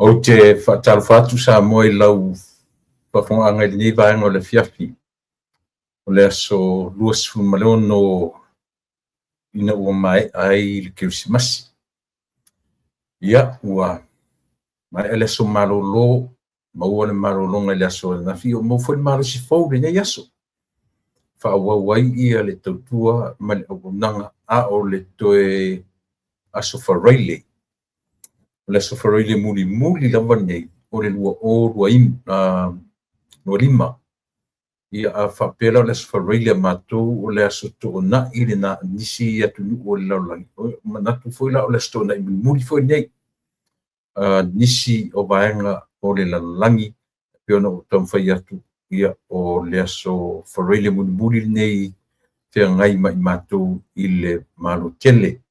Ou te faatalofa atu Samoa i lau faafofogaaga i lenei vaega o le afiafi o le aso 26 ina ua maea ai le Kerisimasi. Ia, ua maea le aso malolo, maua le malologa i le aso ananafi, ua maua foi le malosi fou i lenei aso. Faaauau ai ia le tautua ma le auaunaga a o le toe aso Faraile. O le aso Faraile mulimuli lava lenei o le 2025. Ia a faapea la o le aso Faraile a matou o le aso Toonai lena a nisi atunuu o le lalolagi, manatu foi la o le aso Toonai mulimuli foi lenei nisi o vaega o le lalolagi e pei ona ou taumafai atu, ia, o le aso Faraile mulimuli lenei feagai ma i matou i le Malo tele.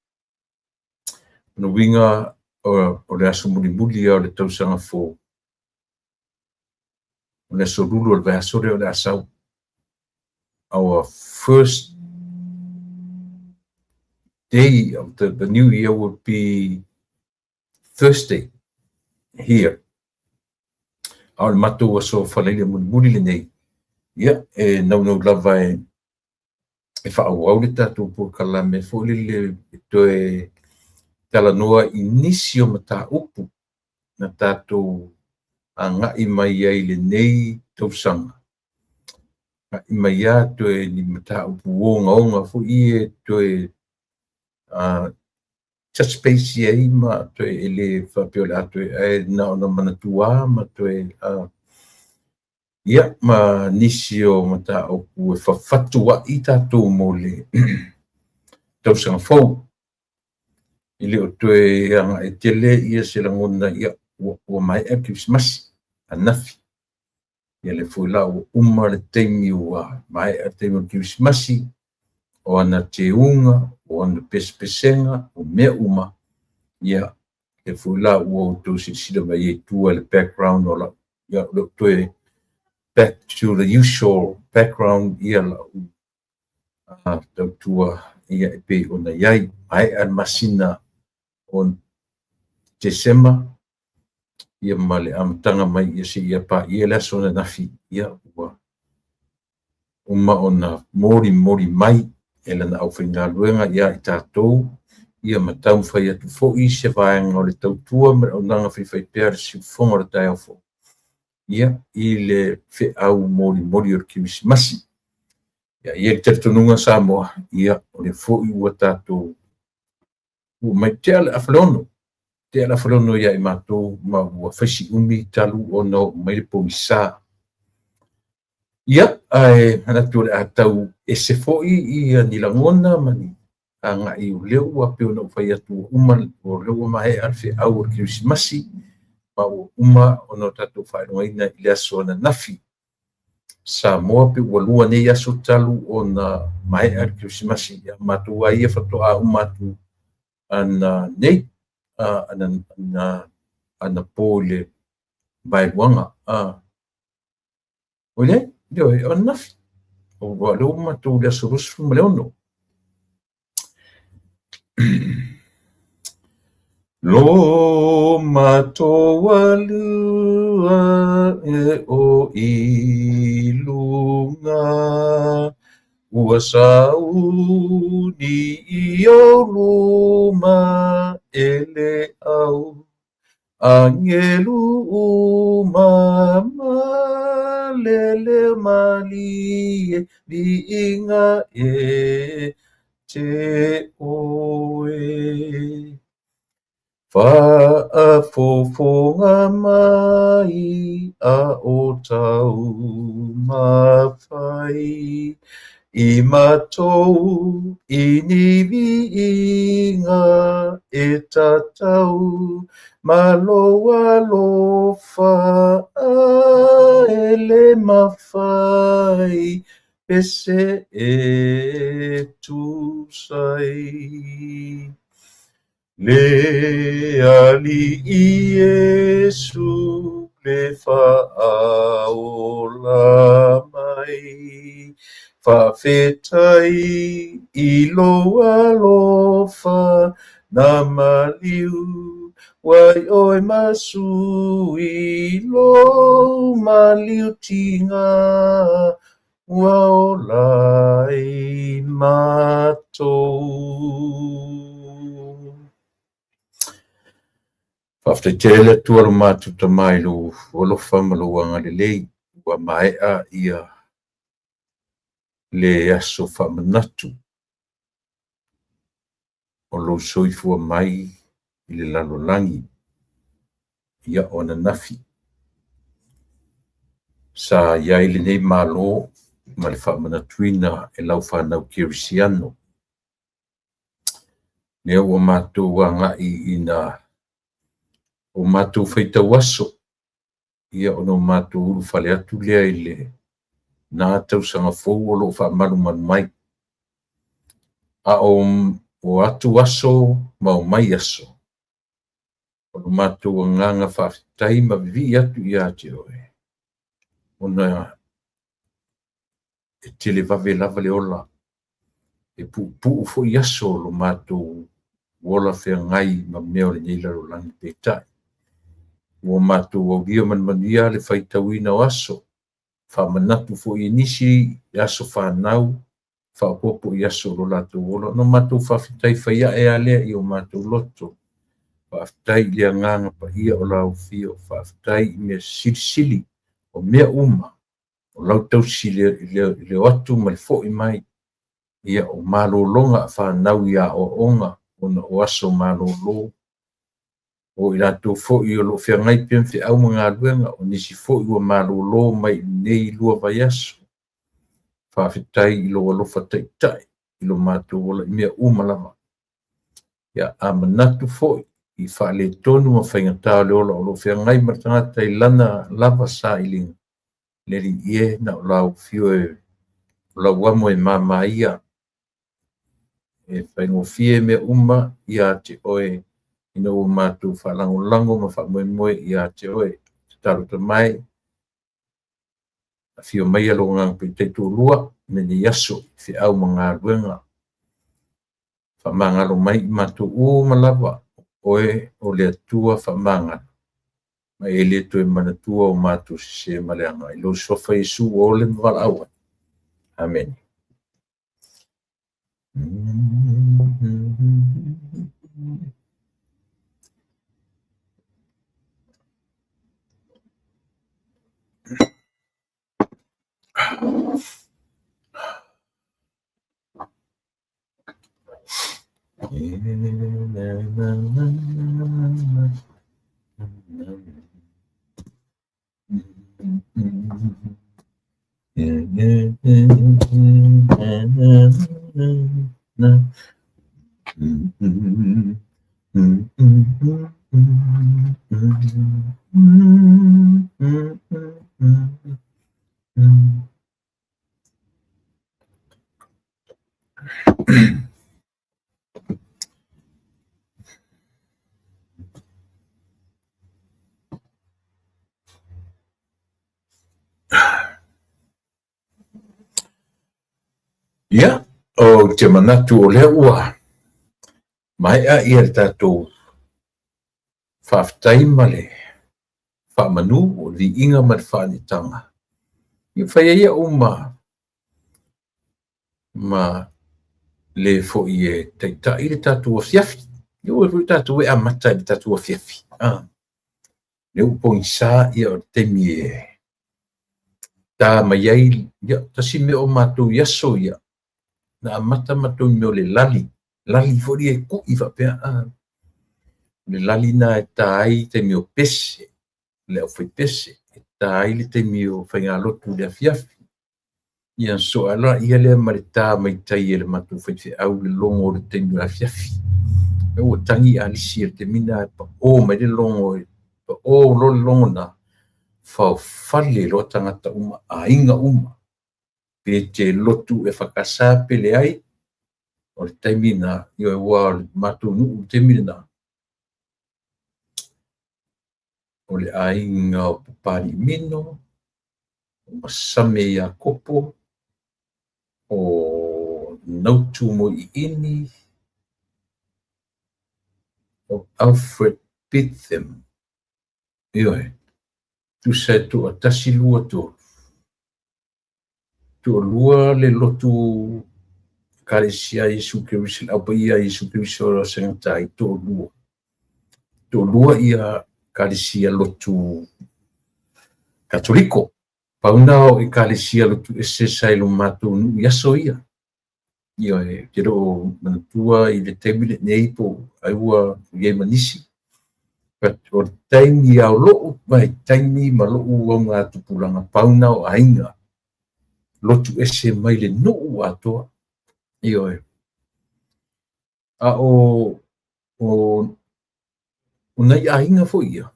O le uiga o le aso mulimuli o le tausaga fou, o le aso Lulu o le vaiaso lea o le a sau. Our first day of the new year would be Thursday here. A o le matou aso Faraile mulimuli lenei, ia, e naunau lava e faaauau le tatou polokalame foi lele e toe talanoa i nisi o mataupu na tatou agai mai ai i lenei tausaga. Agai mai lava toe ni mataupu ogaoga foi ia e toe touch base i ai ma toe e le faapea o le a toe ae na ona manatua ma toe ia ma nisi o mataupu e fafatua'i tatou mo le tausaga fou. E le o toe agai tele ia se lagona, ia ua maea le Kerisimasi ananafi. Ia lea foi la ua uma le taimi, ua maea le taimi o le Kerisimasi, o ana teuga, o ana pesepesega, o mea uma. Ia lea foi la ua outou silasila mai ai i tua i le background o lau, ia o lea ua toe back to the usual background ia lau tautua ia e pei ona i ai. Maea le masina o Tesema ia ma le amataga mai ia seia paia le aso ananafi, ia ua uma ona molimoli mai e lana aufaigaluega ia i tatou, ia ma taumafai atu foi se vaega o le tautua ma le auaunaga faifaipea a le siufofoga o le taeao fou, ia i le feau molimoli o le Kerisimasi. Ia, e i ai le talitonuga Samoa, ia o lea foi ua tatou ua mai tea le 5:30, tea le 5:30 ia i matou ma ua fai si umi talu ona oo mai le pogisa. Ia, ae manatu o le a tau ese foi ia ni lagona ma ni agai o lea ua pei ona ou fai atu ua uma, o lea ua maea le feau o le Kerisimasi ma ua uma ona tatou faailogaina i le aso ananafi. Samoa pe ua lua nei aso talu ona maea le Kerisimasi, ia matou lava ia faatoa uma atu ana nei, anapo i le vaeluaga. Oi le, ioe, o ananafi. Ua lea ua matou i le aso 26. Lo matou alua e o i luga, ua sauni i ou luma e le au Angelu uma ma le leo malie viiga e te oe. Faafofoga mai a o taumafai i matou i ni viiga e tatau ma lou alofa a e le mafai pe se e tusa ai. Le Alii Iesu le Faaola mai, faafetai i lou alofa na maliu. Ua i oe masu i lou maliutiga, ua ola ai matou. Faafetai tele le Atua lo matou Tama i lou alofa ma lou agalelei ua maea ia le aso faamanatu o lou soifua mai i le lalolagi ia o ananafi. Sa i ai lenei Malo ma le faamanatuina e lau fanau kerisiano. Lea ua matou agai ina o matou faitau aso, ia ona o matou ulufale atu lea i lena tausaga fou o lo o faamalumalu mai. A o atu aso ma o mai aso, o lo matou agaga faafetai ma vivii atu ia te oe, ona e televave lava le ola, e puupuu foi aso o lo matou ola feagai ma mea o lenei lalolagi. Peitai, ua matou aulia ma le manuia le faitauina o aso, faamanatu foi i nisi i aso fanau, faaopoopo i aso o lo latou ola. Ona matou faafetai fai ae lava lea i o matou loto. Faafetai i le Agaga Paia o lau Afio, faafetai i mea silisili o mea uma o lau tausi i le o atu ma le foi mai, ia o malologa a fanau i aoaoga ona o aso malolo, o i latou foi o lo o feagai pea ma feau ma galuega, o nisi foi ua malolo mai i lenei 2 vaiaso. Faafetai i lou alofa taitai i lo matou ola i mea uma lava. Ia, a manatu foi i faaletonu ma faigata o le ola o lo o feagai ma le tagata i lana lava sailiga, le Alii e, na o lau afio e, o lau amo e mama ia, e faigofie mea uma ia te oe, ina ua matou faalagolago ma faamoemoe ia te oe. Tatalo mai, afio maia lou Agaga Paia taitoalua i lenei aso, feau ma galuega. Faamagalo mai i matou uma lava, oe o le Atua faamagalo, ma e le toe manatua o matou sese ma leaga. I lou suafa Iesu ua ole ma valaau ai. Amene. Ia, ou te manatu o lea ua maea ia le tatou faafetai ma le faamanu, o le viiga ma le faaneetaga. Ia fai ai au ma le foi e taitai le tatou afiafi. Ia ua foi tatou e amata i le tatou afiafi. Lea ua pogisa ia o le taimi e ta mai ai, ia, tasi mea o matou i aso ia, na amata matou i mea o le lali, lali foi ia e kui faapea, le lali na e ta ai taimi o pese, le aufaipese, e ta ai le taimi o faigalotu i le afiafi. Ia soa la ia lea ma le ta mai tai e le matou faifeau le logo o le taimi o le afiafi. E ua tagi alisi e le taimi na e pao mai le logo e pao loa le logo na, faofale loa tagata uma, aiga uma. Pe te lotu EFKS pe leai, o le taimi na, ioe, ua o le matou nuu i le taimi lena, o le aiga o Papaliimino, o Masame Iakopo, o Nautu Moiiini, o Alfred Betham. Ioe, tusa e toatasi, lua, tolu. Toalua le lotu Ekalesia Iesu Keriso, le Au Paia Iesu Keriso o Segata i toalua. Toalua ia Ekalesia lotu Katoliko. Pau na o Ekalesia lotu ese sa i lo matou nuu i aso ia. Ioe, ou te le o manatua i le taimi lenei po ai ua i ai ma nisi. But o le taimi a o lou vaitaimi ma lou augatupulaga, pau na o aiga lotu ese mai le nuu atoa. Ioe. A o o o nai aiga foi ia,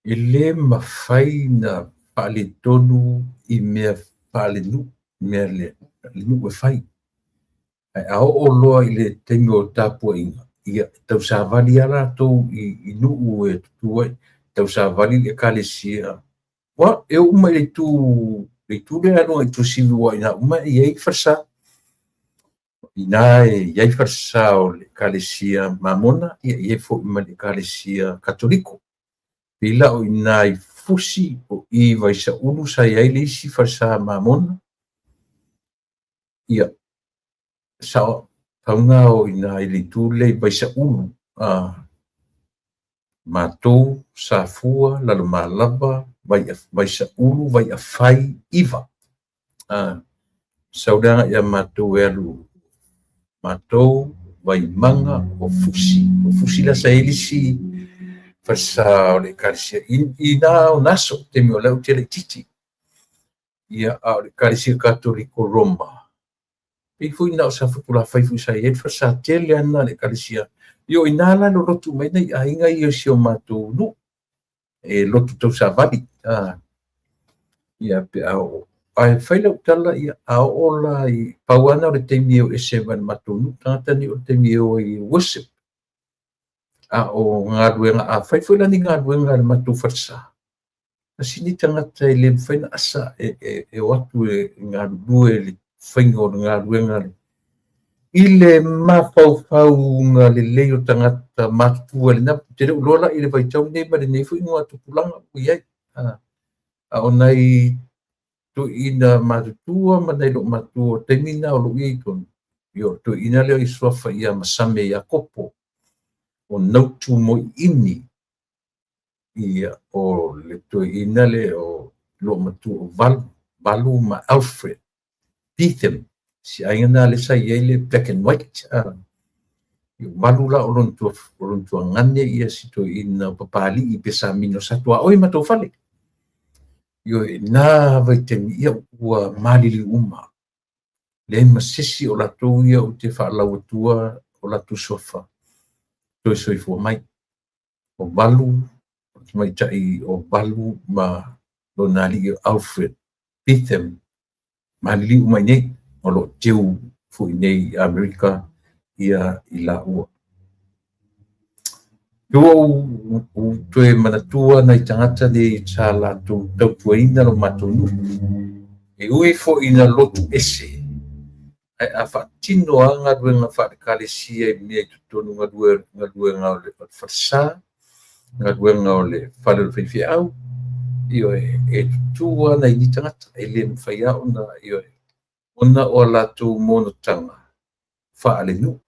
e lē mafai na faaletonu i mea faalenuu, mea le nuu e fai. Ae a oo loa i le taimi o tapuaiga, ia e tausavali lava latou i nuu e tutu ai, tausavali le ekalesia. Ua e oo mai i le itu lea e alu agai i Tuasivi aua o ina uma e i ai falesa. Inā e i ai falesa o le Ekalesia Mamona, ia e i ai foi ma le Ekalesia Katoliko. Pei la o i ina i Fusi, o i i Vaisaulu sa i ai le isi falesa Mamona, ia, sao, pau na o i ina i le itu lea i Vaisaulu, a, matou, Safua, Lalomalava, Vaisaulu, Vaiafai, Iva. A, sau le agai ia matou e alu matou, Vaimaga, o Fusi. O Fusi la sa i ai le isi falesa o le Ekalesia i na ona aso, taimi o la ou te laitiiti. Ia, a o le Ekalesia Katoliko Roma, pei foi na o Safotulafai foi sa i ai le falesa tele lava lena a le Ekalesia. Ia o i ina la e lolotu uma ai nai aiga ia o si o matou nuu, e lotu tausavali. A, ia pe a oo. Ae fai lau tala, ia, a oo la i, pau lava lena o le taimi e o ese ai ma le matou nuu tagata nei o le taimi e o ai e worship. A o galuega, afai foi la ni galuega a le matou falesa, tasi lenei tagata e le mafai ona asa e o atu e galulue i le faiga o le galuega i le mafaufauga lelei o tagata matutua i lena. Ou te le o iloa la i le vaitau lenei ma lenei foi augatupulaga ua i ai. A o nai toeaiina matutua ma nai loomatua o taimi na o lou i ai i totonu, ia o le toeaina lea i suafa ia Masame Iakopo, o Nautu Moiini, ia o le toeaina lea o loomatua o Valu, Valu ma Alfred Betham, si aiga na lea sa i ai le black and white. Valu la o lona tuagane ia si toeaina o Papalii Pesamino sa tuaoi ma matou fale. Ioe, na vaitaimi ia ua maliliu uma. Leai ma se isi o latou ia ou te faalau atua o latou suafa toe soifua mai. O Valu, o le tamaitai o Valu ma lona alii o Alfred Betham, maliliu uma i inei, o lo o teu foi i inei i Amerika ia i laua. Ua ou toe manatua nai tagata nei sa latou tautuaina lo matou nuu. E ui foi ina lotu ese, ae a faatino lava galuega faale-Ekalesia i mea i totonu, galuega o le falesa, galuega o le fale o le faifeau, ioe, e tutū lava nai nei tagata, e le mafai lava ona, ioe, ona o a latou monotaga faalenuu,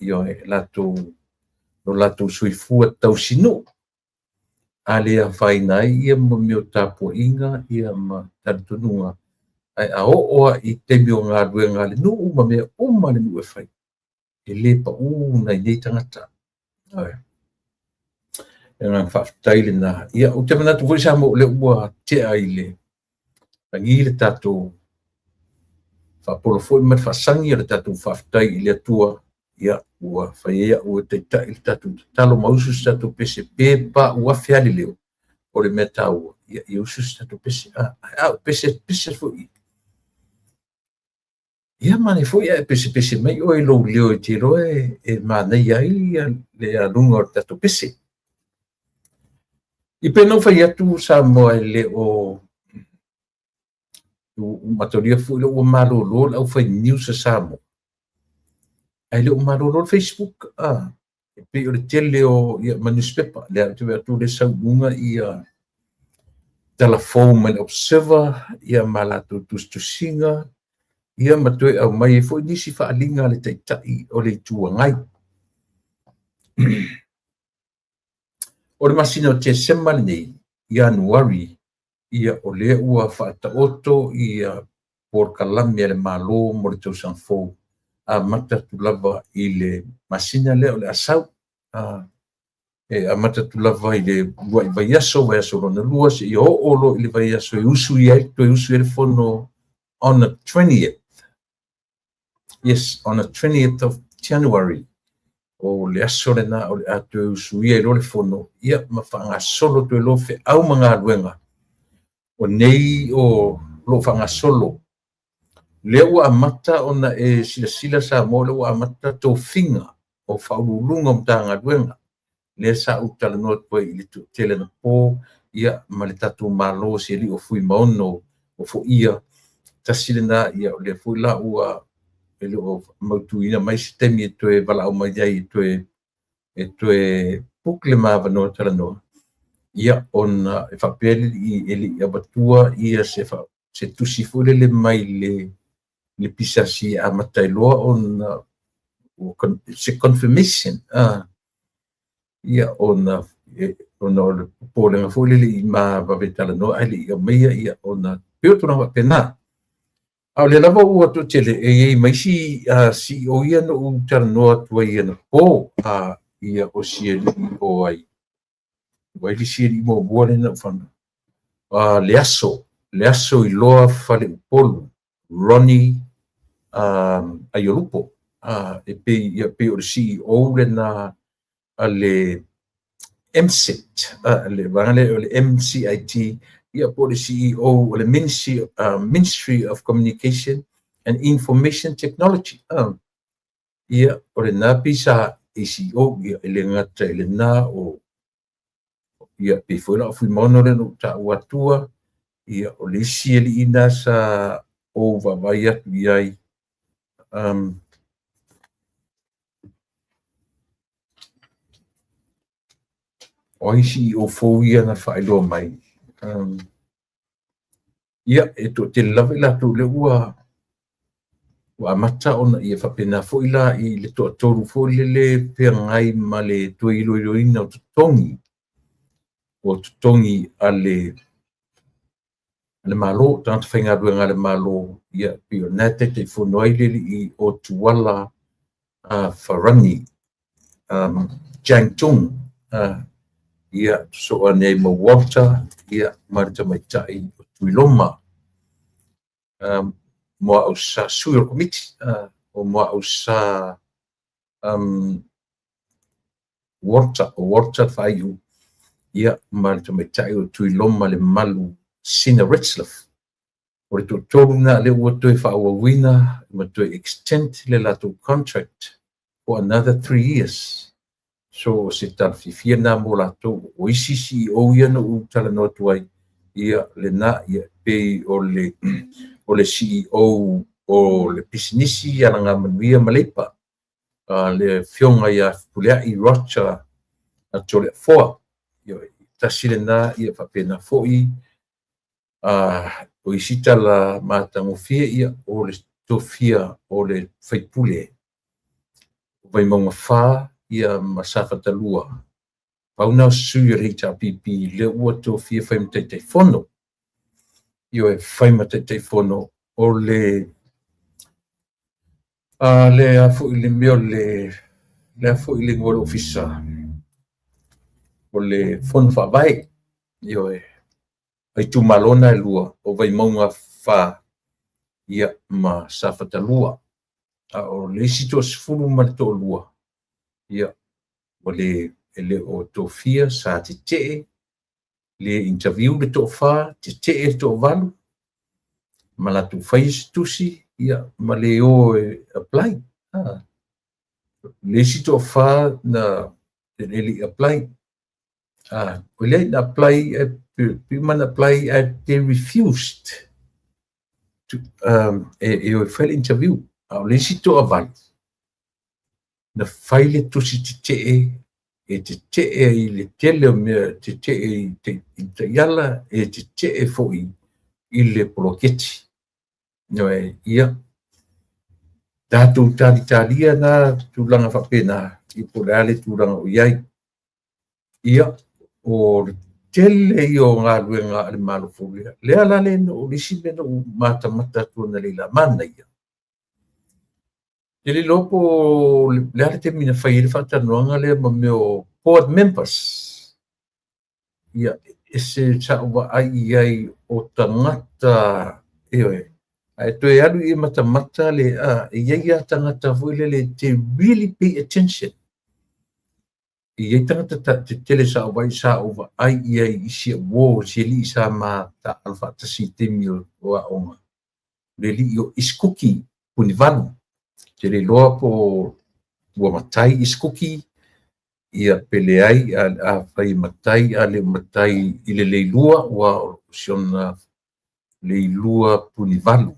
ioe, latou, lo latou soifua tausinuu, a le afaina ai ia mea o tapuaiga ia ma talitonuga, ae a oo lava i taimi o galuega a le nuu ma mea uma a le nuu e fai, e le pau nai nei tagata. Ioe. Le agaga faafetai lena. Ia, ou te manatu foi Samoa o lea ua tea i le lagi le tatou faapolo foi ma le faasagi o le tatou faafetai i le Atua. Ia, ua fai ai au e taitai le tatou tatalo ma usu se tatou pese pe pauu afe lava le leo. O le mea taua, ia, ia usu se tatou pese. A o pese, pese foi. Ia manaia foi ae pesepese mai oe i lou leo e te iloa e manaia ai le aluga o le tatou pese. E pei ona ou fai atu Samoa e le o mataulia foi lea ua malolo le aufai news a Samoa, ae le o malolo le Facebook. E pei o le tele o ia ma newspaper lea ou te vaai atu o lea e sau i luga ia tala fou mai le Observer ia ma latou tusitusiga ia ma toe aumai ai foi nisi faaaliga a le Taitai o le Itu Agai. O le masina o Tesema lenei, Ianuari, ia o lea ua faataoto ia polokalame a le Malo mo le tausaga fou, amata atu lava i le masina lea o le a sau. E amata atu lava i le uluai vaiaso, vaiaso lona lua, seia oo loa i le vaiaso e usu ai, toe usu ai le fono on the 20th. Yes, on the 20th of January. O le aso lena o le a toe usuia ai loa le fono, ia ma faagasolo toe loa feau ma galuega o nei o lo o faagasolo. Lea ua amata ona e silasila Samoa, lea ua amata tofiga o Faauluuluga o Matagaluega. Lea sa ou talanoa atu ai i le toatele anapo, ia ma le tatou Malo, si alii o Fuimaono o Foia, tasi lena, ia o lea foi la ua e le o mautuina mai se taimi e toe valaau mai ai e toe book le ma avanoa talanoa, ia ona e faapea e le i avatua ia se tusi foi lele mai le PSC e amata ai loa ona se confirmation, ia ona o le popolega foi lele i ma vave talanoa ae le i aumaia ia ona pei o tulaga faapena. A o lea lava ua toatele e i ai ma isi CEO ia na ou talanoa atu ai anapo, ia o si alii o ai, o ai le isi alii muamua lea na ou fana, le aso Iloa Faleupolu, Ronnie Aiolupo, e pei, ia, pei o le CEO lena a le MCIT, le vaega lea o le MCIT, ia po o le CEO o le Ministry of Communication and Information Technology. Ia, o lena pei sa ACO, ia e le gata i lena o ia pei foi la o Fuimaono lea na ou taua atua, ia o le isi alii na sa ou vaavaai atu i ai, o ai CEO fou ia na faailoa mai. Ia, e toatele lava i latou lea ua amata ona ia faapena foi la i le toatolu foi lele feagai ma le toe iloiloina o totogi a le Malo, tagata faigaluega a le Malo, ia pei o lena e Taitaifono ai le alii o Tuala Farani Chang Tung, ia sosoo ane ai ma Walter, ia ma le tamaitai o Tuiloma Muaausa, sui o le komiti o Muaausa Walter, o Walter Faaiu, ia ma le tamaitai o Tuiloma le Malu Sina Retzlaff. O le toatolu na lea ua toe faaauauina ma toe extend le latou contract for another 3 years. So se tala fiafia na mo latou. O isi CEO ia na ou talanoa atu ai, ia lena, ia pei o le CEO o le pisinisi Alagamanuia ma Leipa, le afioga ia Fepuleai Roger Toleafoa. Ia, tasi lena, ia faapena foi o isi tala matagofie, ia o le tofia o le faipule Vaimauga 4 ia ma Safata 2. Pau na o sui o le HRPP lea ua tofia fai ma Taitaifono. Ioe, fai ma Taitaifono o le le foi le mea o le foi le igoa o le ofisa o le Fono Faavae. Ioe, a itumalo na e lua o Vaimauga 4 ia ma Safata 2. A o le isi 12, ia ua le e le o tofia, sa tetee le interview le toafa, tetee le toavalu, ma latou faia se tusi, ia ma le o e apply. Le isi toafa na e le i apply. O le na apply, e ma na apply, they refused to e o e fai le interview. A o le isi toavalu. Na fai le tusi tetee e tetee ai i le tele o mea, tetee i taiala, e tetee foi i le poloketi. Ioe, ia, tatou talitalia na tulaga faapena, ia po o le a le tulaga o i ai. Ia, o le tele ia o galuega a le Malo fou lea. Lea la le o le isi mea na ou matamata atu analeila, manaia. E le iloa po o le a le taimi na fai ai le faatalanoaga lea ma mea o board members. Ia, e se sa ou vaai i ai o tagata, ioe, ae toe alu i matamata le, e i ai lava tagata foi lele they really pay attention. E i ai tagata tetele sa ou vaai, sa ou vaai i ai i si au uo, si alii sa ma taaalo faatasi i taimi o aoga, le alii o Isikuki Punivalu. Ou te le iloa po ua matai Isikuki, ia pe leai, afai e matai, a le o matai i le leilua, ua o si ona leilua Punivalu.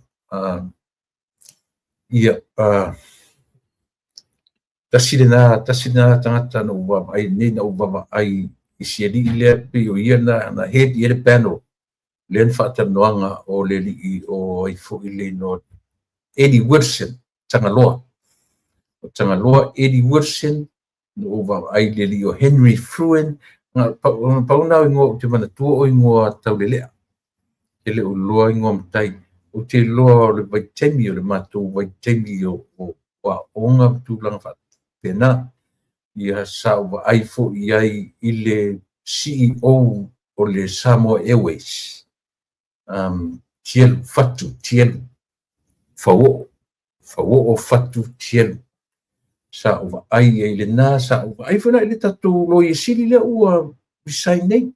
Ia, tasi lena, tasi lena tagata na ou vaavaai nei, na ou vaavaai i si alii lea, pei o ia na head i ai le panel lea na faatalanoaga, o le alii o ai foi le igoa, Eddie Wilson Tagaloa. O Tagaloa Eddie Wilson, na ou vaavaai i le alii o Henry Fruin. Pau na o igoa ou te manatua o igoa taulelea, e le o iloa igoa matai. Ou te iloa o le vaitaimi o le matou vaitaimi o aoga ma tulaga faapena. Ia, sa ou vaai foi i ai i le CEO o le Samoa Airways, Tielu, Fatu Tielu, Fauoo, Fauoo Fatu Tielu. Sa ou vaai ai lena, sa ou vaai foi la i le tatou Loia Sili lea ua resign nei.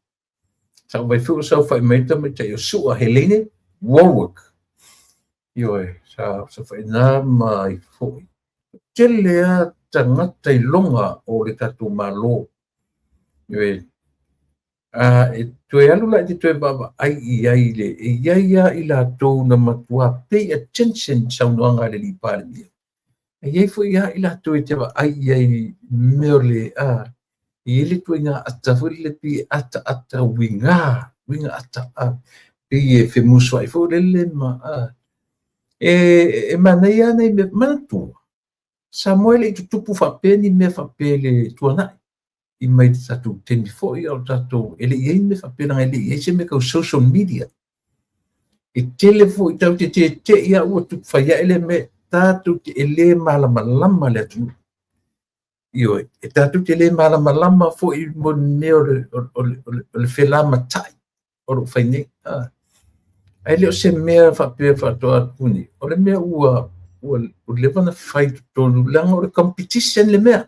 Sa ou vaai foi o saofai mai le tamaitai o Sua Helene Warwick. Ioe, sa saofai ma ai foi. Tele lava tagata iloga o le tatou Malo. Ioe, e toe alu la i te toe vaavaai i ai le, e i ai lava i latou na matua pay attention i saunoaga a le alii Palemia. E i ai foi lava i latou e te vaai i ai mea o le, e i ai le ituaiga ata foi lele pei e ataata uiga, uiga ata, pei e femusuai foi lele ma, e manaia lava nai mea. Manatua, Samoa e le i tutupu faapea ni mea faapea i le tuanai, i mai le tatou taimi foi o tatou, e le i ai ni mea faapea, leaga e le i ai se mea tau social media. E tele foi tatou te tete'i lava ua tupu fai ae le mea, tatou te e le malamalama le atunuu. Ioe, e tatou te le malamalama foi mo le mea o le felamatai o lo o fai nei. Ae le o se mea faapea faatoa atu nei. O le mea ua leva ona fai i totonu, leaga o le competition le mea.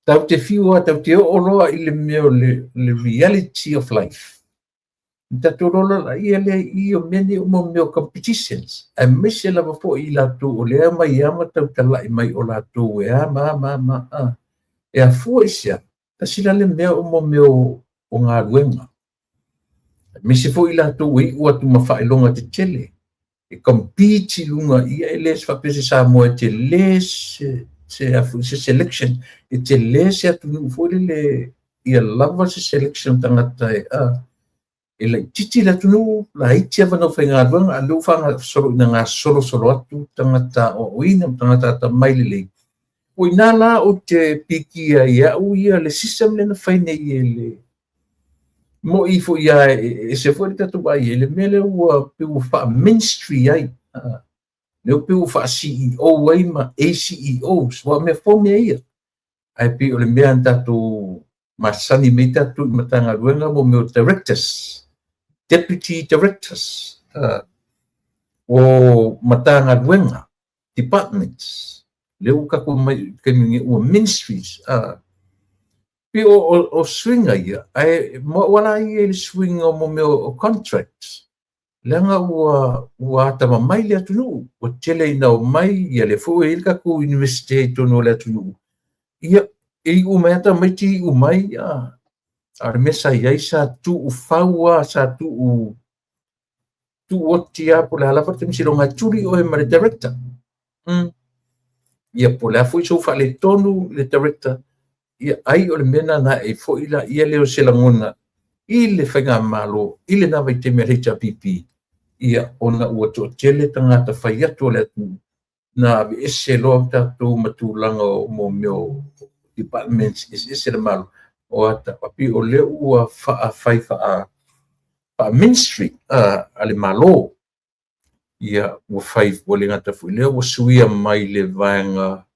Tatou te fiu lava, tatou te oo loa i le mea o le reality of life. Tatou loa laia lea i o mea nei o mea o competitions. Aemaise lava foi i latou o lea mai lava ma tautalai mai o latou e a ma a ma a ma a. E afua i se a? Tasi la le mea o mea o galuega. Aemaise foi i latou e iu atu ma faailoga tetele. E compete i luga, ia e le faapea se Samoa e tele se selection, e tele se atunuu foi lele ia lava se selection tagata e e laitiiti le atunuu, laiti avanoa faigaluega, a lea ua faagasolo ina gasolosolo atu tagata aoaoina ma tagata atamai lelei. O i ina la ou te pikia ai e au ia le system lea na fai nei e le mo'i foi lava, e ese foi le tatou vaai i le mea lea ua pei ua faa-ministry ai, lea ua pei ua faa-CEO ai ma ACEOs, ua mea fou mea ia. Ae pei o le mea na tatou masani mai tatou i Matagaluega mo mea o directors, deputy directors, o Matagaluega, departments, lea ua tatou mai taimi nei ua ministries. Pei o suiga ia, ae mo au ala ia i le suiga o mea o contracts, leaga ua atamamai le atunuu, ua tele ina omai, ia lea foi ua i ai le tatou universite i totonu o le atunuu. Ia, e iu mai lava tamaiti iu mai, a o le mea sa i ai sa tuufau lava, sa tuu oti lava po o le a lava le taimi seiloga e tuli oe ma le director. Ia po o le a foi sou faaletonu i le director, ia ai o le mea lena na ae ai foi laia lea o se lagona i le faigamalo i lena vaitaimi a le HRPP, ia ona ua toatele tagata fai atu o le atunuu na aveese loa tatou ma tulaga o mo mea o departments eseese a le Malo, o ata pei o lea ua faafai faa-ministry a le Malo. Ia ua fai, ua le gata foi i lea ua suia mai le vaega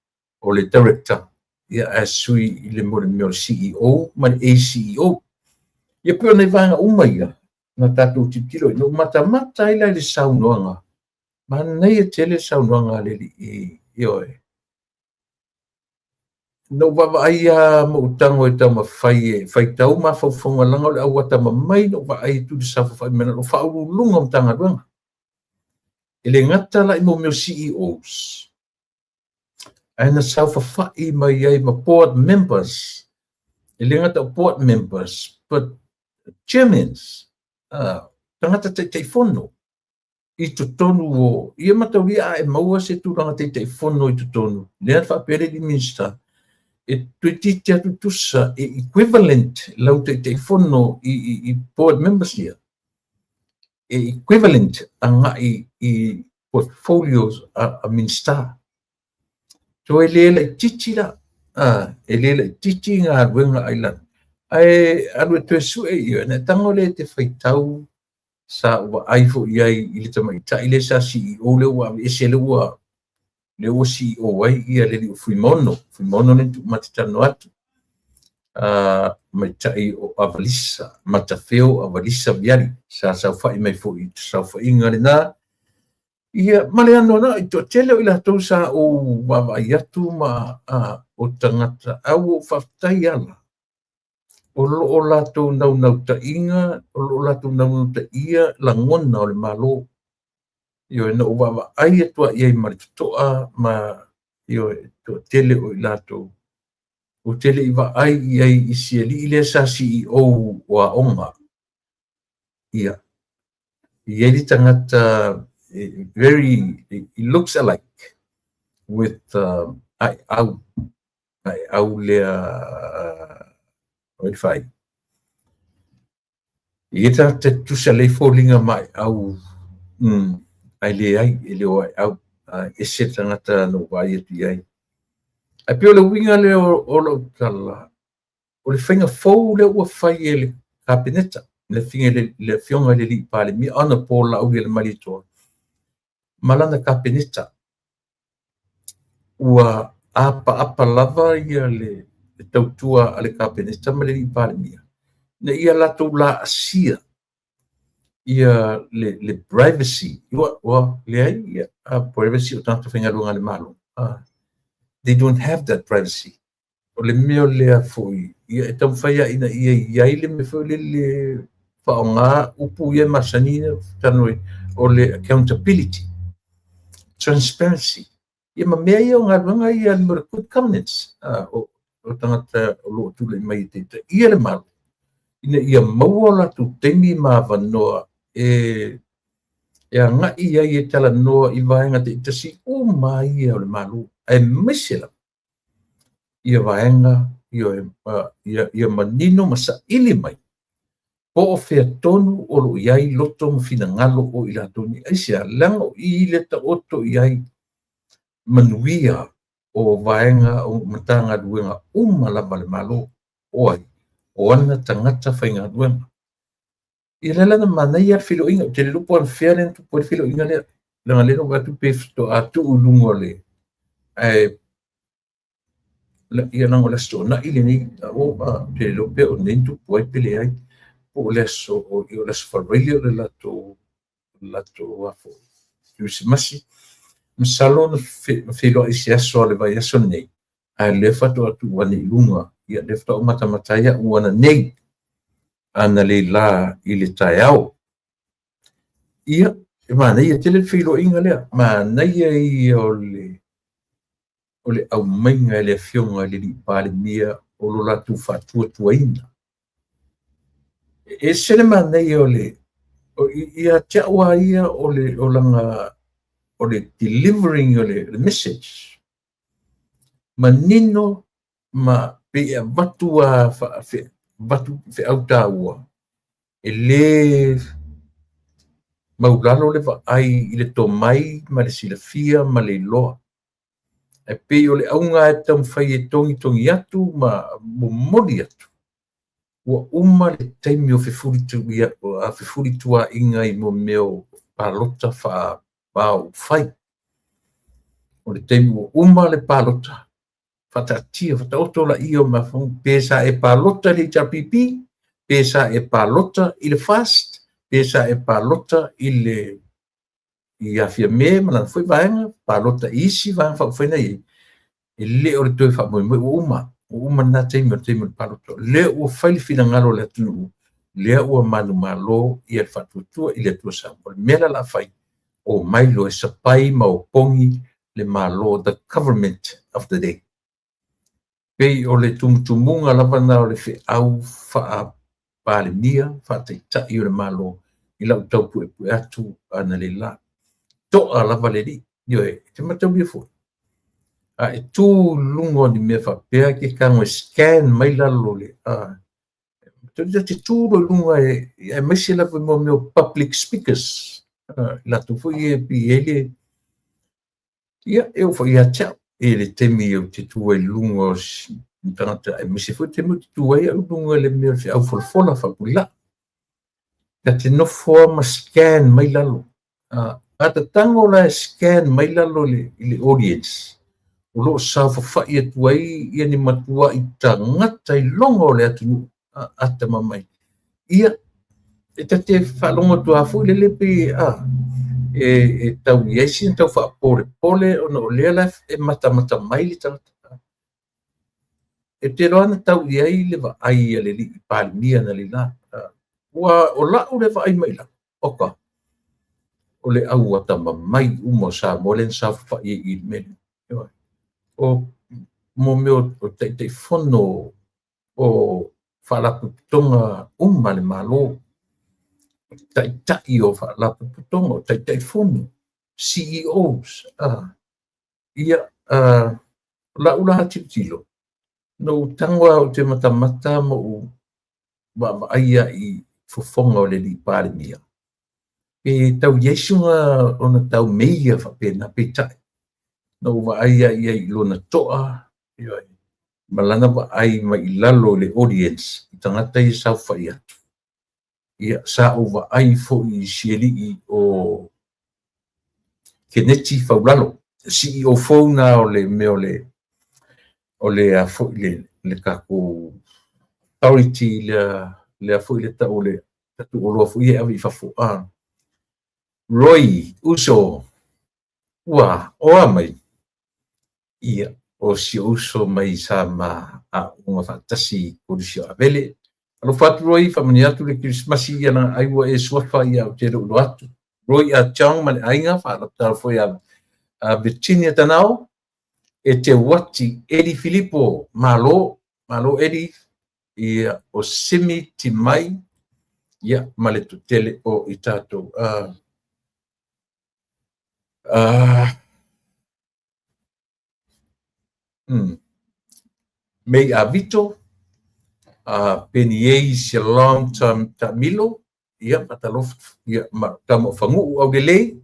o le director, ia ae sui i le mea o le CEO ma le ACEO. Ia pei o nai vaega uma ia na tatou tilotilo i ai. Na ou matamata ai la i le saunoaga, manaia tele le saunoaga a le alii, ioe. Na ou vaavaai lava ma ou tago e taumafai e faitau mafaufauga leaga o le au atamamai na ou vaai atu i le saofafai mai o Ofisa Sili o Pulega o Matagaluega. E le gata la i mea o CEOs, ae na saofafai mai ai ma board members. E le gata o board members, but chairmen, tagata taitaifono i totonu o ia mataulia, a e maua se tulaga taitaifono i totonu lea na faapea le Minisita e toeitiiti atu tusa e equivalent lau taitaifono i board members ia, e equivalent agai i portfolios a Minisita. So e le laitiiti la, e le laitiiti galuega ai lalo. Ae alu e toe sue ia, na e tago lea e te faitau. Sa ou vaai foi i ai i le tamaitai lea sa CEO, lea ua aveese, lea ua CEO ai ia le alii o Fuimaono. Fuimaono lea ma te talanoa atu. Tamaitai o Avalisa, Matafeo Avalisa Viali, sa saofai mai foi i saofaiga lena. Ia, ma le anoanoai, toatele o i latou sa ou vaavaai atu ma o tagata, a ua ou faafetai ala o lo o latou naunautaiga, o lo o latou naunautaia lagona o le Malo. Ioe, na ou vaavaai atu i ai ma le totoa ma, ioe, toatele o i latou. Ou te le i vaai i ai i si alii lea sa CEO o aoga. Ia, e i ai le tagata very, he looks alike with Aeau, Aeau lea o le fai. E i ai tagata tutusa lea e foliga ma Aeau, ae leai, e le o Aeau, ese le tagata na ou vaai atu i ai. Ae pei o le uiga lea o lau tala, o le faiga fou lea ua fai e le Kapeneta, le afioga i le alii Palemia, Honorable Laaulialemalietoa, ma lana Kapeneta, ua apaapa lava ia le tautua a le Kapeneta ma le alii Palemia, ina ia latou laasia ia le privacy. Ua leai ia privacy o tagata faigaluega a le Malo. They don't have that privacy. O le mea lea foi, ia e taumafai lava ina ia i ai le mea foi lele faaaoga upu ia masani talanoa o le accountability, transparency, ia ma mea ia o galuega ia mo le good governance, o tagata o lo o tulai mai e taitaia le Malo, ina ia maua o latou taimi ma avanoa e agai ai e talanoa i vaega taitasi uma ia o le Malo, aemaise lava ia vaega ia manino ma saili mai po o fea tonu o lo o i ai loto ma finagalo o i latou nei. Aisea? Leaga o i le taoto i ai manuia o vaega o Matagaluega uma lava le Malo, o ai? O ana tagata faigaluega. Ia lea la na manaia le feiloaiga, ou te le iloa po o anafea lea na tupu ai le feiloaiga lea. Leaga lea na ou vaai atu pe faatoa tuu i luga o le, ae ia leaga o le Aso Toonai lenei, ou te le iloa pe o nei na tupu ai pe leai, po o le aso, o le Aso Faraile o le latou Kerisimasi. Masalo na feiloai i se aso o le vaiaso lenei, ae o lea faatoa tuu ane i luga, ia lea faatoa ou matamata ai au ananei, analeila i le taeao. Ia, e manaia tele le feiloaiga lea, manaia ia o le aumaiga e le afioga i le alii Palemia o lo latou faatuatuaina. E ese le manaia o le, ia te au lava ia o le, o lana, o le delivering o le message. Manino ma pei e avatu a avatu feau taua e lē maulalo le vaai i le tomai ma le silafia ma le iloa. Ae pei o le auga e taumafai e togitogi atu ma momoli atu, ua uma le taimi o fefulituaaiga i mea o palota faa-va o upufai. O le taimi ua uma le palota, faataatia, faataoto laia o mafaufauga, pe sa e palota i le HRPP, pe sa e palota i le FAST, pe sa e palota i le ia Fiame ma lana foi vaega, palota i isi vaega faaupufai na i ai, e le o le toe faamoemoe, ua uma, ua uma lena taimi, o le taimi o le palota. O lea ua fai le finagalo o le atunuu, lea ua manumalo ia le Faatuatua i le Atua Samoa. O le mea la o le a fai, omai loa e sapai ma opogi le Malo, the government of the day. Pei o le tumutumuga lava lena o le feau faa-Palemia, faa-Taitai o le Malo i lau tau puepue atu analeila. To'a lava le alii, ioe, e te mataulia foi. A e tu i luga o ni mea faapea, e te tago e scan mai lalo le ta te tu loa i luga aemaise lava i mea o public speakers, i latou foi ia e pei e i ai le ia e oo foi ia te au i le taimi ou te tu ai i luga o tagata, aemaise foi le taimi ou te tu ai au i luga i le mea o le feau folafola faapulilai. Ta te nofo lava ma scan mai lalo. A ta tago la e scan mai lalo i le audience, o lo o saofafai atu ai ia ni matuai tagata iloga o le atunuu atamamai. Ia, e ta te faalogo atu lava foi lele pei e tau i ai sina tau faapolepole ona o lea la e matamata mai le tagata. E te iloa na tau i ai le vaai a le alii Palemia analeila. Ua o lau lea vaai mai i lalo, oka, o le au atamamai uma o Samoa lea na saofafai ai i le mea lea. O mea o Taitaifono o Faalapotopotoga uma a le Malo, o Taitai o Faalapotopotoga, o Taitaifono, CEOs, ia, o lau la tilotilo, na ou tago lava ou te matamata ma ou vaavaai i fofoga o le alii Palemia, pe tau i ai sina ona tau meia faapena, peitai, na ou vaai lava i ai i lona to'a, ioe, ma lana vaai mai i lalo i le audience, i tagata ia e saofafai atu. Ia, sa ou vaai foi i si alii o Keneti Faulalo, CEO fou na o le mea o le o le a foi le tatou authority lea, lea foi le tau o le tatou oloa foi ia e ave i fafo. Roy Uso, ua oa mai. Ia, o si ou uso mai sa ma aoga faatasi i Kolisi o Avele. Alofa atu Roy, faamanuia atu le Kerisimasi ia leaga ai ua e suafa ia ou te le o iloa atu. Roy Ah Chong ma le aiga, faalatalo foi a Virginia Tanao, e te uati Eddie Filipo, malo, malo Eddie, ia o Simi Timai, ia ma le toatele o i tatou. May Avito, Peniei Shalom Tamilo, ia faatalofa, ia ma tama o Fagu'u Aulelei,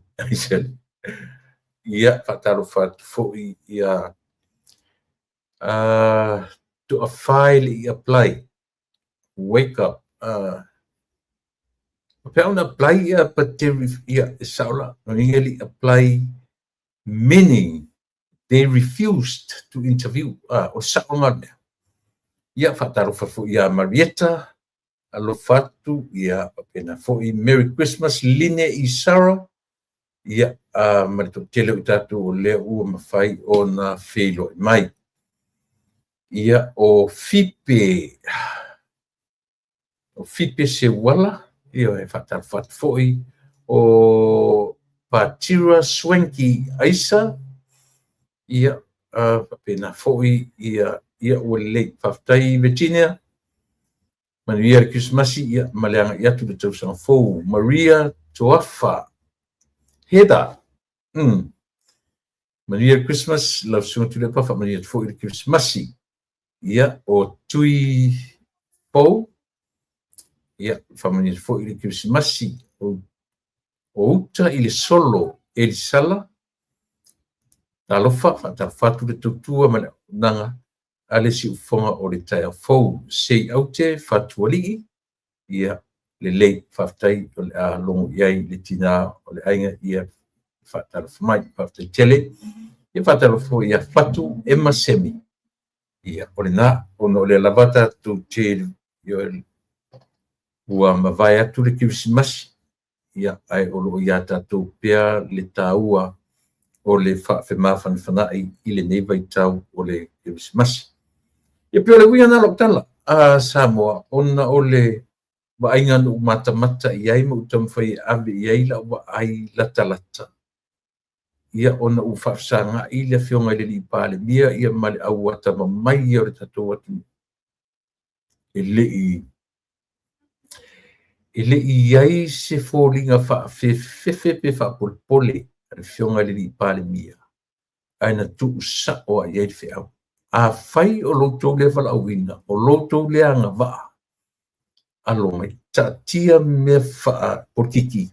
ia faatalofa atu foi ia toafa e le i apply, wake up, faapea ona apply ia Pateri, ia e sao la, lona uiga e le i apply meaning they refused to interview. O le sao lena o le mea. Ia, faatalofa foi ia Marietta, alofa atu, ia, faapena foi, Merry Christmas, Line Isara, ia, ma le toatele o i tatou o lea ua mafai ona feiloai mai. Ia, o Fipe, o Fipe Seuala, ia, e faatalofa atu foi, o Patira Swanky Aisa, ia, faapena foi, ia, ia ua lelei. Faafetai Virginia, manuia le Kerisimasi, ia, ma le agai atu i le tausaga fou. Maria Toafa, Heather. Manuia le Christmas, lau Susuga Tuilaepa, faamanuia atu foi le Kerisimasi. Ia, o Tui Pou, ia, faamanuia atu foi le Kerisimasi. O, o uta i le solo Elisala, talofa, faatalofa atu le tautua ma le auaunaga a le siufofoga o le taeao fou. Sei aute Fatualii, ia lelei, faafetai o le a logo i ai le tinā o le aiga ia faatalofa mai. Faafetai tele. Ia faatalofa foi ia Fatu Emma Semi. Ia, o lena, ona o lea lava tatou te, ua mavae atu le Kerisimasi, ia, ae o lo o iā tatou pea le taua o le faafemafanafana'i i lenei vaitau o le Kerisimasi. Ia pei o le uiga lena o lau tala a Samoa, ona o le vaaiga na ou matamata i ai ma ou taumafai e ave i ai lau vaai latalata, ia ona ua faafesaga'i le Afioga i le Alii Palemia ia ma le au atamamai ia o le tatou atunuu, e le i e le i i ai se foliga faafefefe pe faapolepole a le Afioga i le Alii Palemia, ae na tuu sa'o lava i ai le feau. Afai o lo outou lea valaauina, o lo outou lea agavaa, alo mai, taatia mea faapolokiki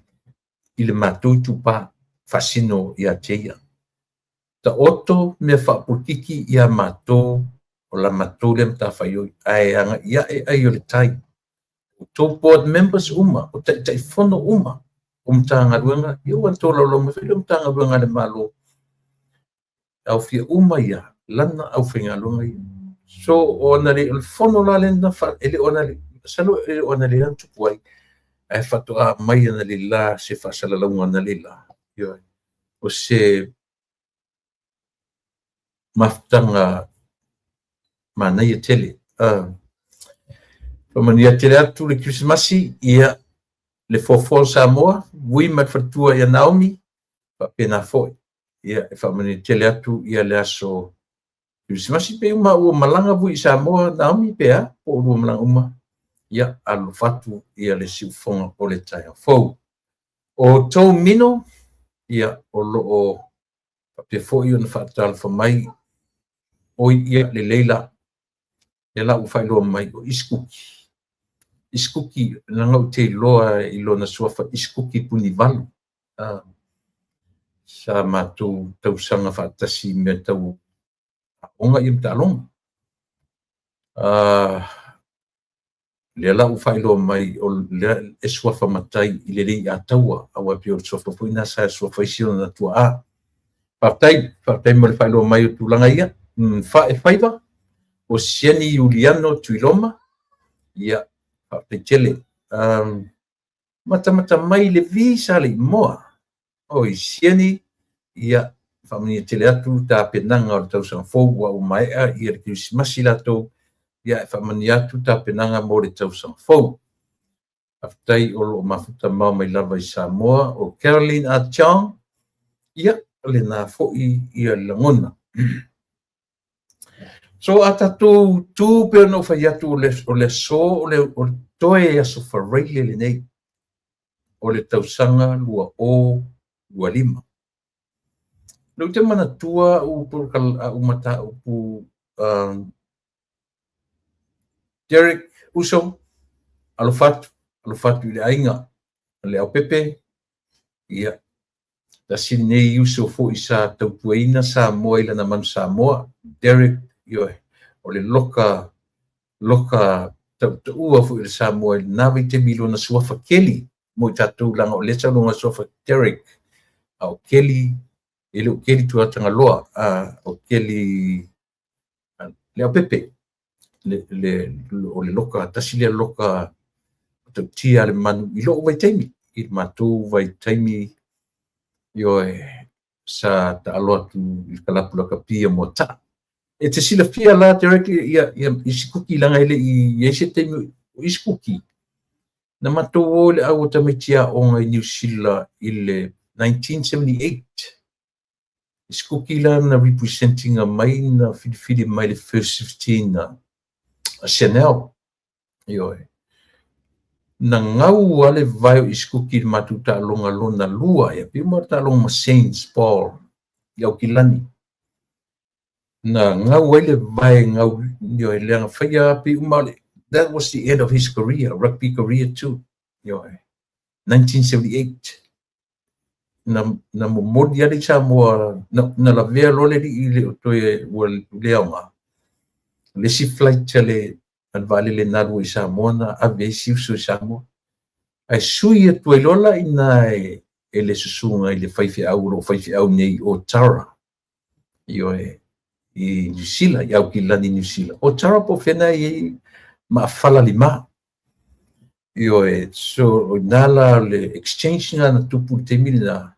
i le matou itupa faasino ia te ia. Taoto mea faapolokiki ia matou, o la matou lea matafaioi, ae agai ae ai o le tai. Outou board members uma, o Taitaifono uma o Matagaluega, ia ua tolaulau mai foi le Matagaluega a le Malo, e aofia uma ia lana aufaigaluega ia. So, o ana le, o le fono la lea na fa, e le o ana le, masalo e le o analeila na tupu ai, ae faatoa aumai analeila se faasalalauga analeila. Ioe. O se mafutaga manaia tele. Faamanuia tele atu le Kerisimasi, ia le foafoa o Samoa, Vui ma le faletua ia Naomi, faapena foi. Ia e faamanuia tele atu ia le aso Kerisimasi pe uma ua malaga Vui i Samoa, Naomi pe a, po o lua malaga uma. Ia alolofa atu ia le siufofoga o le taeao fou. O tou mino, ia o lo o faapea foi ona faatalofa mai oi ia lelei la. Lea la ua faailoa mai o Isikuki. Isikuki, leaga ou te iloa i lona suafa Isikuki Punivalu. Sa matou tausaga faatasi i mea tau aoga ia ma taaloga. Lea la ua faailoa mai o lea e suafa matai i le Leiataua, aua e pei o le suafa foi lena sa suafa ai si ona tuaa. Faafetai, faafetai mo le faailoa mai o tulaga ia. Faefaiva, o Sieni Iuliano Tuiloma, ia, faafetai tele. Matamata mai le V Saleimoa, oi Sieni, ia, faamanuia tele atu tapenaga o le tausaga fou aua ua maea ia le Kerisimasi latou, ia e faamanuia atu tapenaga mo le tausaga fou. Faafetai o lo o mafuta mao mai lava i Samoa. O Caroline Ah Chong, ia, o lena foi ia le lagona. So a tatou tu pei ona ou fai atu o le, o le aso, o le, o le toe aso Faraile lenei o le tausaga 2025. Lea ou te manatua au au mataupu Derek Uso, alofa atu, alofa atu i le aiga o Leaupepe, ia, tasi lenei uso foi sa tautuaina Samoa i lana manu Samoa, Derek, ioe, o le loka, loka tautaua foi o le Samoa i lena vaitaimi i lona suafa Keli mo i tatou leaga o lea sa lona suafa Derek, a o Keli, e le o Keli Tuatagaloa, a o Keli Leaupepe, le, le, o le loka, tasi lea loka tautia le manu i lou vaitaimi, i le matou vaitaimi, ioe, sa taalo atu i le kalapu lakapi a Moataa. E te silafia la Derek ia, ia Isikuki leaga e le i i ai se taimi o Isikuki. Na matou o i le au o tamaiti aoga i Niu Sila i le 1978. Isikuki la na representinga mai na filifili mai le first 15 a Chanel. Ioe. Na gau lava le vae o Isikuki i le matou taaloga lona lua, ia pei uma taaloga ma Saints Paul. i Aukilani. Na gau ai le vae gau, ioe, leaga faia pei uma le, that was the end of his career, rugby career too. Ioe, 1978. Na momoli ale i Samoa, na lavea loa le alii i le o toe ua le aoga. Le isi flight a le vaalele na alu ai i Samoa na ave ai si uso i Samoa. Ae sui atu ai loa la i ina e le susuga i le faifeau o lo o faifeau nei o Tara. Ioe, i Niu Sila, i Aukilani, Niu Sila. O Tara po o fea na e i ai Maafala Lima. Ioe, so o ina la le exchange na na tupu i le taimi lena,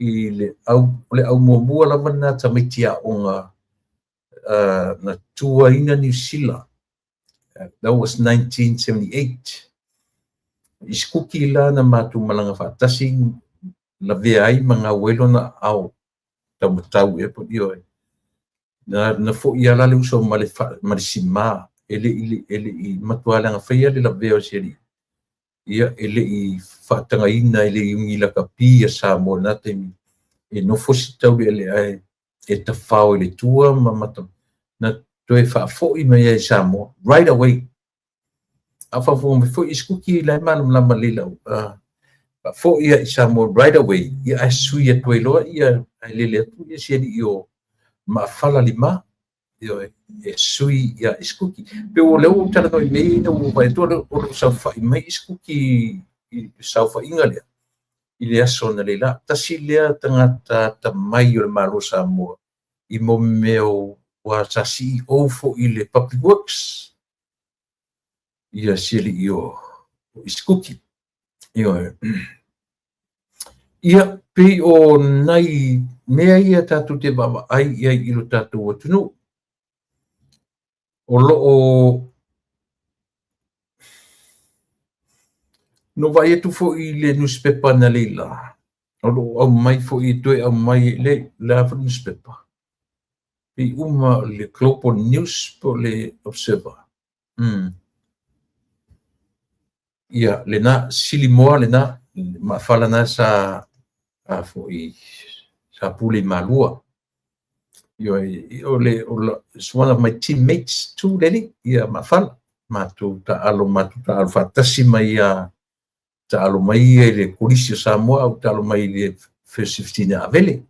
i le au, o le au muamua lava lena tamaiti aoga na tuaina Niu Sila. That was 1978. I Sikuki la na matou malaga faatasi, lavea ai ma gau ai lona ao taumatau ea po ioe. Na foi lava la le uso ma le sima, e le i matua leaga faia le lavea o si alii. Ia, e le i faatagaina e le Iuni Lakapi a Samoa i lena taimi, e nofo si taulealea e tafao i le tua ma mata, na toe faafoi mai ai i Samoa, right away. A o faafofoga mai foi i Sikuki la e malamalama lelei lau, faafoi i Samoa right away, ia ae sui atu ai loa ia, ae lele atu ia si alii o Maafala Lima, ioe, e sui ia Isikuki. Pe o lea ua ou talanoa i mea ia ina ua vaai atu o lo o saofai mai Isikuki i le saofaiga lea i le aso analeila. Tasi lea tagata atamai o le Malo o Samoa i mea ua sa CEO foi i le Public Works, ia si alii o Isikuki. Ioe. Ia, pei o nai mea ia tatou te vaavaai i ai i lo tatou atunuu. O lo o no vaai atu foi i le newspaper analeila, o lo o aumai foi e toe aumai le a foi le newspaper. Pei uma le Global News po o le Observer. Ia, lena, Silimoa lena, Maafala na sa a foi sa pule i Malua. Ioe, o le, it's one of my teammates too, lele, ia Maafala. Matou taalo faatasi mai ia, taalo mai ia i le Kolisi o Samoa, au taalo mai i le First 15 a Avele.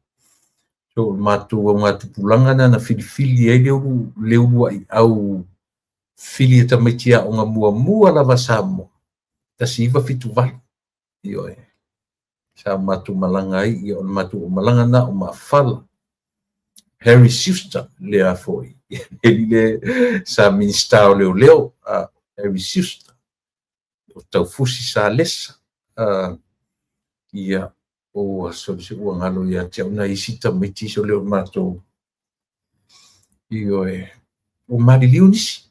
So, matou augatupulaga na filifili ai le uluai au fili e tamaiti aoga muamua lava Samoa, 1978. Ioe, sa matou malaga ai, ia o le matou malaga na o Maafala. Harry Schuster, lea foi, le sa Minista o Leoleo, Harry Schuster, o Taufusi Salesa, ia, o sorry, ua galo ia te au nai isi tamaiti so leo matou. Ioe, o maliliu nisi.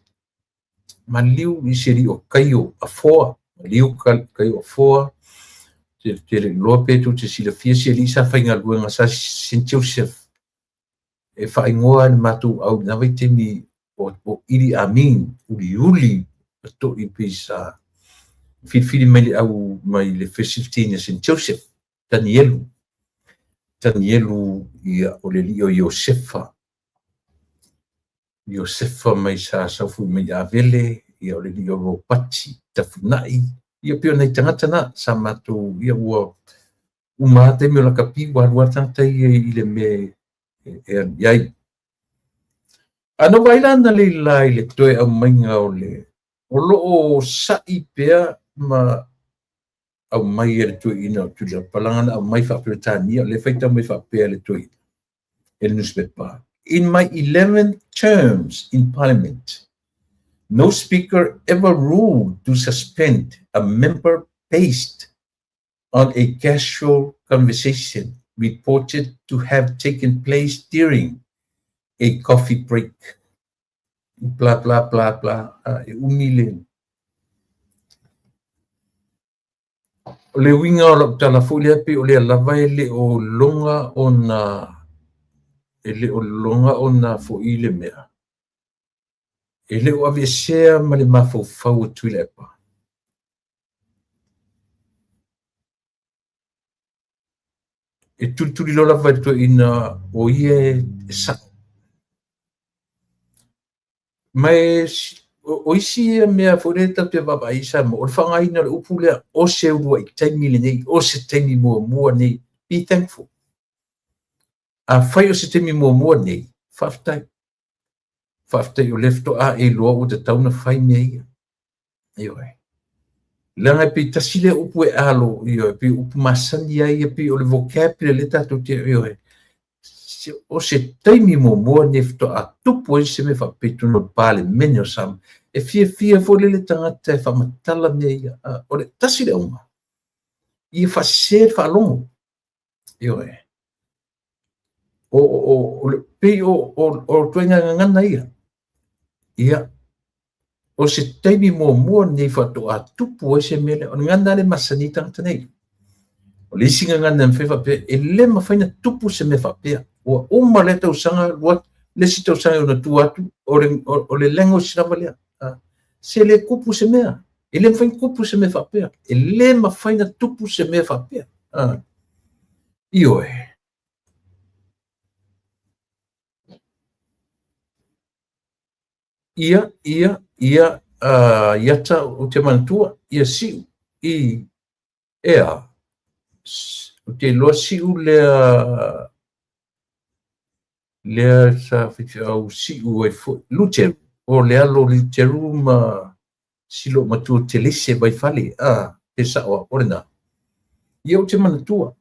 Maliliu nisi alii o Kaio Afoa, Maliliu Kaio Afoa, te le iloa pe tou te silafia si alii sa faigaluega sa St. Joseph e faaigoa le matou au i lena vaitaimi o Idi Amin, uliuli pato'i pei sa filifili mai le au mai le First 15 a St. Joseph, Tanielu. Tanielu ia o le alii o Iosefa. Iosefa mai sa saufui mai Avele, ia o le alii o Ropati, Tafunai, ia pei o nai tagata na sa matou, ia ua uma lava taimi o lakapi, ua alu lava tagata ia i le mea e alu i ai. A na vaai la analeila i le toe aumaiga o le, o lo o sa'i pea ma aumai e le toeaina o Tuilaepa, leaga na aumai faa-Peretania, o lea e faitau mai faapea le toeaina e le newspaper. In my 11 terms in Parliament, no speaker ever ruled to suspend a member based on a casual conversation reported to have taken place during a coffee break. Blah, blah, blah, blah. E umi le. O le uiga o lau tala foi lea, pei o lea lava e le o iloga ona, e le o iloga ona foi le mea. E le o aveesea ma le mafaufau o Tuilaepa. E tulituli loa lava e le toeaina o ia e sa'o. Ma e o isi ia mea foi lea tatou te vaavaai i Samoa, o le faaaogaina o le upu lea o se uluai taimi lenei, o se taimi muamua lenei. Be thankful. Afai o se taimi muamua lenei, faafetai. Faafetai o lea faatoa e iloa ua tatau ona fai mea ia. Ioe. Leaga e pei tasi lea upu e alo, ioe, pei upu masani lava ia, pei o le vocabulary lea tatou te, ioe, o se taimi muamua lenei faatoa tupu ai se mea faapea i totonu o le Palemene o Samoa. E fiafia foi lele tagata e faamatala mea ia. O le tasi le auga, ia faasese le faalogo. Ioe. O le pei o ituaiga gagana ia. Ia, o se taimi muamua lenei faatoa tupu ai se mea lea. O le gagana lea e masani ai tagata nei. O le isi gagana e mafai faapea, e le mafai ona tupu se mea faapea. Ua uma lea tausaga, le isi tausaga e ono tua atu, o le language lava lea. Se le tupu se mea. E le mafai ona tupu se mea faapea. E le mafai ona tupu se mea faapea. Ioe. Ia, ia, ia, Iata ou te manatua, ia Siu, i, ea, ou te iloa Siu lea, lea sa faifeau Siu ai foi, Luteru, o le alo o Luteru ma si loomatua Telese Vaifale, pe sao au, o lena. Ia ou te manatua,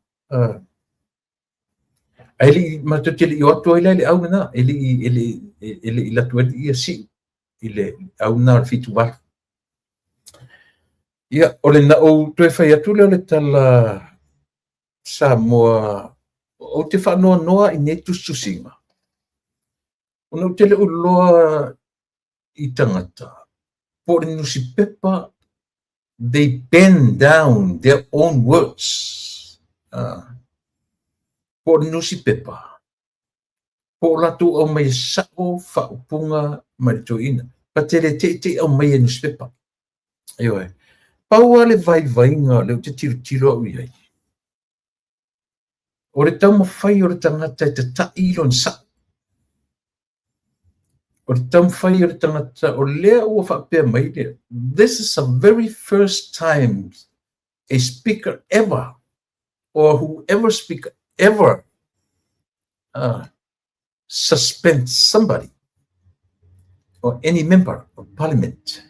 ae le i, matou te le i o atu ai la i le au lena, e le i alu atu ai ia Siu i le au lena o le 78. Ia, o le na ou toe fai atu lea o le tala Samoa, ou te faanoanoa i nei tusitusiga, ona ou te le o iloa i tagata, po o le nusipepa, they bend down their own words. Po o le nusipepa, po o latou aumai e sa'o faaupuga mai le toeaina. Pa te le teitei aumai e nusipepa. Ioe. Pau lava le vaivaiga o lea ou te tilotilo au i ai, o le taumafai o le tagata e tata'i i lona sa'o. O le taumafai o le tagata o lea ua faapea mai lea, this is the very first time a speaker ever or whoever speaker ever suspend somebody or any member of parliament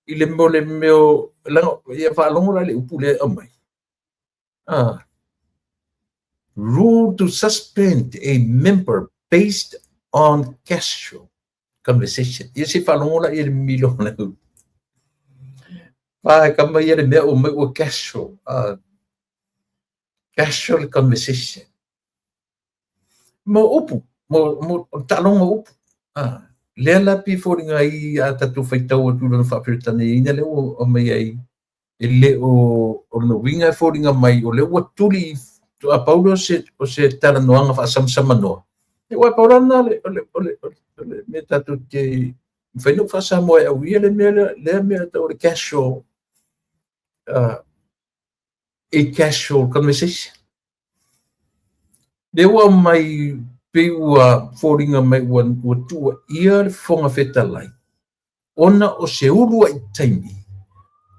i le mo le mea o leaga ia faalogo la i le upu lea e aumai. Rule to suspend a member based on casual conversation. Ia se i faalogo la i le milo o le Pa e kama ia le mea ua mai ua casual. Casual conversation. Mo upu, mo o le taaloga o upu. Lea la pei e foliga ai a tatou faitau atu i lona faa-Peretaniaina lea ua aumai ai, e le o o lona uiga e foliga mai o lea ua tuli a pau lea o se talanoaga faasamsamanoa. Aua e pau la lena o le mea tatou te mafai ona ou faa-Samoa e au ia le mea lea, lea mea e tau o le casual, a casual conversation. Lea ua aumai pei ua foliga mai ua tuuaia le Fofoga Fetalai ona o se uluai taimi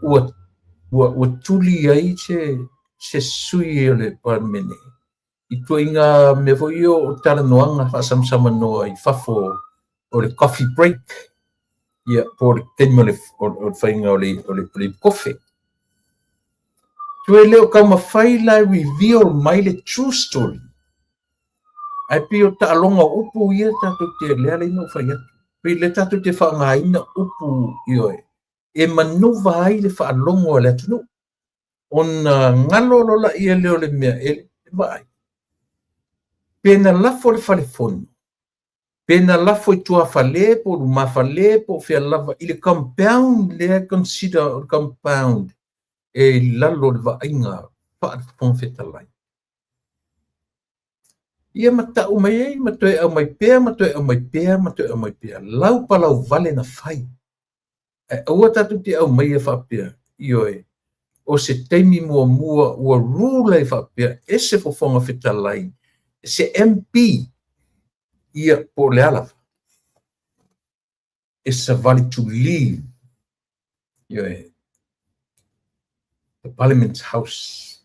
ua tuli ai se sui o le Palemene i ituaiga mea foi ia o talanoaga faasamsamanoa i fafo o le coffee break, ia, po o le taimi o le faiga o le kofe. Toe le o taumafai la e reveal mai le true story. Ae pei o taaloga o upu ia tatou te lea la ina ou fai atu. Pei lea tatou te faaaogaina upu, ioe, e manuva ai le faalogo a le atunuu. Ona galo loa laia lea o le mea e vaai. Pe na lafo le fale fono, pe na lafo i tuafale po o lumafale po o fea lava i le compound lea e consider o le compound e i lalo o le vaaiga faale-Fofoga Fetalai. Ia ma tau mai ai ma toe aumai pea ma toe aumai pea ma toe aumai pea. Lau palau vale na fai. Ae aua tatou te aumaia faapea, ioe. O se taimi muamua ua rule ai faapea e se Fofoga Fetalai, se MP, ia po o le a lava, e savali to leave, ioe, the Parliament House.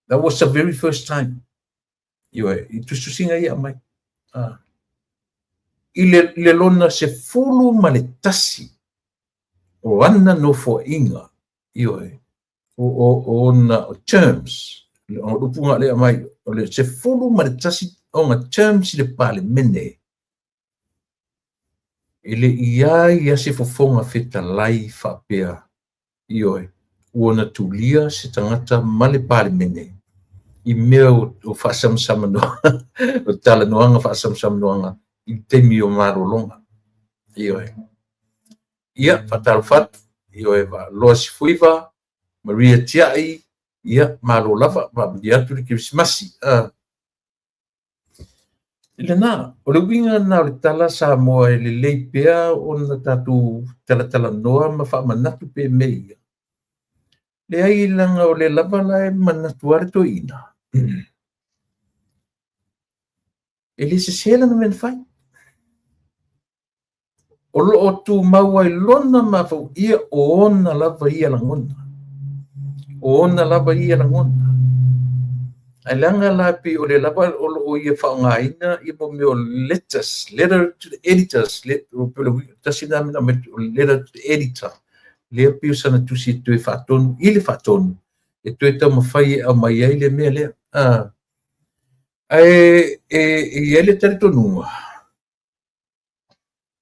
That was the very first time. Ioe, i tusitusiga ia aumai. Ah. I le, le lona 11 o ana nofoaiga, ioe, o ona terms, o upu lea aumai, o le 11 ona terms i le Palemene, e le i ai ia se Fofoga Fetalai faapea, ioe, ua na tulia se tagata ma le Palemene i mea o faasamasamanoaga, o talanoaga faasamasamanoaga i le taimi o malologa. Ioe. Ia, faatalofa atu, ioe, Vaaloloa Sifuiva, Maria Tiai, ia, malo lava, faamanuia atu le Kerisimasi. I lena, o le uiga lena o le tala Samoa e lelei pea ona tatou talatalanoa ma faamanatu pea mea ia. Leai leaga o lea lava la e manatu lava le toeaina. E le sese lana mea na fai. O lo o tumau ai lona mafaufau, ia o ona lava ia lagona. O ona lava ia lagona. Ae leaga la pei o lea lava o lo o ia faaaogaina ia mo mea o letters, letter to the editors, tasi lena mea na aumai, letter to the editor. Lea pei o sana tusi e toe faatonu i le faatonu, e toe taumafai e aumai ai le mea lea. Ae e i ai le talitonuga,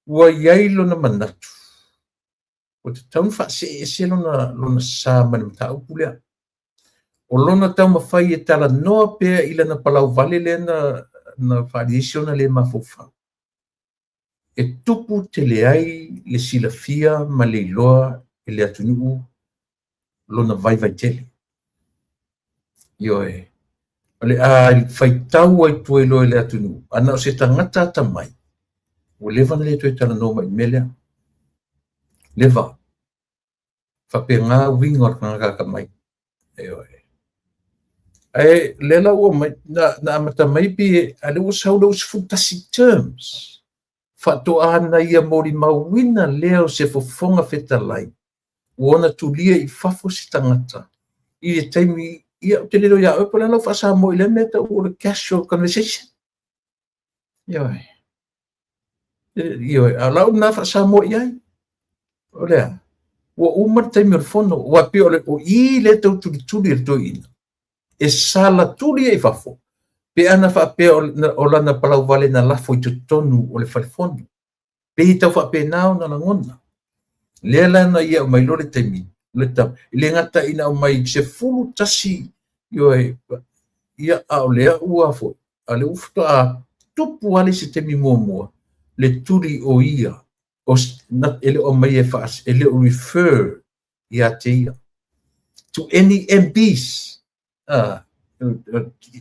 ua i ai lona manatu, ua tatau ona faasee ese lona sa mai le mataupu lea. O lona taumafai e talanoa pea i lana palauvale lea na faaalia ai se ona le mafaufau. E tupu tele ai le silafia ma le iloa e le atunuu lona vaivai tele. Ioe, o le a faitau ai tua iloa i le atunuu, a na o se tagata atamai, ua leva ona le toe talanoa mai i le mea lea. Leva. Faapena uiga o le tagata atamai. Ioe. Ae lea la ua mai, na amata mai pe, a lea ua sau lea ua 11 terms. Faatoa na ia molimauina lea o se Fofoga Fetalai ua ona tulia i fafo se tagata i le taimi, ia, ou te le iloa ia oe po o le a lau faa-Samoa i lea mea e tau o le casual conversation. Ioe. Ioe, a o lau lena faa-Samoa i ai. O le a? Ua uma le taimi o le fono, aua pei o le o i lea e tau tulituli e le toeaina. E sala tuli ai i fafo, pe ana faapea o lana palauvale na lafo i totonu o le fale fono. Pei e tau faapena ona lagona. Lea la na ia aumai loa le taimi, le tau, e le gata ina aumai 11, ioe, ia, a o lea ua foi, a o lea ua faatoa tupu lava le isi taimi muamua, le tuli o ia, o, na, e le o aumaia e faas, e le o refer ia te ia. To any MPs,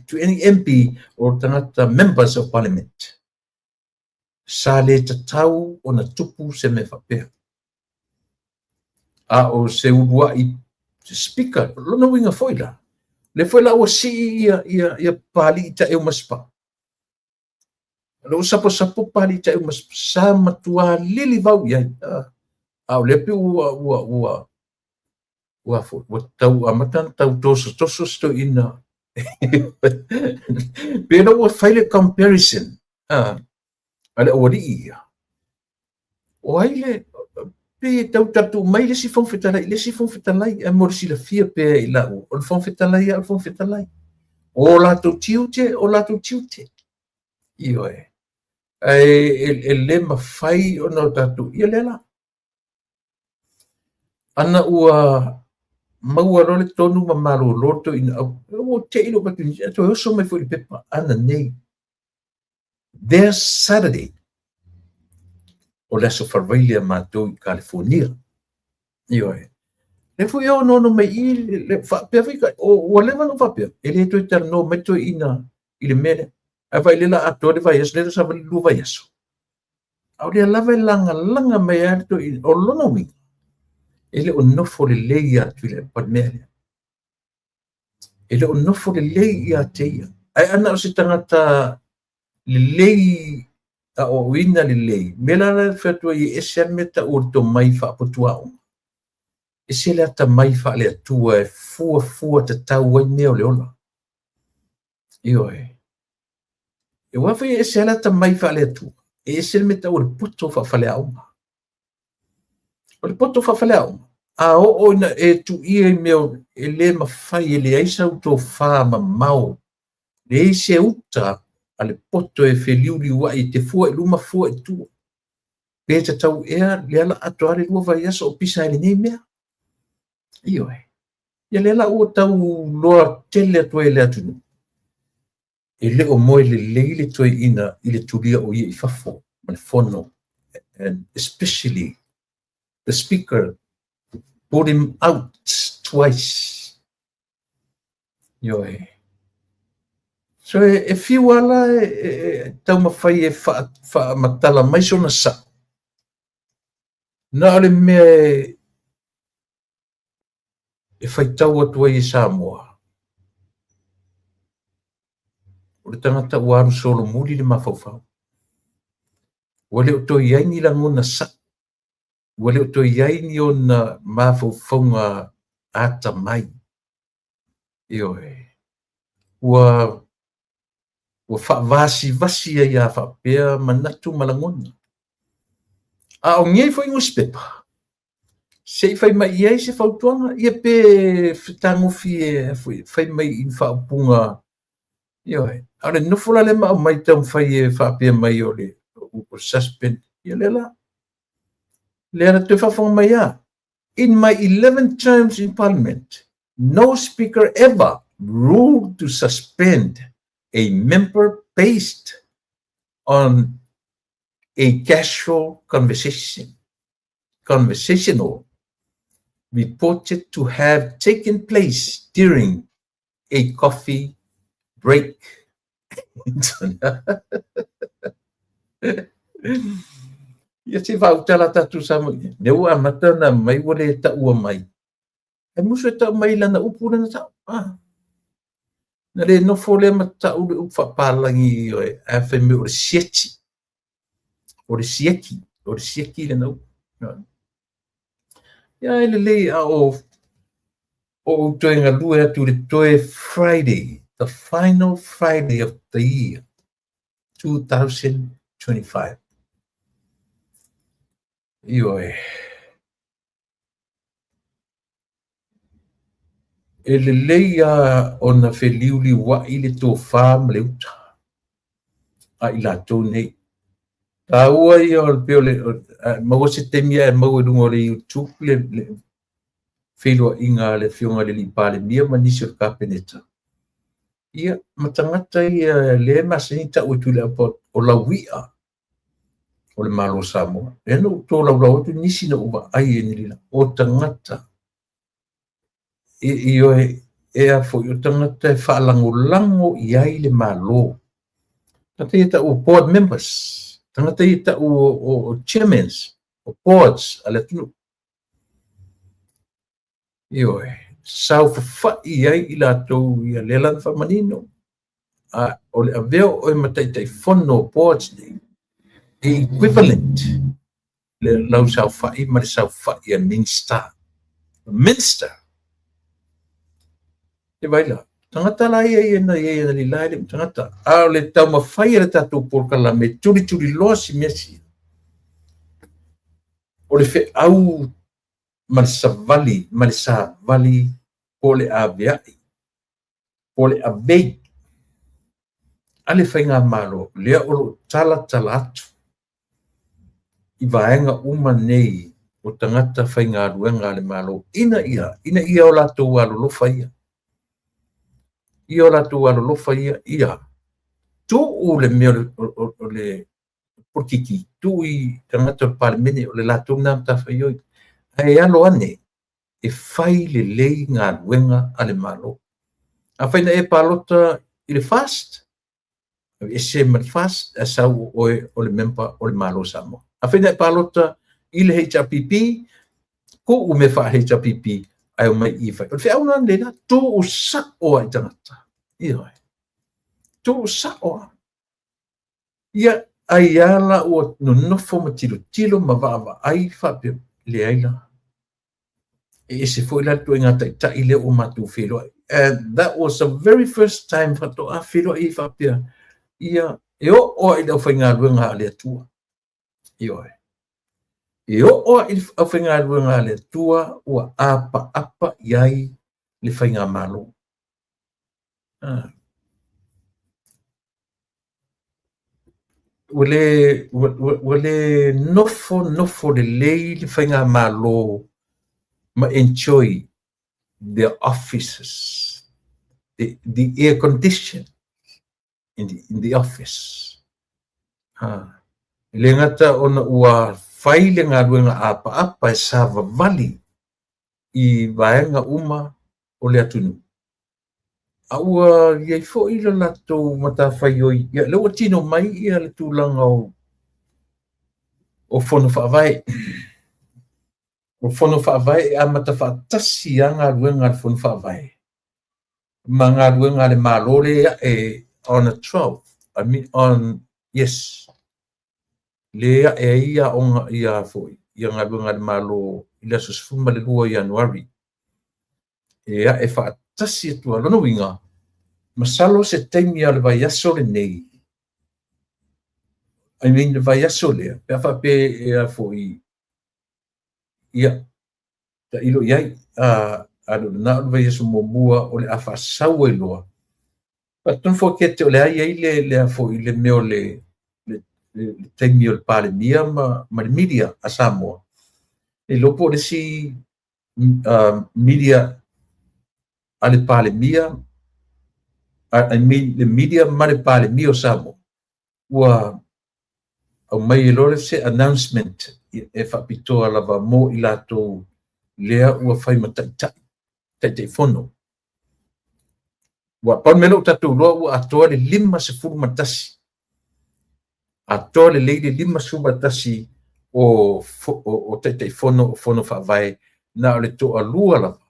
to any MP o tagata members of parliament. Sa le tatau ona tupu se mea faapea. A o se uluai speaker, lona uiga foi la, lea foi la ua sii ia Papalii Taeu Masipa. O lea ua saposapo Papalii Taeu Masipa, sa matua lilivau i ai. A o lea pei ua tau amata ona tau tosotoso se toeaina. Pei la ua fai le comparison a le aualii ia. O ai le, pei e tau tatou mai le isi Fofoga Fetalai i le isi Fofoga Fetalai, ae mo le silafia pea e i laua, o le Fofoga Fetalai lava o le Fofoga Fetalai. O latou tiute, o latou tiute. Ioe. Ae e le mafai ona o tatou, ia lea la. Ana ua maua loa le tonu ma malolo le toeaina, ua te i lou atu, e toe oso mai foi i le pepa ananei. This Saturday, o le aso Faraile a matou i California. Ioe. Lea foi e onoono mai i i, faapea foi, ua leva ona ou faapea, e le toe talanoa mai le toeaina i le mea lea. Ae vaai lea la atoa le vaiaso, lea la savali 2 vaiaso. A o lea lava e lagalaga mai ai le toeaina. O lona uiga, E le o nofo lelei ia Tuilaepa le mea lea. E le o nofo lelei ia te ia. Ae ana o se tagata lelei, aoaoina lelei, mea la la e fai atu ai e ese lava le mea e tau o le tomai faapotuaoga, ese le atamai faale-Atua e fuafua tatau ai mea o le ola. Ioe. Aua foi e ese lava le atamai faale-Atua, e ese le mea e tau o le poto faafaleaoga. O le poto faafaleaoga, a oo ina e tuia i mea e le mafai, e leai sau tofa mamao, leai se uta a le poto e feliuliuai e te fua i luma fua i tua. Pe tatau ea lea la atoa le 2 vaiaso o pisa ai i lenei mea. Ioe. Ia lea la ua tau loa tele atu ai e le atunuu, e le o moe lelei le toeaina i le tulia o ia i fafo ma le fono, and especially the speaker put him out twice. Ioe. So e fiu ala e taumafai e faamatala mai sona sao. Na o le mea e faitau atu ai e Samoa, o le tagata ua alu solomuli le mafaufau. Ua le o toe i ai ni lagona sao. Ua le o toe i ai ni ona mafaufauga atamai. Ioe. Ua faavasivasi ai a faapea manatu ma lagona. A o nei foi nusipepa, se i fai mai i ai se fautuaga, ia pe fetagofie fai mai i faaupuga. Ioe. A o le nofo la lea ma aumai taumafai e faapea mai o le suspend. Ia lea la. Lea la toe faafofoga mai a. In my 11 terms in Parliament, no speaker ever ruled to suspend a member based on a casual conversational reported to have taken place during a coffee break. Ia se faautala tatou Samoa. Lea ua amata ona mai ua le taua mai. E musu e tau mai lana upu lana tau. Ah. Na le nofo lea ma tau le upu faapalagi ioe, ae fai mai o le sieti. O le sieki. O le sieki lana upu. Ia e lelei a o ou toe galue atu le toe Friday, the final Friday of the year 2025. Ioe. E lelei a ona feliuliuai le tofa ma le uta a i latou nei. Taua ia o le pei o le maua se taimi ae maua i luga o le YouTube le feiloaiga a le afioga i le alii Palemia ma nisi o le Kapeneta. Ia, ma tagata ia lea e masani tau e Tuilaepa o lauia o le Malo o Samoa. Lea na ou tolaulau atu nisi na ou vaai e nilila, o tagata ioe, e a foi o tagata e faalagolago i ai le Malo. Tagata ia tau o board members, tagata ia tau o chairmans, o boards a le atunuu. Ioe, saofafai ai i latou ia lea la na faamanino. A o le avea o oe ma taitaifono o boards nei, e equivalent le lau saofai ma le saofai a minister. Minister! E vai la, tagata la ia ia na ia na lila le tagata. A o le taumafai a le tatou polokalame, tulituliloa si mea sia. O le feau ma le savali, ma le savali po le aveai, po le avei a le faigamalo lea o lo o talatala atu i vaega uma nei o tagata faigaluega a le Malo, ina ia o latou alolofa ia. Ia o latou alolofa ia, ia tuu le mea o le polokiki, tuu i tagata o le Palemene, o le latou na matafaioi. Ae alo ane e fai lelei galuega a le Malo. Afai na e palota i le FAST, ese ma le FAST, e sau oe o le member o le Malo Samoa. Afai na e palota i le HRPP, Tuu mea faa-HRPP ae omai i i e fai. O le feau lena nei la, tuu sa'o lava i tagata. Ioe. Tuu sa'o lava. Ia, ai lava la ua nonofo ma tilotilo ma vaavaai faapea, leai la. E ese foi la le ituaiga taitai lea ua matou feiloai. And that was the very first time faatoa feiloai ai faapea, ia, e oo lava i le aufaigaluega a le Atua. Ioe. E oo lava i le aufaigaluega a le Atua ua apaapa i ai le faigamalo. Ah. Ua le, ua, ua, ua le nofo nofo lelei le faigamalo ma enjoy their offices, the air condition in the office. Ha. E le gata ona ua fai le galuega apaapa e savavali i vaega uma o le atunuu, a ua i ai foi le latou matafaioi, ia lea ua tino mai ia le tulaga o fono faavae. O fono faavae e amata faatasi lava galuega a le fono faavae ma galuega a le Malo le a'e on the 12, I mean on, yes, le a'e ai aoga ia foi ia galuega a le Malo i le aso 12 o Ianuari. E a'e faatasi atu lava. Lona uiga, masalo se taimi o le vaiaso lenei, I mean le vaiaso lea, pe a faapea e a foi, ia, tailo i ai, a le o lena o le vaiaso muamua o le a faasau ai loa. Faatonu fokete o le a i ai le a foi le mea o le taimi o le Palemia ma le media a Samoa. E iloa po o le isi media a le Palemia, I mean le media ma le Palemia o Samoa, ua aumai e loa se announcement e faapitoa lava mo i latou lea ua fai ma taitai, Taitaifono. Ua pau le mea lea ua tatou iloa ua atoa le 51. Atoa lelei le 51 o Taitaifono o fono faavae, na o le toalua lava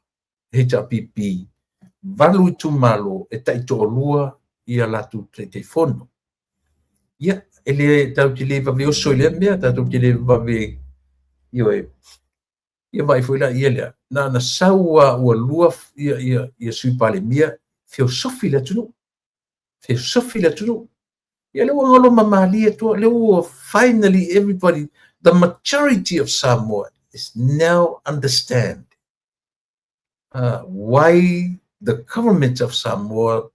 HRPP, 8 itumalo e taitoalua ia latou Taitaifono. Ia, e le tatou te le vave oso i lea mea, tatou te le vave, ioe, ia vaai foi la ia lea, na sau lava ua lua ia Sui Palemia, feosofi le atunuu. Feosofi le atunuu. Ia lea ua galo mamalie atu, lea ua finally everybody, the majority of Samoa is now understand why the government of Samoa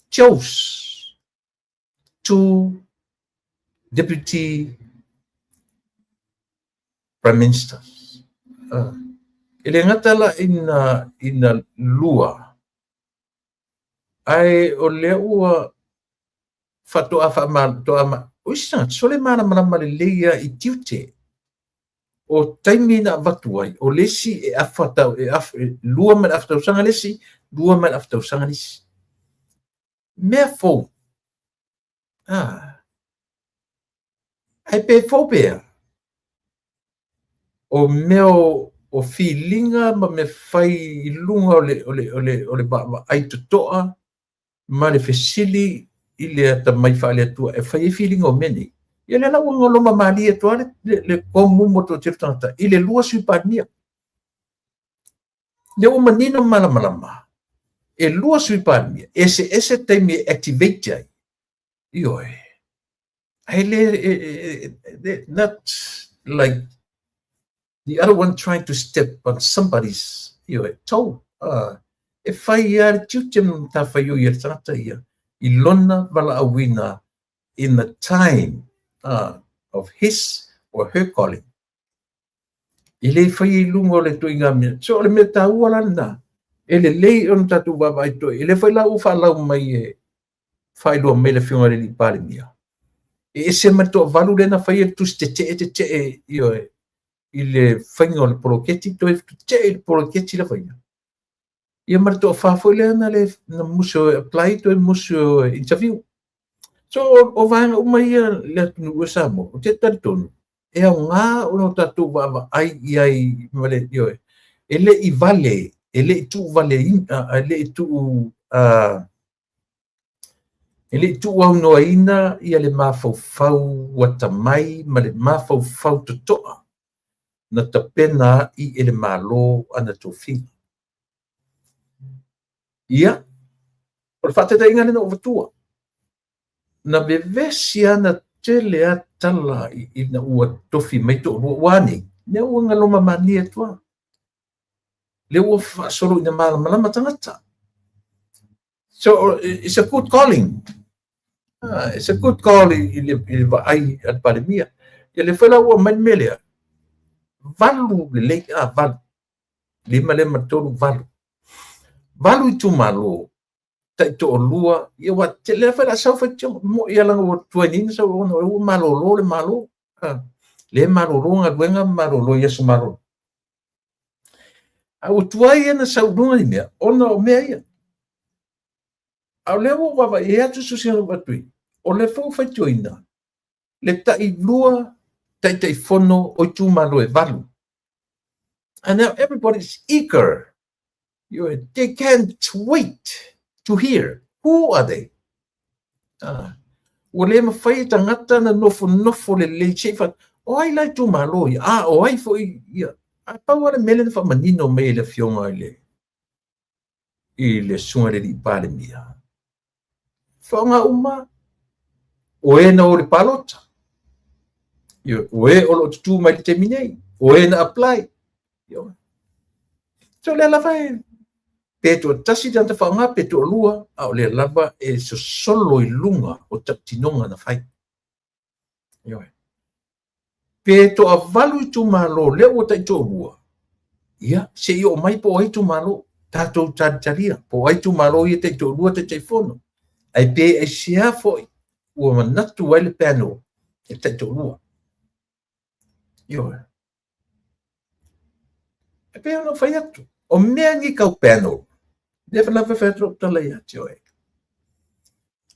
chose two deputy prime ministers. E le gata la ina lua, ae o lea ua faatoa faamatoa o isi tagata sole malamalama lelei ia i tiute o taimi na avatu ai, o le isi e afa tau, e afa, 2 ma le afa tausaga le isi, 2 ma le afa tausaga le isi. Mea fou. Ah. Ae pe fou pea, o mea o filiga ma mea fai i luga o le vaavaai totoa ma le fesili i le atamai faale-Atua e fai ai filiga o mea nei. Ia lea la ua galo mamalie atu lava le komu mo toatele tagata i le 2 Sui Palemia. Lea ua manino ma malamalama, e 2 Sui Palemia, eseese taimi e activate ai. Ioe. Ae le, not like the other one trying to step on somebody's toe. E fai ia le tiute ma matafaioi a le tagata ia i lona valaauina in the time of his or her calling. E le fai i luga o le tuiga mea. So o le mea taua la lena, e lelei ona tatou vaavaai toe. E le fai la ua faalau mai e faailoa mai le afioga i le Palemia. E ese ma le toavalu lea na fai e le tusi tetee tetee ioe, i le faiga o le poloketi, toe tetee i le poloketi lava ia. Ia ma le toafa foi lea na le na musu e apply, toe musu e interview. So o vaega uma ia le atunuu e Samoa, ou te talitonu, e aoga ona o tatou vaavaai i ai ma le, ioe. E le i vale, e le i tuuvaleina, e le i tuu e le i tuuaunoaina ia le mafaufau atamai ma le mafaufau totoa na tapena ai e le Malo ana tofiga. Ia, o le faataitaiga lea na ou avatua, na vevesi lava na tele lava tala ina ua tofi mai toalua, ua a nei? Lea ua galoma manie atu lava. Lea ua faasolo ina malamalama tagata. So it's a good calling. It's a good call i le vaai a le Palemia. Ia lea foi la ua aumai le mea lea, 8 lelei, 8, 5 lea ma le 3, 8. 8 itumalo, taitoalua, ia ua lea foi la sau faitioga, mo'i lava leaga ua tuai nei ona sau ona ua malolo le Malo. Lea e malolo galuega ma malolo i aso malolo. A ua tuai ona sau i luga ni mea, ona o mea ia. A o lea ua ou vaavaai, e i ai lava tusitusiga na ou avatu i, o lea foi ua faitioina le tailua Taitaifono o itumalo e 8. And now everybody is eager. They can't wait to hear who are they. Ua le mafai e tagata na nofonofo lelei se i fa o ai la itumalo ia, a o ai foi ia. Ae pau lava le mea lea na faamanino mai e le Afioga i le Susuga i le Alii Palemia, faaaoga uma o e na o i le palota, o e o lo o tutū mai i le taimi nei, o e na apply. So lea lava e pe toatasi le tagata faaaoga pe toalua, a o lea lava e sosolo i luga o tautinoga na fai. Ioe. Pe toavalu itumalo lea ua taitoalua, ia, se i oo mai po o ai itumalo, tatou talitalia, po o ai itumalo ia taitoalua Taitaifono. Ae pe aisea foi ua manatu ai le panel e taitoalua. Ioe. E pei ona ou fai atu, o mea nei tau panel, lea lava e fai atu lau tala ia te oe.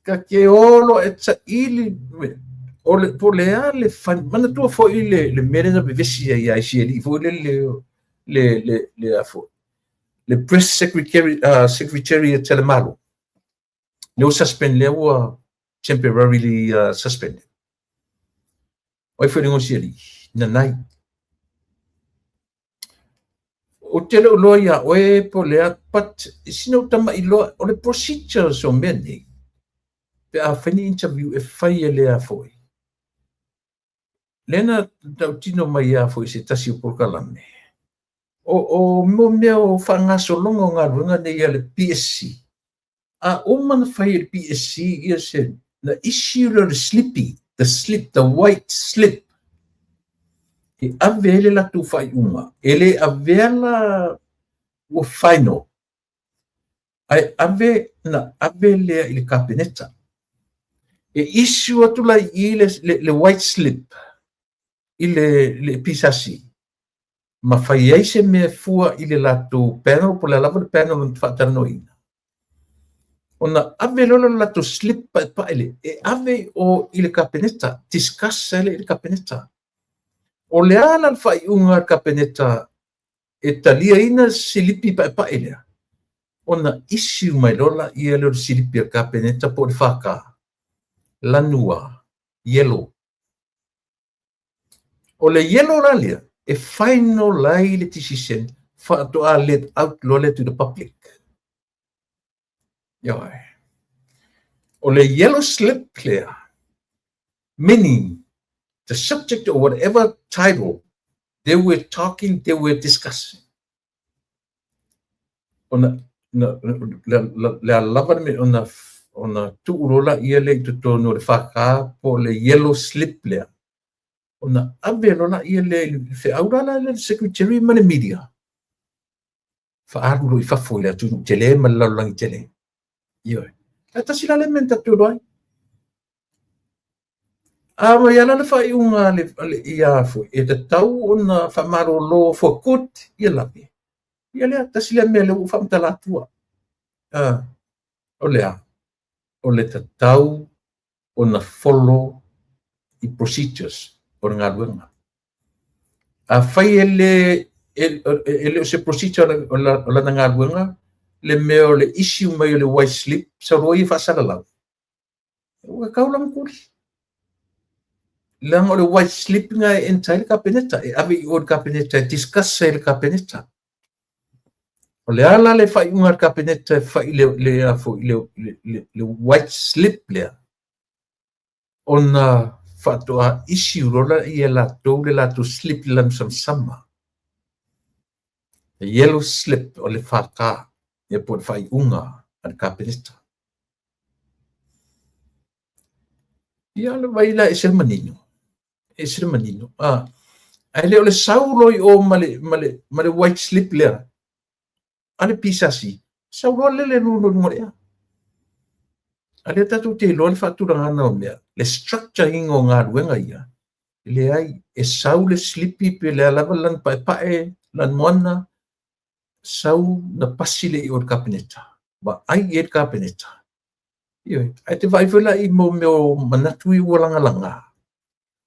Ta te o loa e saili, o le, po o le a le fani, manatua foi le mea lea na vevesi ai ia i si alii foi le, le, le, le, a foi, le press secretary, secretariat a le Malo. Lea ua suspend, lea ua temporarily suspended. O ai foi le igoa o si alii? Nanai. Ou te le o iloa ia oe po o le a, but sina ou tama'i loa, o le procedures o mea nei, pe a fai ni interview e fai e le a foi. Lea na tautino mai a foi se tasi o polokalame, o mo mea o faagasologa o galuega nei a le PSC, a uma ona fai e le PSC ia se, na issue lea o le slippy, the slip, the white slip, e ave ai le latou faaiuga, e le avea la ua final, ae ave na ave lea i le Kapeneta. E issue atu la i i le white slip i le PSC, ma fai ai se mea e fua i le latou panel, po o le a lava le panel na faatalanoaina. Ona ave loa lea o le latou slip paepae lea, e ave i o i le Kapeneta, discuss ai lea i le Kapeneta. O le a la le faaiuga a le Kapeneta e taliaina silipi paepae lea, ona issue mai loa laia lea o le silipi a le Kapeneta po o le FK, lanu a, yellow. O le yellow la lea, e final ai le decision, faatoa let out loa lea to the public. Ioe. O le yellow slip lea, meaning the subject or whatever title they were talking, they were discussing. Ona na, le a lava le mea ona tuu loa laia lea i totonu o le FK po o le yellow slip lea, ona ave loa laia lea i le feau la la le secretary ma le media, faaalu loa i fafo i le atunuu tele ma le lalolagi tele. Ioe. Ae tasi la le mea na tatou iloa ai. A mai ala le faaiuga a le ia foi, e tatau ona faamalolo for good ia lape. Ia lea, tasi lea mea lea ua ou faamatala atua. O le a? O le tatau ona follow i procedures o le galuega. Afai e le E le o se procedure o lana galuega le mea o le issue mai o le white slip, sau loa ia faasalalau. Ua tau la ona tuli. Leaga o le white slip na e enter ai le Kapeneta, e ave i o i le Kapeneta e discuss ai e le Kapeneta. O le a la le faaiuga a le Kapeneta e fai le, le, le, le, le, le white slip lea, ona faatoa issue loa lea e latou le latou slip i le lanu samasama. The yellow slip o le FK, ia po o le faaiuga a le Kapeneta. Ia le vai la e ese le manino. E ese le manino. Ah, ae le o le sau loa i o ma le, ma le, ma le white slip lea, a le PSC, sau loa lele luga luga o le ea. A lea tatou te iloa le faatulagaga o mea, le structure ina o galuega ia, e leai, e sau le slipi pe le a lava le lanu paepae, lanumoana, sau na pasi lea i o i le Kapeneta, vaai i ai le Kapeneta. Ioe, ae te vaai foi la i mea o manatu ia ua lagalaga,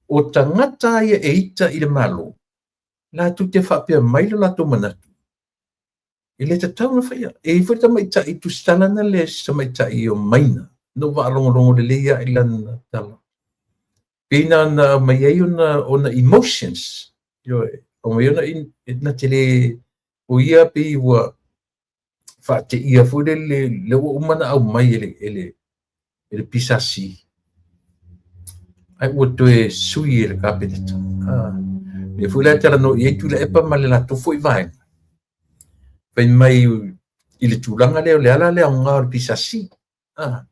o tagata ia e ita i le Malo, latou te faapea mai lo latou manatu, e le tatau ona faia. E i ai foi le tamaitai tusitala na le se tamaitai o Maina, na ou faalogologo lelei lava i lana tala. Pei na ona aumai ai ona emotions, ioe, aumai ona, na te le, o ia pei ua faateia foi lele, lea ua uma ona aumai e le, e le, e le PSC, ae ua toe sui e le Kapeneta. Ah, lea foi la e talanoa i ai Tuilaepa ma le latou foi vaega. Fai mai i le tulaga lea, o le a la le aoga o le PSC. Ah.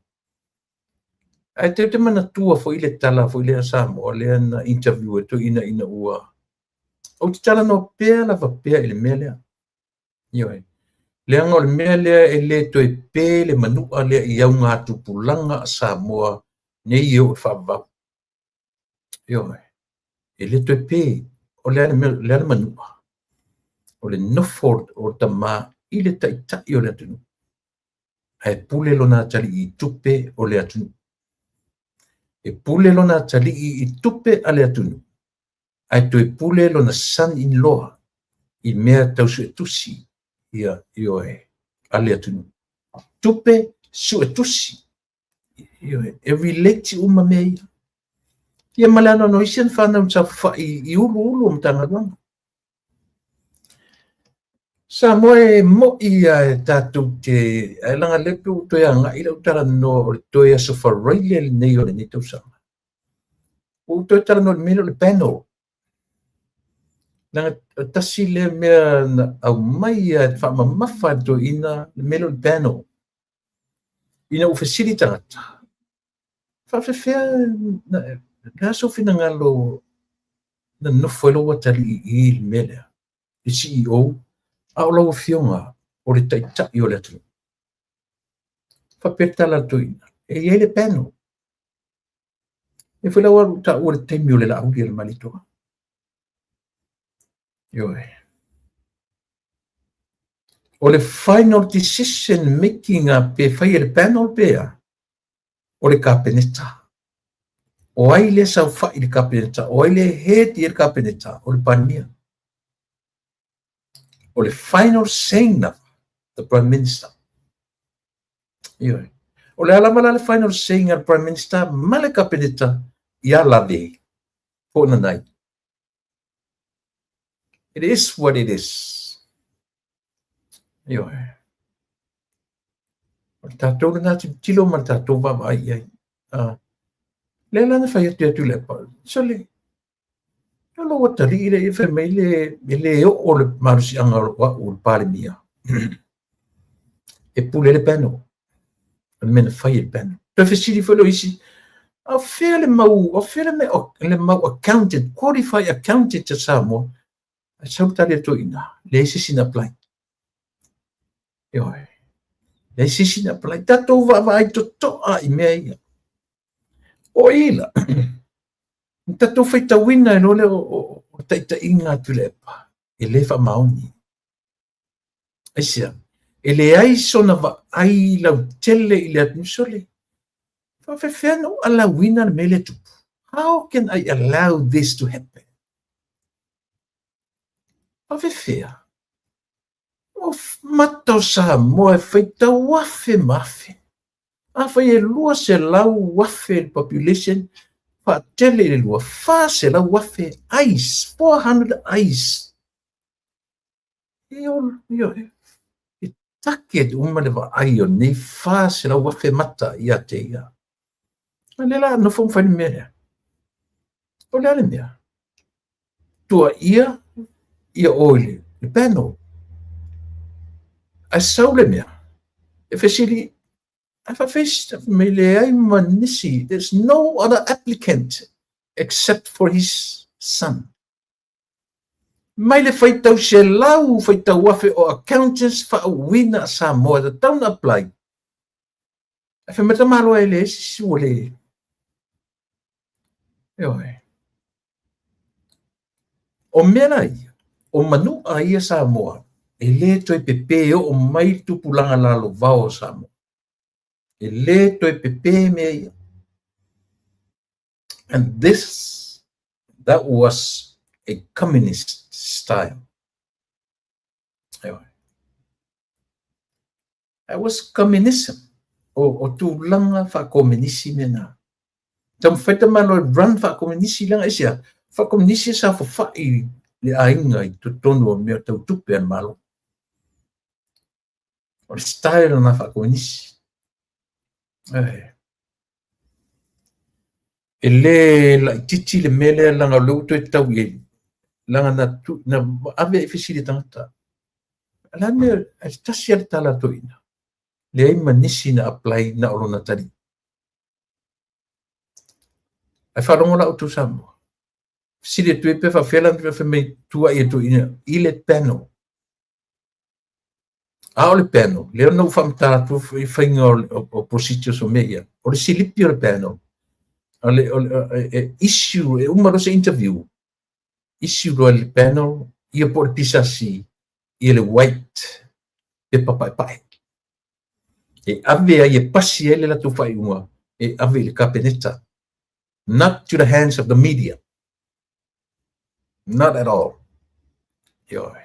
Ae te te manatua foi le tala foi lea a Samoa lea na interview e toeaiina ina ua ou te talanoa pea lava pea i le mea lea. Ioe. Leaga o le mea lea e le toe pe le manua lea i augatupulaga a Samoa nei e oo i le faavavau. Ioe. E le toe pe. O le a le mea, o le a le manua? O le nofo o le tama i le taitai o le atunuu, ae pule lona atalii i tupe o le atunuu. E pule lona atalii i tupe a le atunuu, ae toe pule lona son in law i mea tau suetusi, ia, ioe, a le atunuu. Tupe suetusi, ioe, e relate uma mea ia. Ia ma le anoano o isi ana fanau na saofafai i uluulu o Matagaluega. Samoa e mo'i lava e tatou te, ae leaga lea pei ua toe agai lau talanoa o le toe Aso Faraile lenei o lenei tausaga. Ua ou toe talanoa i le mea lea o le panel. Leaga tasi lea mea na aumai lava e faamamafa e le toeaina le mea lea o le panel. Ina ua fesili tagata, faafefea le a sou finagalo na nofo ai lou atalii i i le mea lea, le CEO, a o lau afioga o le taitai o le atunuu. Faapea le tala a le toeaina, e i ai le panel. E foi la ua alu taua le taimi o le Laauli a le Malietoa. Ioe. O le final decision making a pe fai e le panel pe a, o le Kapeneta. O ai lea saofai i le Kapeneta, o ai lea head i le Kapeneta, o le Palemia. O le final saying lava, the Prime Minister. Ioe. O le a lava la le final saying a le Prime Minister ma le Kapeneta ia lave po nanai. It is what it is. Ioe. O le tatou lena tilotilo ma le tatou vaavaai i ai. Lea la na fai atu ia Tuilaepa, sole, o lou atalii lea e fai mai le, e le oo le malosiaga o au o le Palemia. E pule le panel. O le mea na fai e le panel. Toe fesili foi lea o isi, a o fea le mau, o fea le, mea, le mau accountant, qualified accountant a Samoa? Ae sau le tali a le toeaina, leai se isi na apply. Ioe. Leai se isi na apply. Tatou vaavaai totoa i mea ia. O i la, na tatou faitauina e loa lea o taitaiga a Tuilaepa, e le faamaoni. Aisea? E leai sona vaai lautele i le atunuu sole. Faafefea na ou alauina le mea lea tupu? How can I allow this to happen? Faafefea? O mata o Samoa e faitau afe ma afe. Afai e 200,000 le population, faatele i le lua, 400,000 eyes, 400 eyes. E target uma le vaai o nei 400,000 mata ia te ia. A lea la nofo ma fai le mea lea. O le a le mea? Tuuaia ia oe i le panel. Ae sau le mea, e fesili, ae faafeis mai leai ma nisi, there's no other applicant except for his son. Mai le faitau selau faitau afe o accountants faauuina a Samoa e tatau ona apply. Ae fai mai le tamaloa e leai se isi ua le. Ioe. O mea la ia, o manu'a ia Samoa, e le toe pepe oo mai le tupulaga lalovao o Samoa. E le toe pepe mea ia. And this, that was a communist style. Ioe. That was communism. O tulaga faakomenisi mea na. Taumafai tamaloa e run faakomenisi leaga aisea? Faakomenisi e saofafai le aiga i totonu o mea tau tupe a le Malo. O le style lena faakomenisi. E le laitiiti le mea lea leaga o lea ua toe tau i ai, leaga na, na ave ai fesili e tagata. O le a le mea, e tasi lava le tala a toeaiina, leai ma nisi na apply na o lona atalii. Ae faalogo la outou Samoa, fesili atu ai pe faapefea la ona fai mai tuuai e toeaiina i le panel. A o le panel, lea na ou faamatala atu i faiga o procedures o mea ia, o le silipi o le panel, o le, o le, e issue, e uma loa se interview, issue loa e le panel, ia po o le PSC, ia le white pepa paepae. E ave ai, e pasi ai le latou faaiuga, e ave i le Kapeneta. Not to the hands of the media. Not at all. Ioe.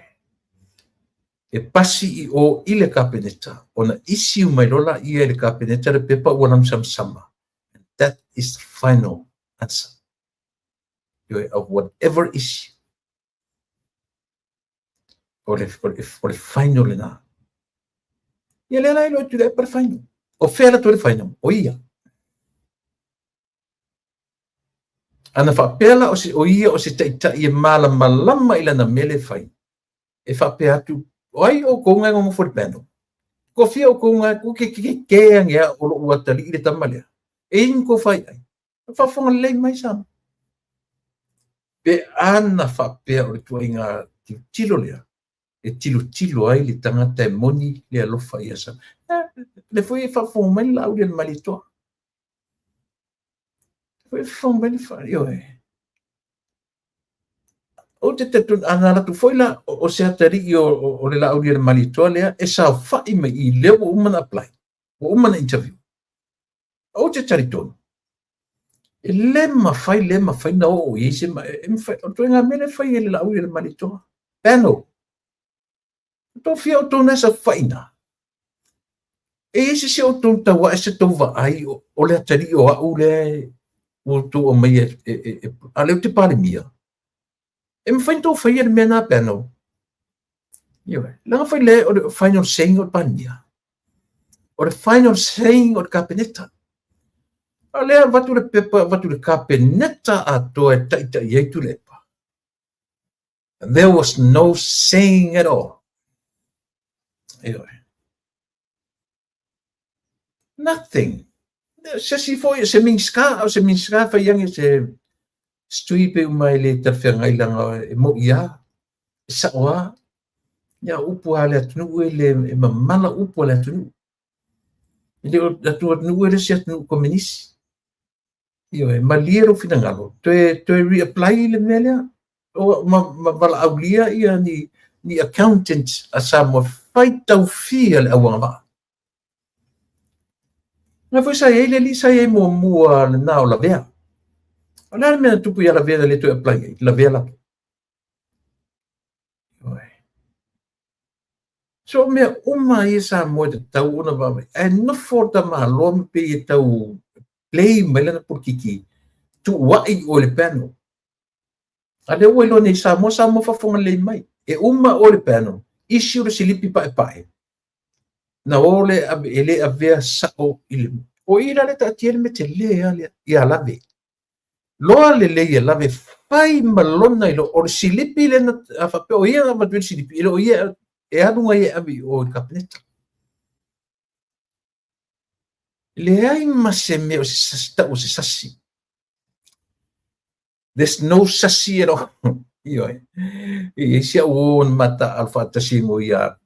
E pasi i o i le Kapeneta, ona issue mai loa laia e le Kapeneta le pepa ua lamusamasama. And that is the final answer. Ioe, of whatever issue. O le, o le, o le final lena. Ia lea la e iloa atu le final. O fea la le final? O ia. Ana faapea la o se, o ia o se taitai e malamalama i lana mea lea e fai, e faapea atu, o ai outou na e nonofo i le panel? Toafia outou na e ke ke ke ane a o lou atalii le tama lea. E i ai ni tou faiai. Faafofoga lelei mai Samoa. Pe ana faapea o le ituaiga tilotilo lea, e tilotilo ai le tagata e moni le alofa ia Samoa. Lea foi e faafofoga mai le Laaulialemalietoa. Ioe. Ou te talitonu, ana alu atu foi la o se atalii o le Laaulialemalietoa lea e saofai mai i lea ua uma ona apply, ua uma ona interview. Ou te talitonu, e le mafai, le mafai na oo i ai se, e mafai, o le ituaiga mea lea e fai e le Laaulialemalietoa. Panel. Toafia outou na e saofai i ina. E i ai se isi o outou tau ae se tou vaai o le atalii o au lea ua outou aumaia e, e, e, a lea ou te Palemia. E mafai ona outou faia le mea na panel. Ioe. Leaga foi le o le final saying o le Palemia. O le final saying o le Kapeneta. A lea avatu le pepa, avatu le Kapeneta atoa e taitai ai Tuilaepa. There was no saying at all. Ioe. Nothing. Se si foi, se Minista, o se Minista fai ange se stui pe uma e le talafeagai langa e mo'i a, e sa'o a, ia upu a le atunuu e le e mamala upu a le atunuu. E le o atunuu e le se atunuu komenisi. Ioe, malie lou finagalo, toe, toe reapply le mea lea. O, ma, ma valaaulia ia ni, ni accountant a Samoa faitau fia le auagavaa. Na foi sa i ai le alii sa i ai muamua lena o Lavea. O le a le mea na tupu ia Lavea na le toe apply ai? Lavea la. Ioe. So o mea uma ia Samoa e tatau ona vaavaai, ae nofo le tamaloa ma pei e tau play mai lana polokiki, tuuai oe i le panel. A lea ua iloa nei Samoa, Samoa faafofoga lelei mai. E uma oe i le panel, issue le silipi paepae, na o lea e le avea sao i le... O i la lea taatia le mea tele lava lea ia lave. Loa lelei e lave fai ma lona iloa, o le silipi lea na a faapea o ia na avatu ai le silipi, e le o ia e alu ai e ave i o i le Kapeneta. Leai ma se mea o se sasi, tau o se sasi. There's no sasi at all. Ioe. E i ai si au uo na mataaalo faatasi ai ma ia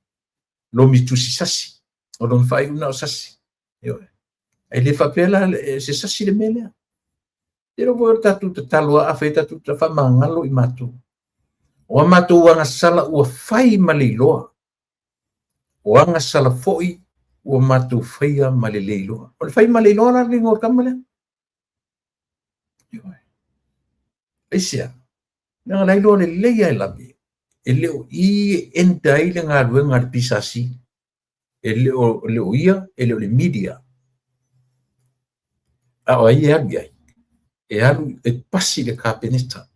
Lomi Tusi Sasi. O lona faaiu na o Sasi. Ioe. Ae le faapea la se sasi le mea lea. Te iloa foi o le tatou tatalo a afai tatou te faamagalo i matou. O a matou agasala ua fai ma le iloa. O agasala foi ua matou faia ma le le iloa. O le fai ma le iloa la le igoa o le tama lea. Ioe. Aisea? Leaga la iloa lelei lava e Lave, e le o i e end ai le galuega a le PSC. E le o, le o ia, e le o le media. A o ai e alu i ai? E alu e pasi le Kapeneta.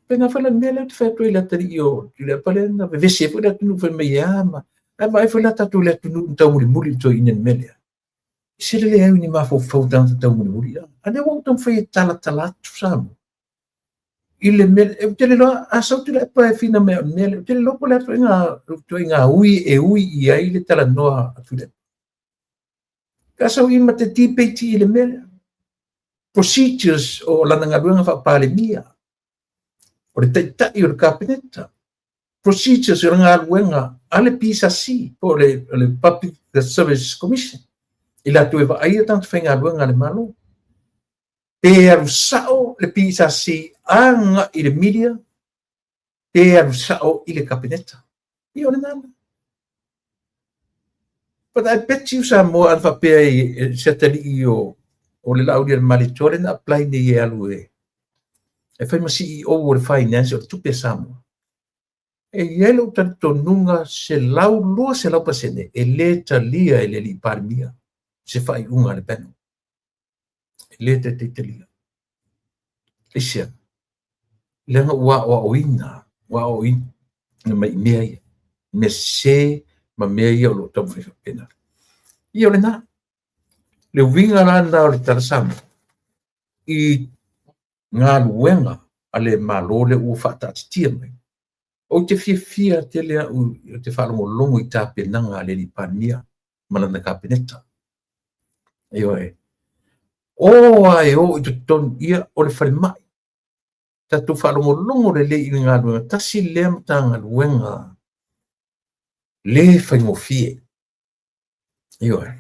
Pena foi la le mea lea ou te fai atu ai i le atalii o Tuilaepa lea na vevesi ai foi le atunuu fai mai e a ma ae vaai foi la tatou i le atunuu na taumulimuli i le toeaina i le mea lea. E se le leai o ni mafaufau o tagata taumulimuli. A lea ua ou taumafai e talatala atu Samoa i le mea, ou te le iloa, a sau Tuilaepa e fina mai au i le mea lea, ou te le iloa po o le a ituaiga ui e ui i ai le talanoa a Tuilaepa. Pe a sau i ma te debate i le mea lea. Procedures o lana galuega faa-Palemia, o le taitai o le Kapeneta, procedures o le galuega a le PSC po o le Public Service Commission, i latou e vaaia tagata faigaluega a le Malo. Pe alu sao le PSC agai i le media, pe alu sao i le Kapeneta. Ia o lena la. But I bet you Samoa ana faapea e se atalii o o le Laaulialemalietoa lea na apply nei e alu e fai ma CEO o le finance o le tupe a Samoa. E i ai lou talitonuga 100, 200% e le talia e le alii Palemia se faaiuga a le panel. E le taitai talia. Aisea? Leaga ua aoaoina, ua aoaoina mai i mea ia, mea sese ma mea ia o lo o taumafai faapena. Ia o lena. Le uiga la lena o le tala Samoa i galuega a le Malo lea ua faataatitia mai. Ou te fiafia tele au ou te faalogologo i tapenaga a le alii Palemia ma lana Kapeneta. Ioe. O a e o i totonu, ia, o le falemai. Tatou faalogologo lelei i le galuega, tasi lea Matagaluega le faigofie. Ioe.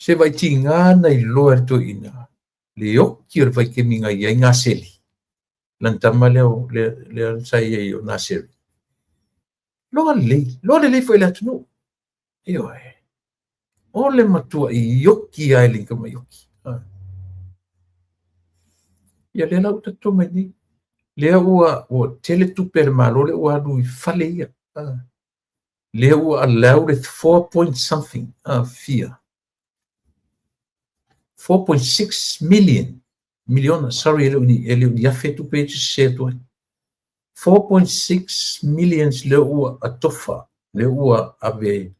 Se vaai tiga na iloa e le toeaina le oki o le vaikemi na i ai Gaseli. Lana tama lea, lea sa i ai o Naseri. Loa lelei, loa lelei foi i le atunuu. Ioe. O le matuai oki lava e le tama i oki. Ia lea la ua tatou mai nei. Lea ua tele tupe a le Malo lea ua alu i fale ia. Lea ua allow le 4 point something, fia. 4.6 million, miliona, sorry, e le o ni afe tupe e sese atu ai. 4.6 millions lea ua atofa, lea ua ave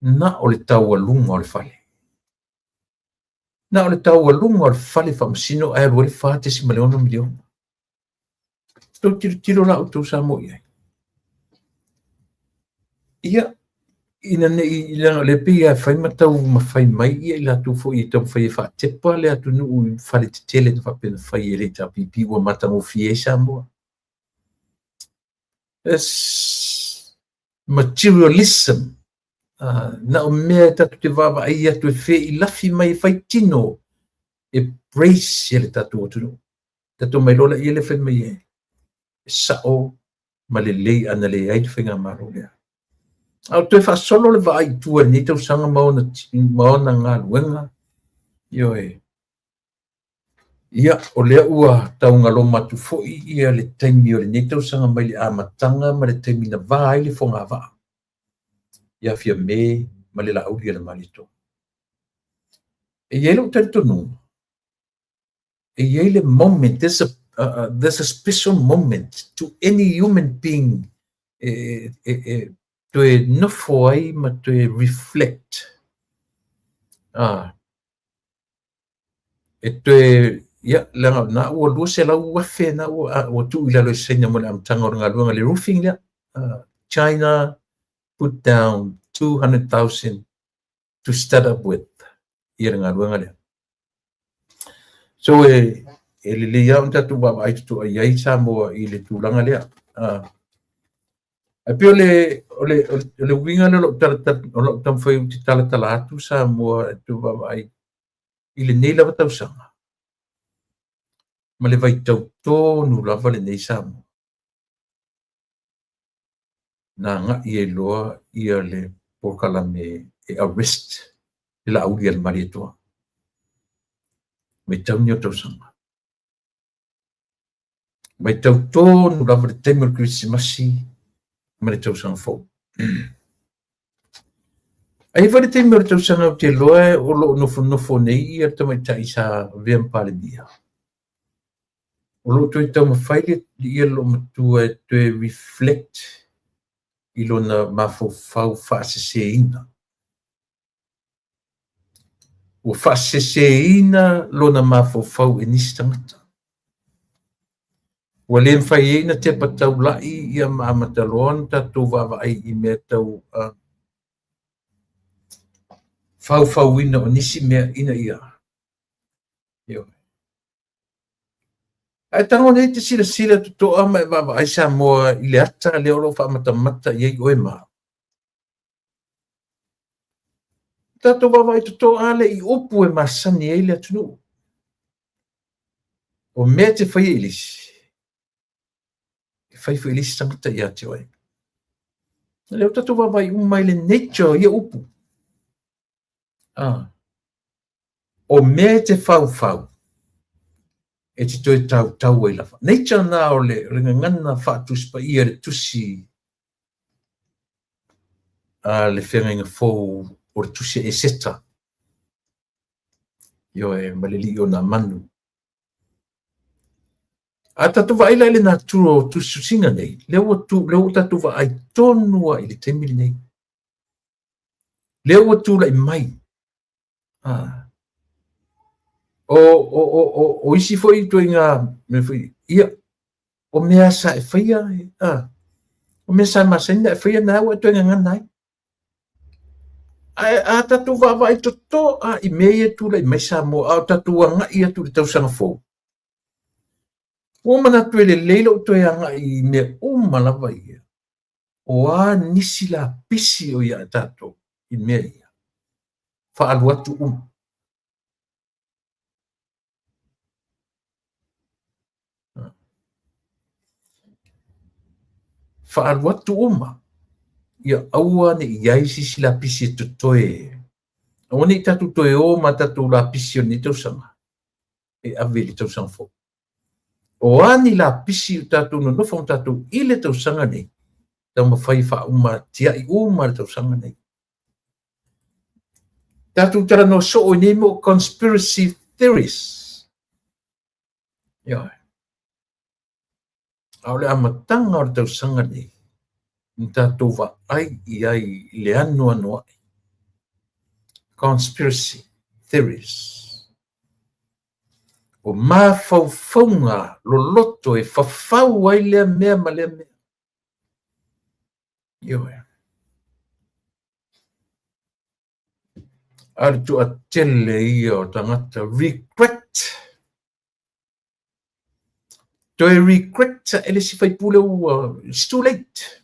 na o le taualuga o le fale. Na o le taualuga o le fale faamasino ae alu ai le 4.6 miliona. Tou tilotilo la outou Samoa i ai. Ia, ina ne i, leaga o lea pei lava e fai ma taumafai mai ia i latou foi e taumafai e faatepa le atunuu i fale tetele na faapea na fai e le HRPP ua matagofie ai Samoa. It's materialism. Na o mea e tatou te vaavaai atu e feilafi mai e fai tino e brace le tatou atunuu. Tatou mai loa laia lea fai mai e sao ma lelei ana leai le faigamalo lea. A o toe faasolo le vaai i tua i lenei tausaga ma ona galuega, ioe. Ia, o lea ua taugaloma atu foi ia le taimi o lenei tausaga mai le amataga ma le taimi na va ai le fogavaa ia Fiame ma le Laauli a le Malietoa. E i ai lou talitonuga, e i ai le moment, there's a special moment to any human being e toe nofo ai ma toe reflect. E toe, ia, leaga o lena ua 200,000 na ua tuu i lalo e Saina mo le amataga o le galuega le roofing lea. China put down 200,000 to start up with ia le galuega lea. So e lelei lava ona tatou vaavaai totoa i ai Samoa i le tulaga lea. Ae pei o le uiga lea o lau taumafai ou te talatala atu Samoa e toe vaavaai i lenei lava tausaga ma le vaitau tonu lava lenei Samoa na agai ai loa ia le polokalame e arrest le Laauli a le Malietoa. Vaitau nei o tausaga. Vaitau tonu lava le taimi o le Kerisimasi ma le tausaga fou. Ai foi le taimi o le tausaga ou te iloa o lo o nofonofo nei ia le tamaitai sa avea ma Palemia. O lo o toe taumafai ia le loomatua e toe reflect i lona mafaufau faaseseina. Ua faaseseina lona mafaufau e nisi tagata. Ua le mafai ai ona tepa taulai ia ma amata loa ona tatou vaavaai i mea tau faufauina o nisi mea ina ia. Ae tago nei te silasila totoa ma e vaavaai Samoa i le ata lea o lo o faamatamata i ai oe ma au. Tatou vaavaai totoa lea i upu e masani ai le atunuu. O mea e te faia i le isi, e fai foi e le isi tagata ia te oe. O lea ua tatou vaavaai uma i le nature o ia upu. O mea e te faufau, e te toe tautau ai lava. Nature na o le gagana faatusi paia le tusi a le feagaiga fou o le tusi a Eseta. Ioe, ma le alii o nā manu. A tatou vaai la i le natura o tusitusiga nei, lea ua tatou vaai tonu lava i le taimi lenei. Lea ua tulai mai. O isi foi ituaiga mea foi, ia, o mea sa e faia, o mea sa masani ona e faia na ua e toe gagana ai. Ae a tatou vaavaai totoa i mea ia e tulai mai Samoa, a o tatou agai atu i le tausaga fou, ua manatu e lelei lou toe agai i mea uma lava ia. O a nisi lapisi o ia tatou i mea ia. Faaalu atu uma. Faaalu atu uma. Ia aua ne i ai se isi lapisi e totoe. Aua ne i tatou toe o ma tatou lapisi o lenei tausaga e ave i le tausaga fou. O a ni lapisi o tatou nonofo ma tatou i le tausaga nei, taumafai e faauma tiai uma le tausaga nei. Tatou talanoa soo i nei mea o conspiracy theories. Ioe. A o le amataga o le tausaga nei, na tatou vaai i ai i le anoanoai. Conspiracy theories. O mafaufauga loloto e fafau ai lea mea ma lea mea. Ioe. A o le toatele ia o tagata regret. Toe regret e le isi faipule ua it's too late.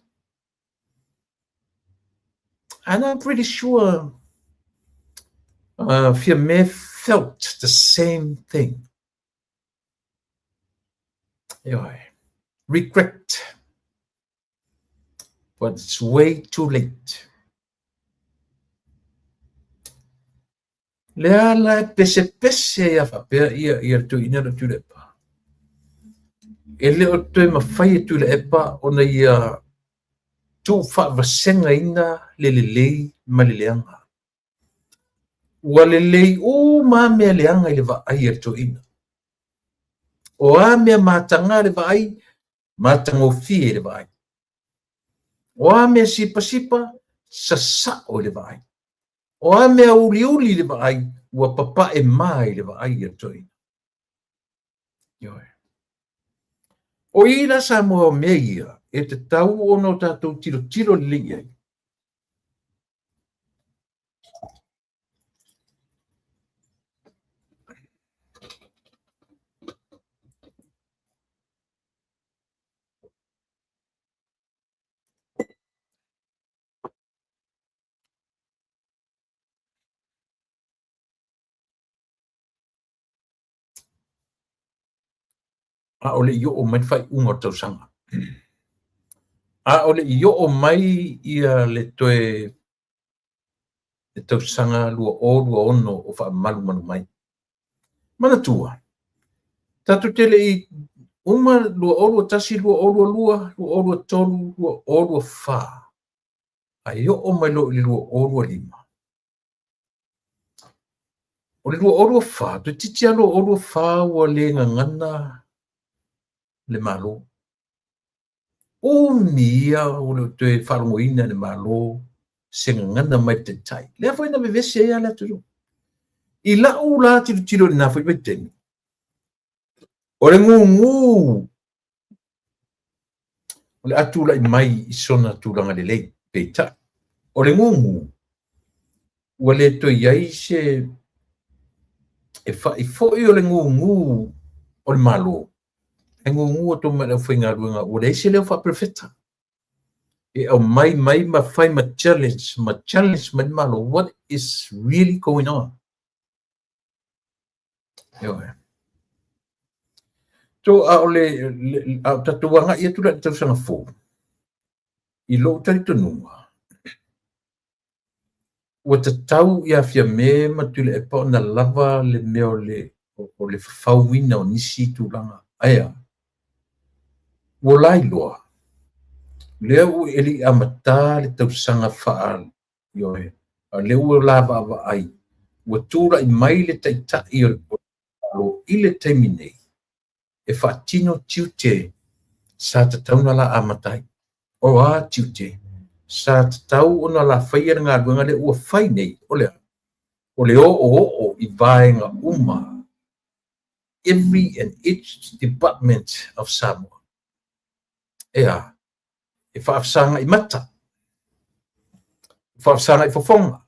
And I'm pretty sure Fiame felt the same thing. Ioe. Regret. But it's way too late. Lea la e pesepese ai lava faapea ia le toeaina lea o Tuilaepa. E le o toe mafai e Tuilaepa ona ia tuufaavasegaina le lelei ma le leaga. Ua lelei uma lava mea leaga i le vaai a le toeaina. O a mea mataga le vaai, matagofie i le vaai. O a mea sipasipa, sasao i le vaai. O a mea uliuli i le vaai, ua papae ma i le vaai a le toeaina. Ioe. O i la Samoa o mea ia e tatau ona o tatou tilotilo lelei i ai. A o le i oo mai le faaiuga o le tausaga. A o le i oo mai ia le toe le tausaga 2026 o faamalumalu mai. Manatua, tatou te le i uma 2021, 2022, 2023, 2024, ae oo mai loa i le 2025. O le 2024, toeitiiti lava 2024 ua le gagana le Malo. Umi ia ua le o toe faalogoina e le Malo se gagana mai le Taitai. Lea foi na vevesi ai lava le atunuu. I lau la tilotilo i lena foi vaitaimi, o le gugu o le a tulai mai i sona tulaga lelei, peitai, o le gugu ua le toe i ai se e fa'i foi o le gugu o le Malo, ae gugu atu ma le aufaigaluega ua leai se leo faaperofeta e aumai mai ma fai ma challenge ma challenge mai le Malo, what is really going on? Ioe. So, a o le, a o tatou agai atu la i le tausaga fou, i lou talitonuga, ua tatau ia Fiame ma Tuilaepa ona lava le mea o le, o le fafauina o nisi tulaga. Ae a? Ua lailoa, lea ua e le i amata le tausaga faa, ioe, a lea ua la vaavaai, ua tulai mai le taitai o le Malo i le taimi nei, e faatino tiute sa tatau ona la amata ai. O a tiute? Sa tatau ona la faia le galuega lea ua fai nei, o le a? O le oooo i vaega uma, every and each department of Samoa. E a? E faafesagai mata, faafesagai fofoga,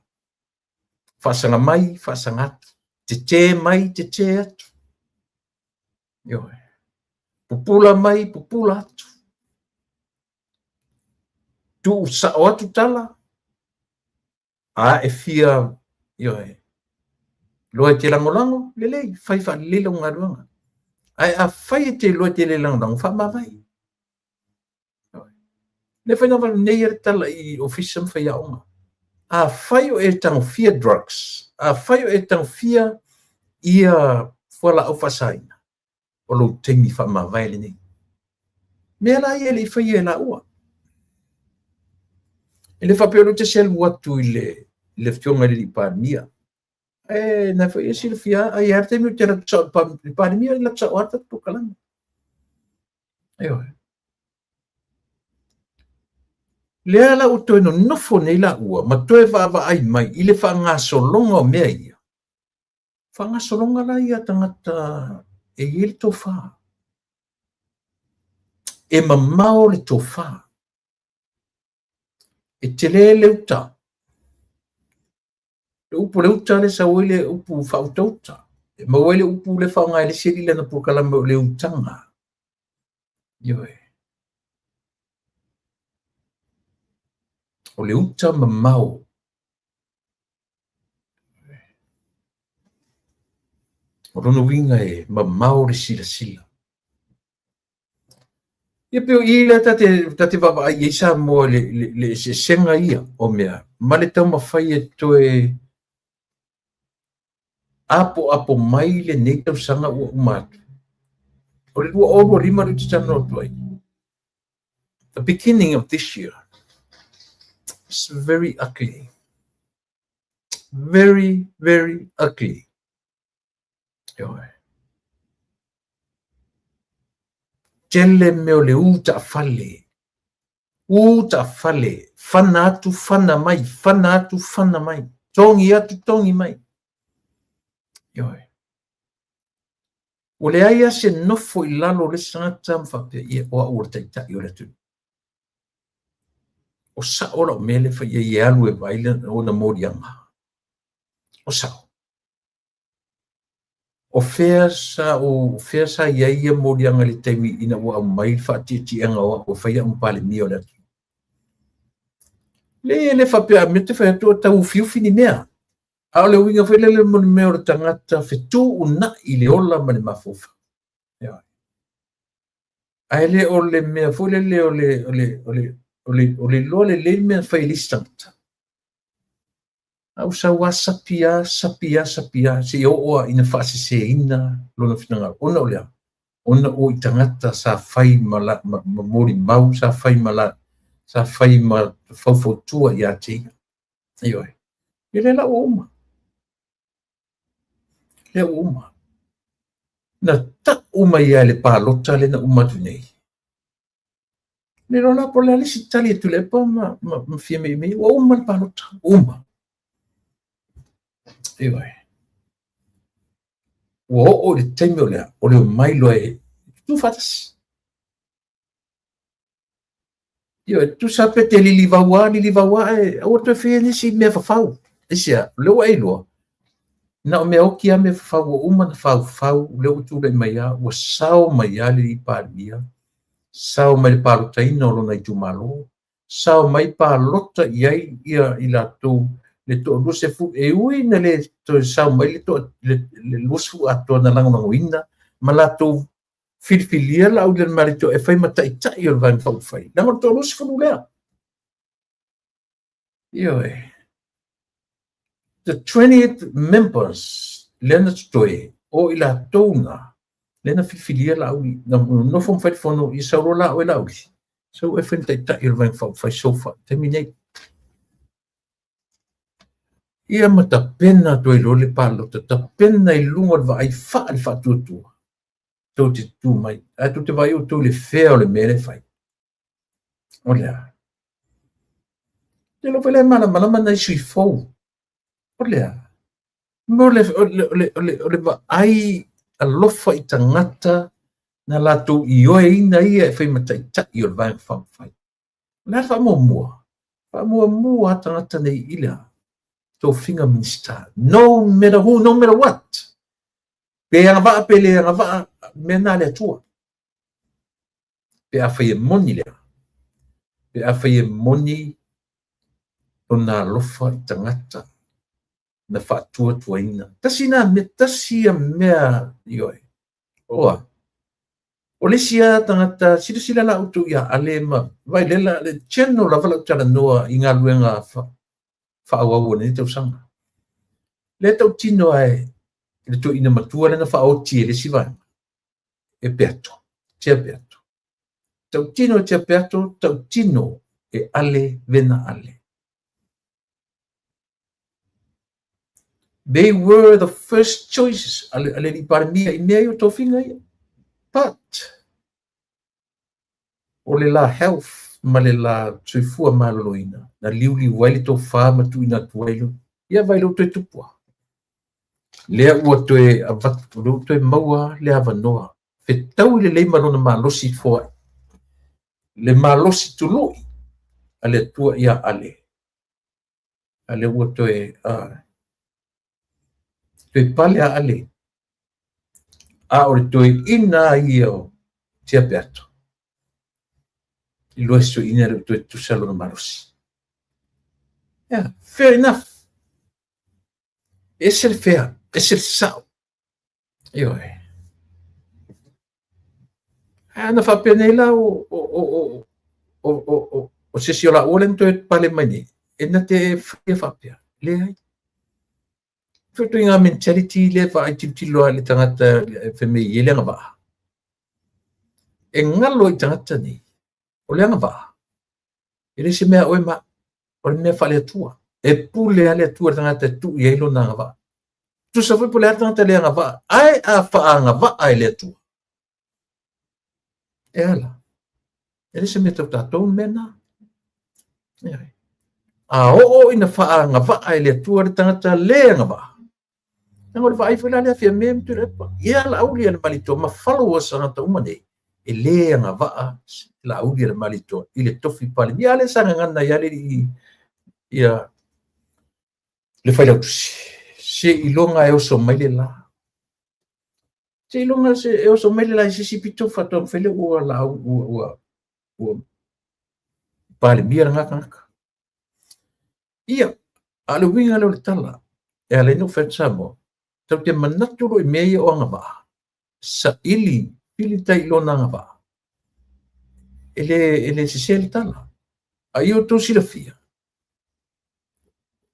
faasaga mai, faasaga atu, tetē mai, tetē atu. Ioe. Pupula mai, pupula atu. Tuu sao atu tala, a e fia, ioe, loa e te lagolago, lelei, fai faalelei lau galuega. Ae afai e te iloa e te le lagolago, faamavae. Lea foi na avatu nei le tala i ofisa ma faiaoga. Afai o e tagofia drugs, afai o e tagofia ia fualaau faasaina, o lou taimi faamavae lenei. Mea la ia e le i faia e laua. E le faapea o lea ou te selu atu i le, le afioga i le alii Palemia. E na foi e silafia, ai a le taimi ou te alu atu sao i le Palemia, e alu atu sao lava le tatou polokalame. Ioe. Lea la ua toe nonofo nei laua ma toe vaavaai mai i le faagasologa o mea ia. Faagasologa la ia a tagata e i ai le tofa. E mamao le tofa. E tele le uta. Le upu o le uta lea sau ai le upu faautauta. E maua ai le upu lea faaaoga e le isi alii i lana polokalame o le utaga. Ioe. O le uta mamao. O lona uiga e mamao le silasila. Ia pei o i lea ta te vaavaai i ai Samoa i le eseesega ia o mea ma le taumafai e toe Apoapo mai lenei tausaga ua uma atu. O le 2025 lea ou te talanoa atu ai. The beginning of this year is very ugly. Very, very ugly. Ioe. Tele mea o le u taafale. U taafale. Fana atu, fana mai. Fana atu, fana mai. Togi atu, togi mai. Ioe. Ua leai lava se nofo i lalo o le isi tagata ma faapea, ia, o au o le taitai o le atunuu. O sao lau mea lea e fai i ai e alu e vaai ona moliaga. O sao. O fea sa o fea sa i ai ia moliaga i le taimi ina ua aumai le faatietiega o au e fai au ma Palemia o le atunuu? Le e le faapea a mea te fai atu o tau ufiufi ni mea. A o le uiga foi lele mo le mea o le tagata fetuunai i le ola ma le mafaufau. Ae le o le mea foi lele o le, o le, o le, o le, o le iloa lelei le mea na fai e le isi tagata. A ua sau lava sapi lava, sapi lava, sapi lava, seia oo lava ina faaseseina lona finagalo. Ona o le a? Ona o i tagata sa fai ma, la, ma, ma molimau, sa fai ma, la, sa fai ma faufautua ia te ia. Ioe. Ia lea la ua uma. Lea ua uma. Na tau mai lava i le palota lea na uma atu nei. Le iloa la po o le a le isi tali a Tuilaepa ma, ma, ma Fiame i ua uma le palota, uma. Ioe. Ua oo i le taimi o le a, o le omai loa e tutu faatasi. Ioe, tusa pe te lilivau a, lilivau a, ae aua toe faia nisi mea fafau. Aisea? O lea ua e iloa, na o mea oti lava mea fafau ua uma ona faufau, o lea ua tulai mai lava, ua sao mai lava le alii Palemia, sao mai le palotaina o lona itumalo, sao mai palota i ai ia i latou le toa 20, e ui ina le toe sao mai le toa le 20 atoa na lagolagoina ma latou filifilia Laaulialemalietoa e fai ma taitai o le Vaega Faaupufai, leaga o le toa 20 lea. Ioe. The 20th members lea na totoe, o i latou na, lea na filifilia Laauli, na nofo ma fai le fono, ia sau loa la oe Laauli, sau oe fai ma taitai o le Vaega Faaupufai so far, taimi nei. Ia ma tapena atu ai loa le palota, tapena i luga o le vaai faa le faatuatua, tou te tutū mai, ae tou te vaai outou i le fea o le mea lea e fai. O le a? Te iloa foi la e malamalama nai sui fou. O le a? Mo le, o le, o le, o le, o le vaai alofa i tagata na latou ioeina ia e fai ma taitai o le Vaega Faaupufai. O le a le faamuamua? Faamuamua lava tagata nei i le a? Tofiga Minisita. No matter who, no matter what. Pe agavaa pe le agavaa, mea na a le Atua. Pe afai e moni lea, pe afai e moni lona alofa i tagata na faatuatuaina. Tasi na mea, tasi ia mea, ioe. Oa. O le isi lava tagata, silasila la outou ia Ale ma Vailela, le general lava lau talanoa i galuega faaauau o lenei tausaga. Lea tautino lava e le toeaina matua lea na faaoti e le isi vaega, e Peato, Tea Peato. Tautino e Tea Peato, tautino e Ale Vena Ale. They were the first choices a le, a le alii Palemia i mea ia o tofiga ia. But, o le la health ma le la soifua maloloina, na liuliu ai le tofa ma tuuina atu ai lo, ia vai lea ua toe tupu lava. Lea ua toe avatu, lea ua toe maua le avanoa. Fetaui lelei ma lona malosi foai. Le malosi tului a le Atua ia Ale. A lea ua toe, toe pale a Ale. A o le toeaina ia o Tea Peato. Iloa se toeaina e le o toe tutusa lona malosi. Yeah, fair enough. Ese le fea, ese le sao. Ioe. Ae ana faapea nei la o, o, o, o, o, o, o, o se isi o laua lea na toe pale mai nei, e na te faia faapea. Leai. Foi ituaiga mentality lea e vaai tilotilo lava i le tagata e fai mai e i ai le agavaa. E galo ai i tagata nei, o le agavaa, e le o se mea a oe ma au, o le mea faale-Atua. E pule lava le Atua i le tagata e tuu i ai lona agavaa. Tusa foi po o le a le tagata le agavaa, ae a faaagavaa e le Atua, e ala. E le o se mea tau tatou le mea lena. A oo ina faaagavaa e le Atua le tagata le agavaa, leaga o le vaai foi la lea a Fiame ma Tuilaepa, ia Laaulialemalietoa ma followers a tagata uma nei, e le agavaa Laaulialemalietoa i le tofi Palemia. A lea sa gagana ai lava le alii ia le Failautusi, seiloga e oso mai le la. Seiloga e oso mai le la i se isi pito faatoa mafai lea ua lau ua ua Palemia lena tagata. Ia, a o le uiga lea o le tala, e ala ai ona ou fai atu Samoa, tatou te manatu loa i mea ia o agavaa, saili, pili tai i lona agavaa. E le sese le tala. A ia outou silafia,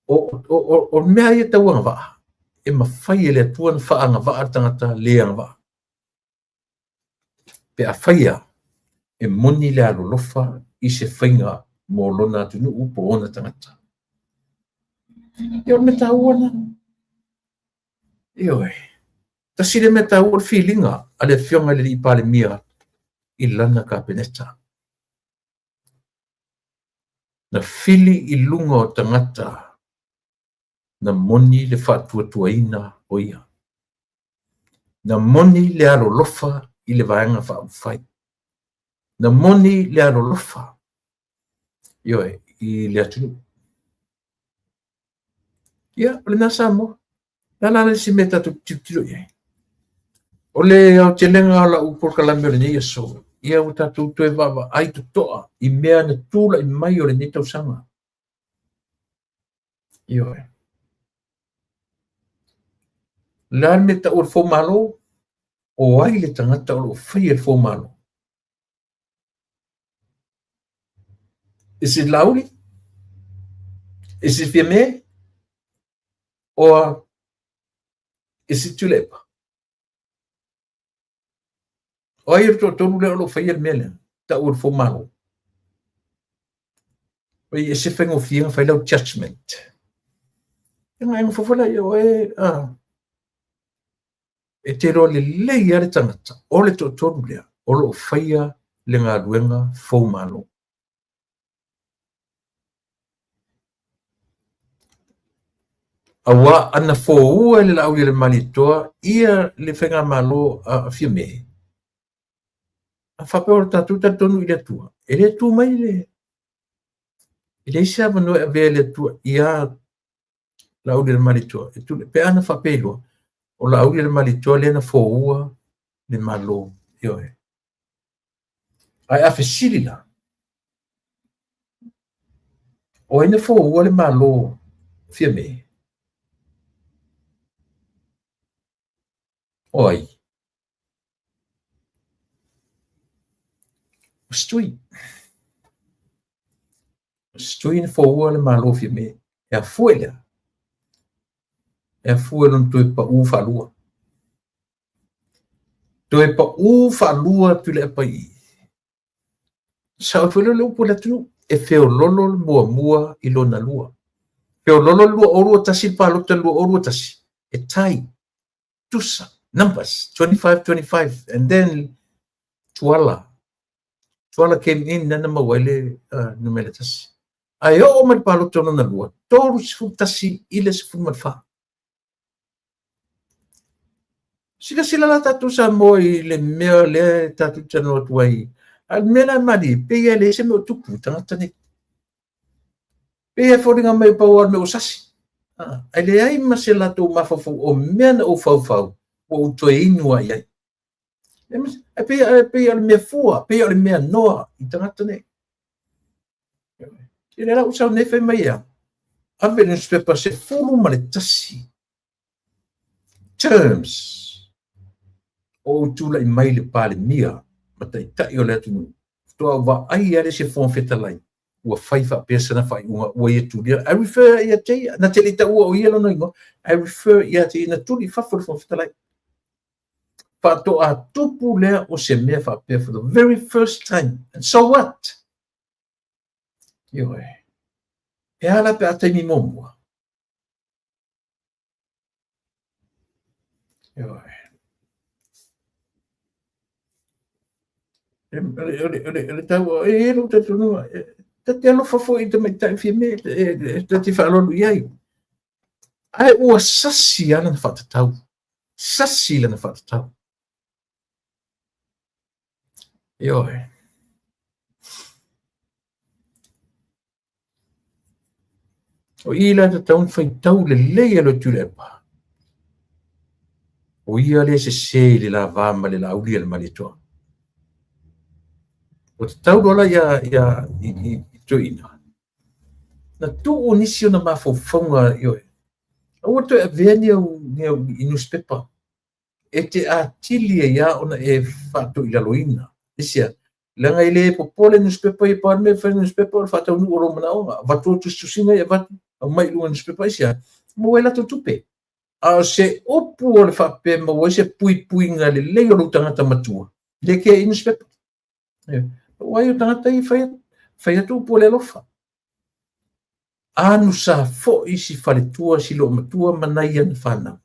o mea ia tau agavaa, e mafai e le Atua ona faaagavaa le tagata le agavaa. Pe afai lava e moni le alolofa i se faiga mo lona atunuu po o ona tagata. Ia o le mea taua lena. Ioe. Tasi lea mea taua o le filiga a le Afioga i le Alii Palemia i lana Kapeneta. Na fili i luga o tagata na moni le faatuatuaina o ia. Na moni le alolofa i le Vaega Faaupufai. Na moni le alolofa, ioe, i le atunuu. Ia, o lena Samoa. O le a la le isi mea tatou te tilotilo i ai? O le aotelega o lau polokalame o lenei aso, ia ua tatou toe vaavaai totoa i mea na tulai mai o lenei tausaga. Ioe. O le a le mea e tau o le foumalo? O ai le tagata o lo o faia le foumalo? Is it Laauli? Is it Fiame? Or is it Tuilaepa? O ai o le toatolu lea o lo o faia le mea lea, tau o le foumalo? Oi, e se faigofie ona fai lau judgment. E nga e nofo foi laia o oe, e te iloa lelei lava le tagata o le toatolu lea o lo o faia le galuega foumalo. Aua ana foua e le Laaulialemalietoa ia le faigamalo a Fiame, a faapea o tatou talitonu i le Atua, e le tu mai le, e leai se avanoa e avea e le Atua ia Laaulialemalietoa. E tule, pe ana faapea loa, o Laaulialemalietoa lea na foua le Malo. Ioe. Ae a fesili la, o ai na foua le Malo Fiame? O ai? O se tui. O se tui na foua le Malo Fiame. E afua i le a? E afua i lona toe pau faalua. Toe pau faalua Tuilaepa i i. Sao foi lea o le upu a le atunuu, e feololo le muamua i lona lua. Feololo le 2021 le palota i le 2021, e tie, tusa, numbers, 25-25, and then Tuala, Tuala came in lea na maua ai le numera tasi. Ae oo mai le palota lona lua, 31 i le 14. Silasila la tatou Samoa i le mea lea e tatou te talanoa atu ai. A o le mea la e malie, pei lava e leai se mea o tupu i tagata nei. Pei lava e foliga mai pau lava o le mea ua sasi. Ae leai ma se latou mafaufau o mea na ou faufau ua ou toe inu lava i ai. Ae pei o le mea fua, pei o le mea noa i tagata nei. I le la ua sau nei fai mai e a? Ave le newspaper 11 terms o ou tulai mai le Palemia ma Taitai o le atunuu, faatoa ou vaai lava lea i se Fofoga Fetalai Ua fai faapea sana faaiuga ua ia tulia. I refer ia te ia, na te le i taua o ia lona igoa. I refer ia te ia na tuli i fafo le Fofoga Fetalai. Faatoa tupu lea o se mea faapea for the very first time. And so what? Ioe. E a la pe a taimi muamua? Ioe. O le tau, e i ai lou talitonuga, ta te alofa foi i tamaitai Fiame, ta te faaaloalo i ai. Ae ua sasi lava lana faatatau. Sasi lana faatatau. Ioe. O i la e tatau ona faitau lelei e le Tuilaepa. O ia lea e sese i le lava ma le Laauli a le Malietoa. Ua tatau loa la ia, ia, i, i, i toeaiina na tuu nisi ona mafaufauga, ioe. Aua toe avea ni au, ni au i newspaper e te atili ai lava ona e faatoilaloina. Aisea? Leaga e le popole newspaper ia, pau le mea e fai newspaper o le faataunuu o lou manaoga. Avatu tusitusiga ia avatu, aumai i luga newspaper, aisea? Maua ai latou tupe. A o se upu o le faapea e maua ai se puipuiga lelei o lou tagata matua, le kea i newspaper. Pau ai o tagata ia fai, fai atu upu o le alofa. Anu sa foi si faletua si loomatua ma nai ana fanau.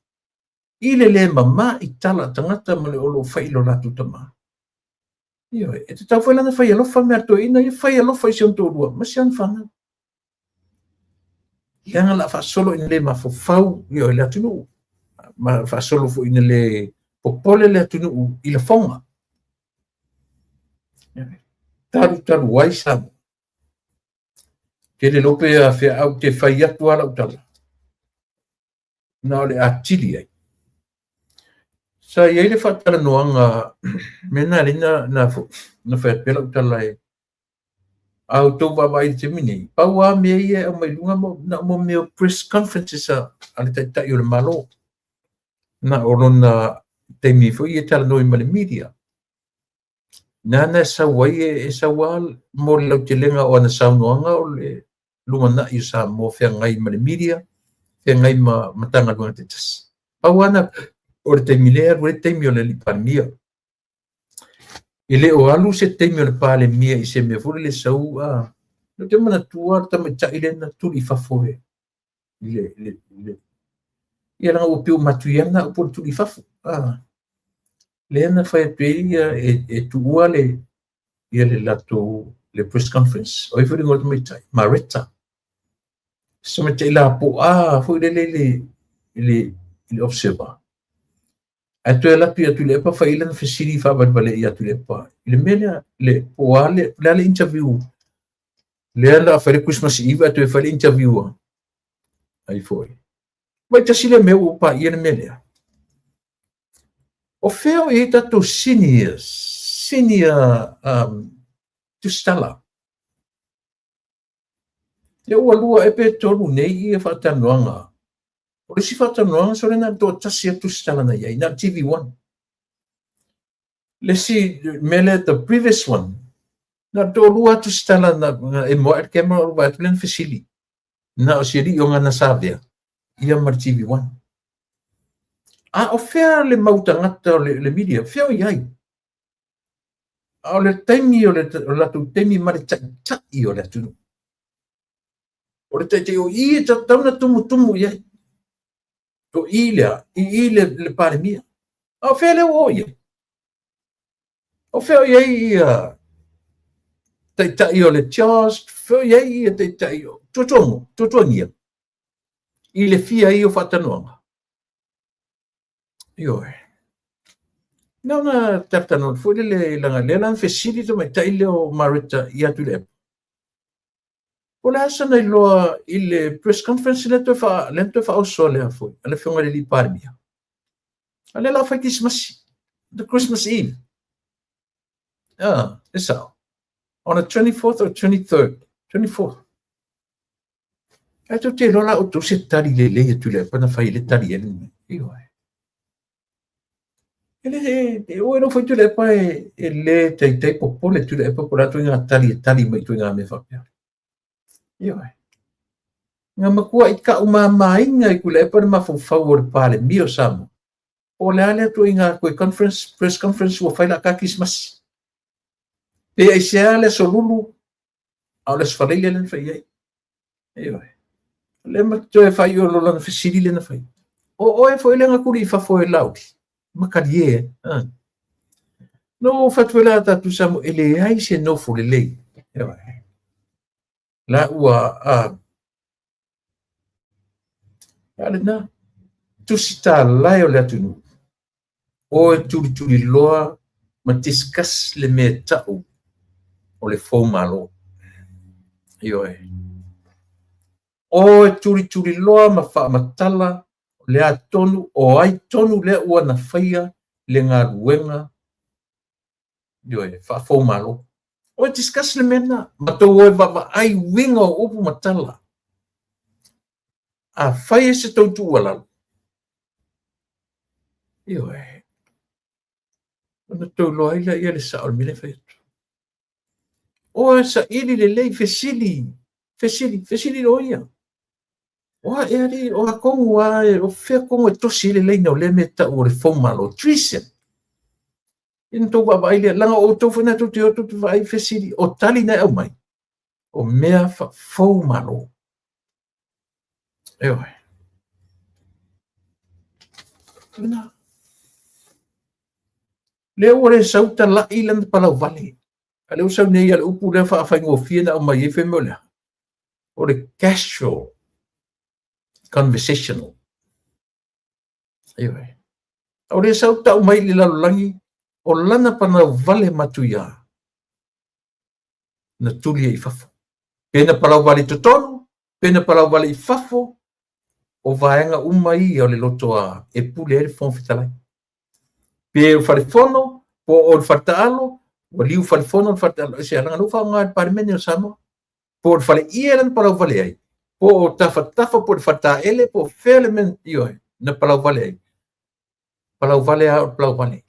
I le le mamā i tala a tagata ma le o lo o fai i lo latou tama. Ioe, e tatau foi la ona fai alofa mea a le toeaina ia, fai alofa i si ona toalua ma si ana fanau. Leaga la faasolo ina le mafaufau ioe le atunuu, ma faasolo foi ina le popole le atunuu i lafoga. Talu talu ai Samoa. Te le iloa pe afea au te fai atu lava lau tala. Na o le atili ai. Sa i ai le faatalanoaga, mea na alai na, na, na fai atu pea lau tala e a outou vaavaai i le taimi nei, pau lava mea ia e aumai luga na o mea o press conferences a, a le Taitai o le Malo. Na o lona taimi foi e talanoa ai ma le media. Nāna e sau ai, e sau lava mo le lautelega o ana saunoaga o le lumanai o Samoa feagai ma le media, feagai ma Matagaluega taitasi. Pau lava na o le taimi lea e alu ai le taimi o le alii Palemia. E le o alu se taimi o le Palemia i se mea foi lele sau a... Ou te manatua le tamaitai lea na tuli i fafo e i le, le, le ia leaga ua pei ua matuiana upu o le tuli i fafo. Ah. Lea na fai atu ai ia e, e tuua le ia le latou le press conference. O ai foi le igoa o le tamaitai? Mareta. Se tamaitai lapoa foi lele i le, i le, i le Observer. Ae toe alu atu ia Tuilaepa fai ai lana fesili faavalevalea ia Tuilaepa i le mea lea, le, po o a le, le a le interview lea na fai le Christmas Eve ae toe fai le interview a ai foi. Vai tasi lea mea ua paia le mea lea. O fea o i ai tatou seniors, senior tusitala? Ia ua lua ea pe tolu nei ia faatalanoaga. O le isi faatalanoaga sole na o le toatasi lava tusitala na i ai, na o le TV1. Le isi mea lea, the previous one, na o le toalua lava tusitala na, na e moe le camera o vaai atu lea na fesili. Na o si alii o Gana Savea, ia ma le TV1. A o fea le mau tagata o le, le media, fea o i ai? A o le taimi o le, o le latou taimi ma le taitai o le atunuu. O le taitai o i e tatau na tumutumu i ai. O i lea, i i le, le Palemia. A o fea lea ua o i ai? O fea o i ai ia taitai o le CHOGM, fea o i ai ia taitai o tuatuagia, tuatuagia i le fia ai o faatalanoaga. Ioe. Na ona talatalanoa foi lele leaga lea la na fesili tamaitai lea o Mareta ia Tuilaepa. Po o le a sana iloa i le press conference lea toe faa, lea toe faaoso lea foi a le Afioga i le alii Palemia. A lea la fai Kerisimasi, the Christmas Eve. Ah, e sao. On the 24th or 23rd? 24th. Ae tou te iloa la outou se tali lelei a Tuilaepa na fai ai le tali ai lenei. Ioe. E le, e, ua iloa foi Tuilaepa e, e le taitai popole Tuilaepa po o le a ituaiga tali e tali mai i ituaiga mea faapea. Ioe. Na matuai taumamaina e Tuilaepa le mafaufau o le Palemia o Samoa, po o le a lea ituaiga toe conference, press conference ua fai la ta Kerisimasi. Pe aisea le Aso Lulu, a o le Aso Faraile lea na fai ai. Ioe. O lea ma toe faaiu loa lana fesili lea na fai. O oe foi lea na tuli i fafo e Laauli, ma talie. Na ou fai atu foi la tatou Samoa, e leai se nofo lelei. Ioe. La ua a lena tusitalae o le atunuu, o e tulituliloa ma discuss le mea tau o le foumalo. Ioe. O e tulituliloa ma faamatala le a tonu o ai tonu lea ua na faia le galuega, ioe, faafoumalo. O e discuss le mea lena, matou o e vaavaai uiga o upu ma tala. A fai e se tou tuualalo, ioe, ona tou iloa ai lea le sao o le mea lea e fai atu. O e saili lelei, fesili, fesili, fesili loia. O a e alii, o a tonu a, o fea tonu e tosi ai le laina o lea mea tau o le foumalo, treason. Ina tou vaavaai lea, leaga o outou foi na tou te o tou te vaai fesili, o tali na e aumai, o mea faafoumalo. Ioe. Lena. Lea ua le sau talai lana palauvale. A lea ua sau nei a le upu lea faafaigofie na aumai ai fai mea o le a? O le casual conversational. Ioe. A o lea sau tau mai i le lalolagi o lana palauvale matuia na tuli ai i fafo. Pe na palauvale i totonu, pe na palauvale i fafo, o vaega uma ia o le lotoa e pule ai le Fofoga Fetalai. Pe o le falefono, po o le faletaalo, ua liu falefono le faletaalo, e se alaga lea ua faaaoga e le Palemene o Samoa. Po o le faleie lana palauvale ai, po o tafatafa, po o le faletaele, po o fea le mea, ioe, na palauvale ai. Palauvale lava o le palauvale.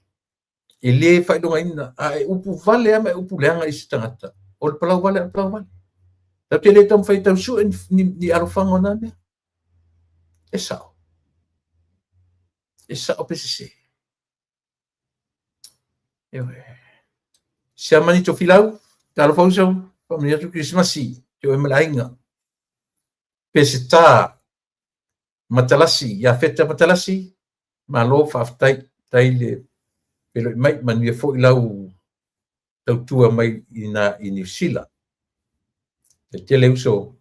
E le faailogaina, a e upu vale lava ma e upu leaga i se tagata, o le palauvale o le palauvale. Tatou te le taumafai e tau sue ni alofaga o na mea. E sao. E sao pe sese. Ioe. Siamani Tofilau, talofa uso, faamanuia atu Kerisimasi, te oe ma le aiga. Peseta Matalasi, Iafeta Matalasi, malo faafetai, tai le feiloai mai, manuia foi lau tautua mai i na i Niu Sila. E tele uso.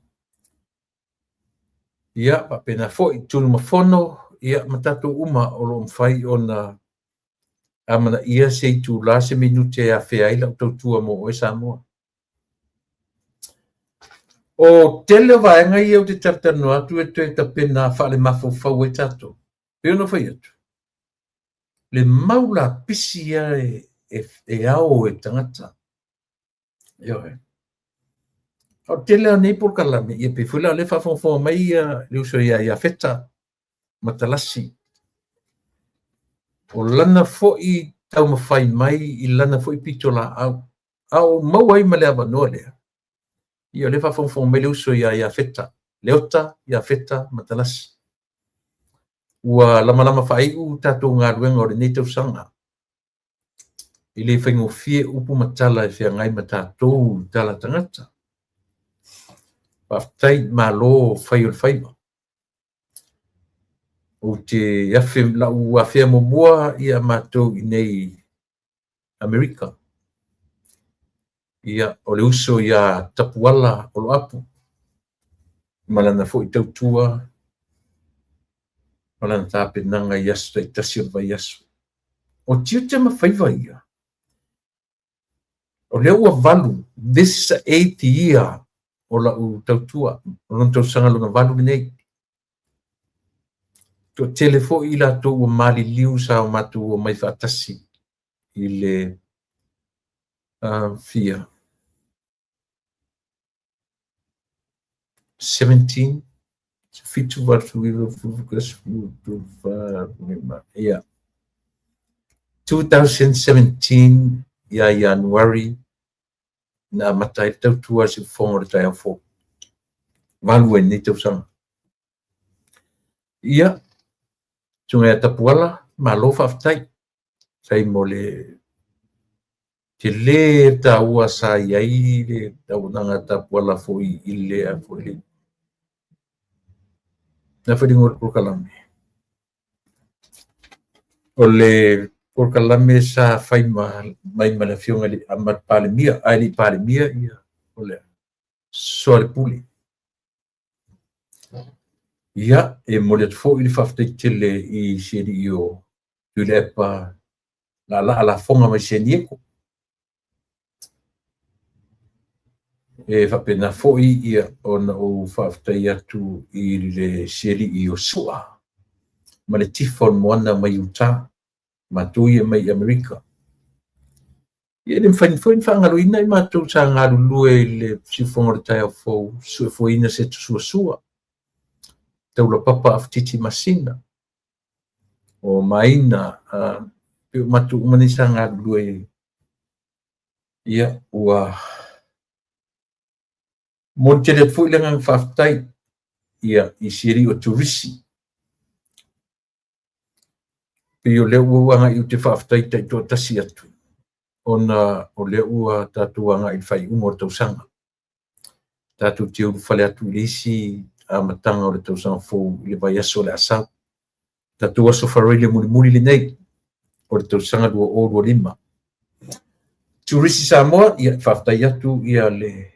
Ia, faapena foi, Tunumafono, ia, ma tatou uma o lo o mafai ona amanaia se itula, se minute e afea ai lau tautua mo oe Samoa. O tele o vaega ia ou te talatalanoa atu e toe tapena faalemafaufau ai tatou. Pei ona fai atu, le mau lapisi ia e ao e tagata. Ioe. O tele o nei polokalame, ia pei foi la o lea faafogafoga mai ia le uso ia Iafeta Matalasi. O lana foi taumafai mai i lana foi pitolaau. A o maua ai ma le avanoa lea, ia o lea faafogafoga mai le uso ia Iafeta, Leota Iafeta Matalasi. Ua lamalama faaiu tatou galuega o lenei tausaga. E le faigofie upu ma tala e feagai ma tatou tala tagata. Faafetai, malo fai o le faiva. Ou te afe lau afea muamua ia matou i nei Amerika. Ia, o le uso ia Tapuala Oloapu ma lana foi tautua ma lana tapenaga i aso taitasi o le vaiaso. O tiute ma faiva ia, o lea ua valu, this is the eighth year o lau tautua, o lona tausaga lona valu lenei. Toatele foi i latou ua maliliu sa o matou omai faatasi i le fia 17, 7, 8, 9, 10, 11, yeah. 2017 ia Ianuari na amata ai le tautua a le Siufofoga o le taeao fou. 8 ai i lenei tausaga. Ia, susuga ia Tapuala, malo faafetai. Faafetai mo le tele taua sa i ai le auaunaga a Tapuala foi i le a foi le na foi le polokalame. O le polokalame sa fai mai ma le afioga i le Palemia, ae le i Palemia ia, o le Soalepule. Ia, e momoli atu foi le faafetai tele i si alii o Tuilaepa Laalaa Lafoga mai San Diego. E faapena foi ia ona ou faafetai atu i le si alii o Sua ma le Tifa o le Moana mai Utah, matou ia mai Amerika. Ia e le mafai foi ona faagaloina i matou sa galulue i le siufofoga o le taeao fou, suefueina se suasua, taulapapa Afutiti Masina, o Maina, pei o matou uma nei sa galulue, ia, ua momoli tele atu foi le agaga faafetai ia i si alii o Turisi. Pei o lea ua ou agai ou te faafetai taitoatasi atu, ona o lea ua tatou agai i le faaiuga o le tausaga. Tatou te ulufale atu i le isi amataga o le tausaga fou i le vaiaso o le a sau. Tatou aso faraile mulimuli lenei o le tausaga 2025. Turisi Samoa, ia faafetai atu ia le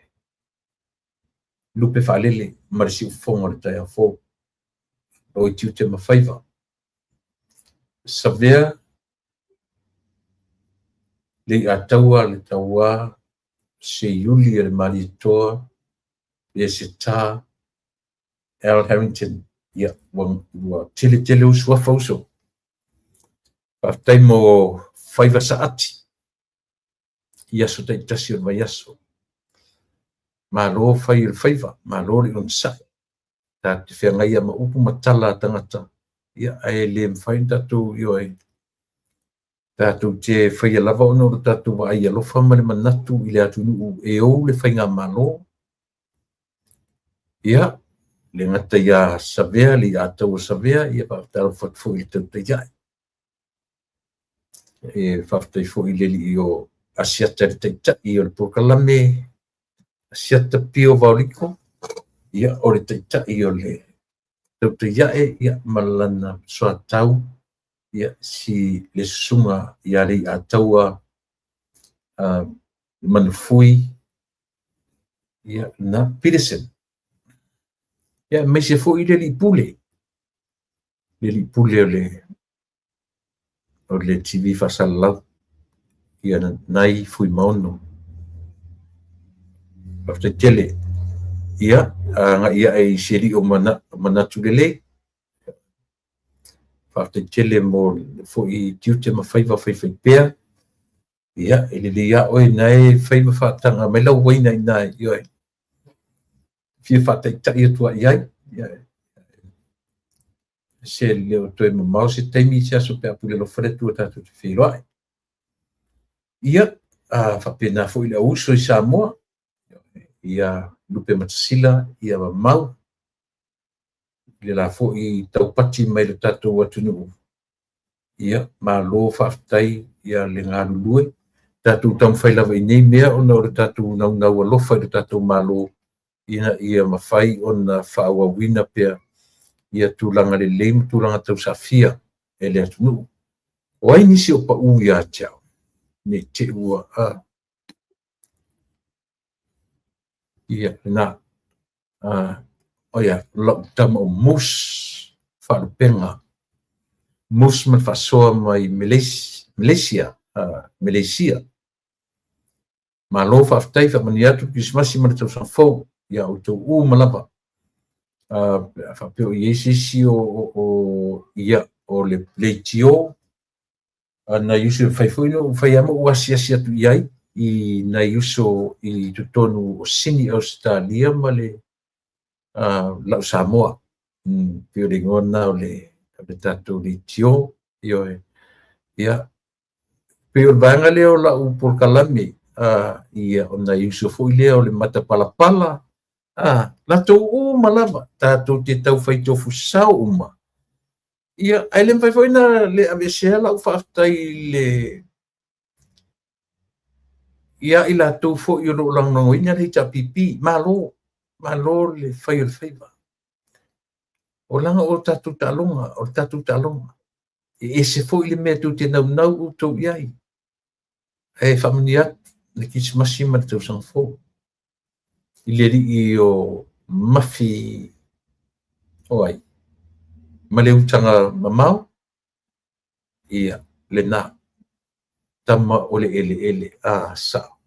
lupe faalele ma le siufofoga o le taeao fou. O i tiute ma faiva. Savea le iataua le tauā seiuli a le Malietoa le Seta Al Harrington. Ia, ua tele tele ou suafa uso. Faafetai mo faiva saati i aso taitasi o le vaiaso. Malo fai o le faiva, malo le onosai. Tatou te feagai lava ma upu ma tala a tagata, ia, ae le mafai ona tatou, ioe, tatou te faia lava ona o le tatou vaai alofa ma le manatu i le atunuu e ou le faigamalo. Ia, le gata ia Savea, le Ataua Savea, ia faatalofa atu foi i le Tautaiae. E faafetai foi i le alii o Asiata le Taitai o le polokalame, Asiata Pio Vaoliko, ia, o le Taitai o le Tautaiae, ia, ma lana soatau, ia, si le susuga ia Leiataua Manufui, ia, na Peterson. Ia, aemaise foi le alii pule, le alii pule o le TV faasalalau, ia Nai Fuimaono. Faafetai tele. Ia, agai ae i si alii o Manatu Lelei. Faafetai tele mo foi tiute ma faiva faifaipea. Ia, e lelei lava oe na e fai ma faataga mai lau uaina i ina, ioe. Fia faataitai atu ai i ai. Ia, se le o toe mamao se taimi se aso pe a pule alofa le Atua tatou te feiloai. Ia, faapena foi le auuso i Samoa, ia Lupematasila, ia mamau i le la foi taupati mai le tatou atunuu. Ia, malo faafetai ia le galulue. Tatou taumafai lava i nei mea ona o le tatou naunau alofa i le tatou Malo ina ia mafai ona faaauauina pea ia tulaga lelei ma tulaga tausaafia e le atunuu. O ai nisi o pau ia te au? Ne i te i ua ia lena. Oia, lau tama o Moose Faalupega. Moose ma le faasoa mai Malaysia, Malaysia. Malo faafetai, faamanuia atu le Kerisimasi ma le tausaga fou ia outou uma lava. Faapea o i ai se isi o ia o le leitio nai uso e mafai foi ona ou fai lava ma ou asiasi atu i ai i nai uso i totonu o Sini Ausetalia ma le lau Samoa. Pei o le igoa lena o le tatou leitio. Ioe. Ia, pei o le vaega lea o lau polokalame, ia, o nai uso foi lea o le matapalapala. A, latou uma lava, tatou te taufai tofu sao uma. Ia, ae le mafai foi ona le aveesea lau faafetai i le ia i latou foi o lo o lagolagoina le HRPP. Malo, malo le fai o le faiva. O leaga o tatou taaloga, o le tatou taaloga. E ese foi le mea tou te naunau outou i ai. Ae faamanuia atu le Kerisimasi ma le Tausaga Fou i le alii o Mafi o ai ma le utaga mamao, ia lena tama o le eleele a sao.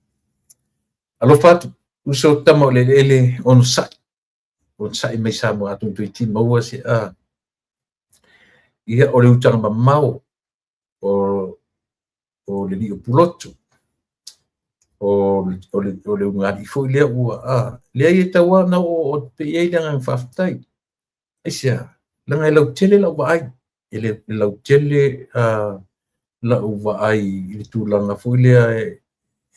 Alofa atu, uso tama o le eleele, onosai, onosai mai Samoa atonu toeitiiti maua se a. Ia o le utaga mamao o le alii o Pulotu, o le ulugalii foi lea ua a, leai e tatau lava ona oooo atu pea i ai le agaga faafetai. Aisea? Leaga e lautele lau vaai, e lautele lau vaai i le tulaga foi lea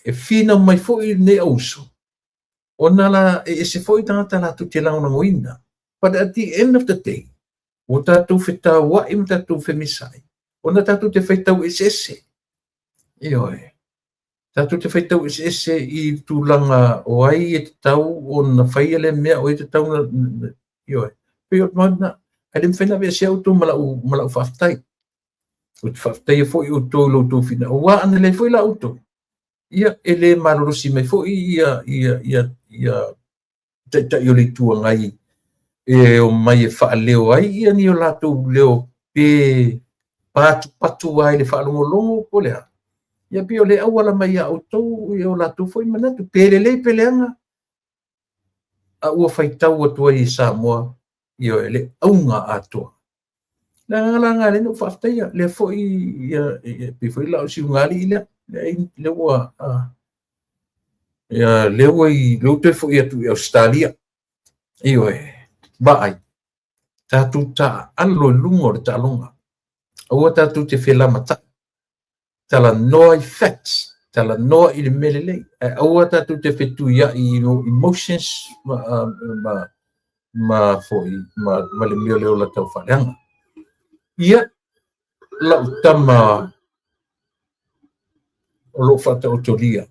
e finau mai foi lenei auuso, ona la e ese foi tagata latou te lagolagoina. But at the end of the day, ua tatou fetauai ma tatou femesaai, ona tatou te faitau eseese. Ioe. Tatou te faitau eseese i tulaga o ai e tatau ona faia lea mea, o ai e tatau ona... Ioe. Pei o le lena. Ae le mafai ona aveesea outou ma lau faafetai. Ou te faafetaia foi outou i lo outou finagalo. Aua ana leai foi la outou, ia e le malolosi mai foi ia Taitai o le Itu Agai e omai e faaleo ai ia ni o latou leo pe patupatu ai i le faalogologo po o le a. Ia pei o lea e auala mai ia outou ia o latou foi manatu, pe lelei pe leaga, a ua faitau atu ai e Samoa, ioe, le auga atoa. Le agaga la lena lea na ou faafetaia, lea foi ia, pei foi la o si ulugalii lea, lea ua ia, lea ua i, lea ua toe foi atu i Ausetalia. Ioe, vaai, tatou taaalo i luga o le taaloga. Aua tatou te felamatai. Talanoa i facts, talanoa i le mea lelei, ae aua tatou te fetuiai i emotions ma foi ma le mea o le ola taufaaleaga. Ia, lau tama o lo o faataotolia,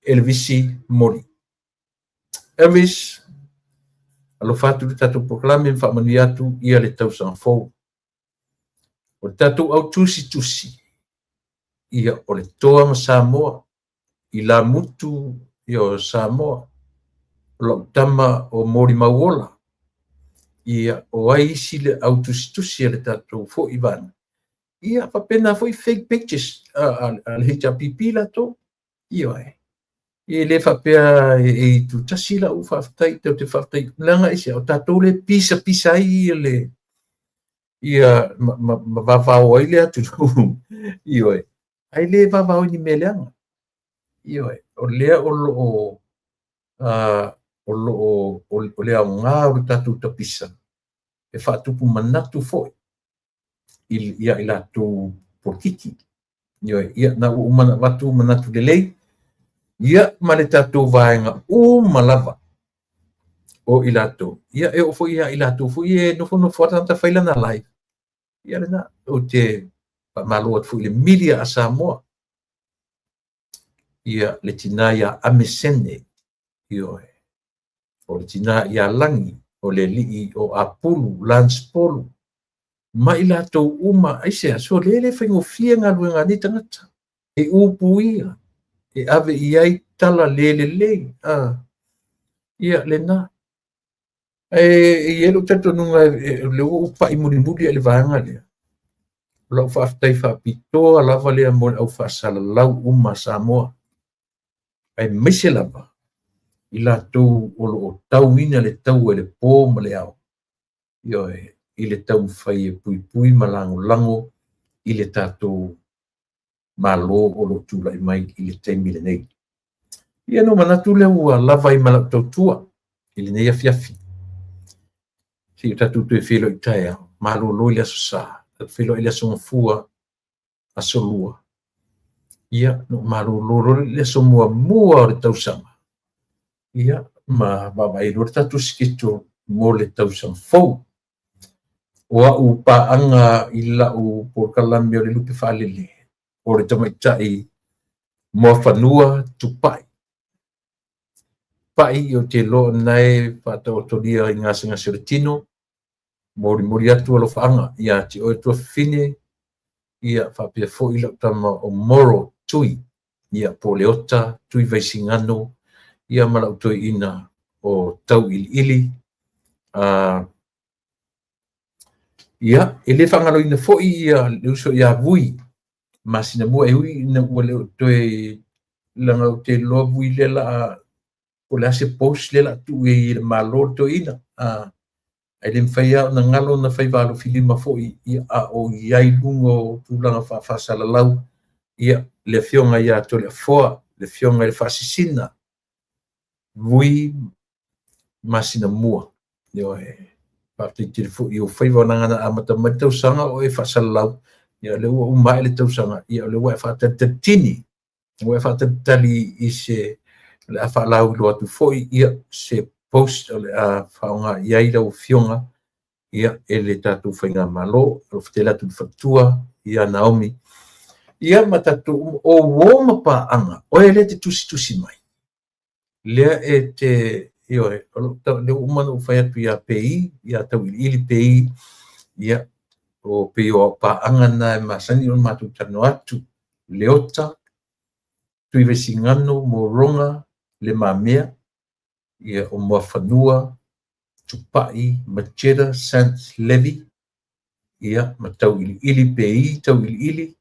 Elevisi Moli. Elvis, alofa atu i le tatou polokalame ma faamanuia atu ia le tausaga fou. O le tatou au tusitusi, ia o le Toa ma Samoa, i lamutu ia o Samoa, o lau tama o Molimauola, ia o ai isi le au tusitusi a le tatou foi vaega. Ia faapena foi fake pages a le HRPP latou. Ioe. E le faapea e itutasi lau faafetai, tatou te faafetai, leaga aisea, o tatou lea e pisapisa ai le ia ma vavao ai le atunuu. Ioe. Ae le vavao i ni mea leaga. Ioe. O lea o lo o o le aoga o le tatou tapisa e faatupu manatu foi ia i latou polokiki. Ioe. Ia, na ua uma ona avatu manatu lelei, ia ma le tatou vaega uma lava o i latou. Ia, e oo foi ia i latou foi e nofonofo lava tagata fai lana live. Ia lena, ou te faamalo atu foi i le milia a Samoa, ia le tina ia Amesene, ioe, o le tina ia Lagi, o le alii o Apulu, Lance Polu, ma i latou uma, aisea, so lea e le faigofie galuega a nei tagata, e upu ia, e ave i ai tala le lelei, ia lena. Ae i ai lou talitonuga lea ua ou pai mulimuli i le vaega lea, o lau faafetai faapitoa lava lea mo le au faasalalau uma a Samoa, aemaise lava i latou o lo o tauina le taua i le po ma le ao, ioe, i le taumafai e puipui ma lagolago i le tatou Malo o lo o tulai mai i le taimi lenei. Ia, ona ou manatu lea ua lava ai ma lau tautua i lenei afiafi. Se i o tatou toe feiloai taeao, malolo i le Aso Sa, tatou feiloai i le Aso Gafua, Aso Lua. Ia, ona ou malolo loa lea i le aso muamua o le tausaga. Ia, ma vaavaai loa le tatou schedule mo le tausaga fou. O a'u paaga i la'u polokalame o le Lupe Faalele, o le tamaitai Moafanua Tupai. Pai ou te iloa o lena e faataotolia i gasegase o le tino, molimoli atu alofaaga ia te oe tuafafine, ia faapea foi lau tama o Moro Tui, ia po o Leota Tui Vaisigano, ia ma lau toeaina o Tauiliili. Ia, e le faagaloina foi ia le uso ia Vui Masinamua, e ui ina ua le o toe, leaga ou te iloa Vui lea o le a, po o le a se post lea o le a tuu i ai e le Malo le toeaina, ae le mafai lava ona galo ona faiva alofilima foi, ia, a o i ai i luga o tulaga faa-faasalalau, ia, le Afioga ia Toleafoa, le Afioga i le Faasisina, Vui Masinamua. Ioe. Faafetai tele foi i ou faiva leaga na amata mai le tausaga o e faasalalau, ia o lea ua uma ae le tausaga, ia o lea ua e faatalitali ua e faatalitali i se o le a faalauiloa atu foi ia se post o le a faaaoga i ai lau afioga ia e le tatou faigamalo. Alofa tele atu i le faletua ia Naomi ia ma tatou o uo ma paaga, oe lea e te tusitusi mai lea e te, ioe, o lou lea ua uma ona ou fai atu ia Pei, ia Tauiliili Pei, ia, o pei o au paaga na e masani ona matou talanoa atu, Leota, Tuivaisigano, Moroga, Le Mamea, ia, o Moafanua, Tupai, Macheta, Sant Levy, ia, ma Tauiliili Pei, Tauiliili,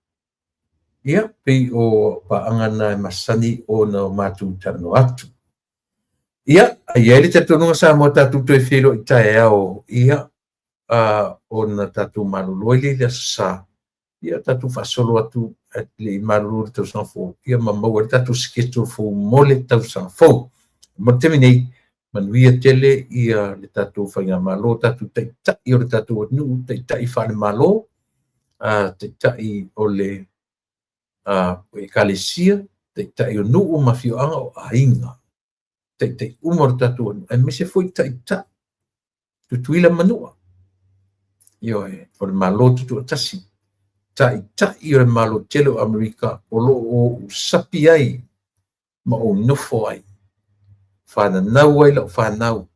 ia, pei o paaga na e masani ona matou talanoa atu. Ia, a i ai le talitonuga Samoa tatou toe feiloai taeao, ia, ona tatou malolo ai lea i le Aso Sa, ia tatou faasolo atu ae le i malolo i le tausaga fou, ia ma maua ai le tatou schedule fou mo le tausaga fou. Mo le taimi nei, manuia tele ia le tatou faigamalo, tatou taitai o le tatou atunuu, taitai faale-Malo, taitai o le ekalesia, taitai o nuu ma afioaga, o aiga, taitai uma o le tatou atunuu, aemaise foi taitai Tutuila ma Manua. Ioe, o le Malo Tutoatasi, taitai o le Malo tele o Amerika o lo o ou sapi ai ma ou nofo ai, fananau ai lau fanau,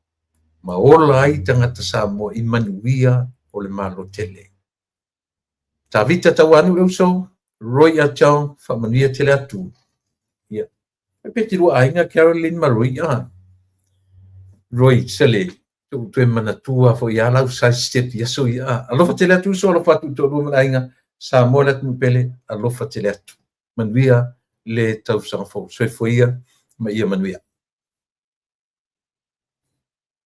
ma ola ai tagata Samoa i manuia o le Malo tele. Tavita Tauanuu le uso, Roy Achong, faamanuia tele atu. Ia, pe te lua aiga Carolyn ma Roy, ah. Roy, sale, tou toe manatua foi ia lau side step i aso ia. Ah. Alofa tele atu uso, alofa atu i toalua ma le aiga, Samoa le atunuu pele, alofa tele atu. Manuia le tausaga fou. Soifua ia ma ia manuia.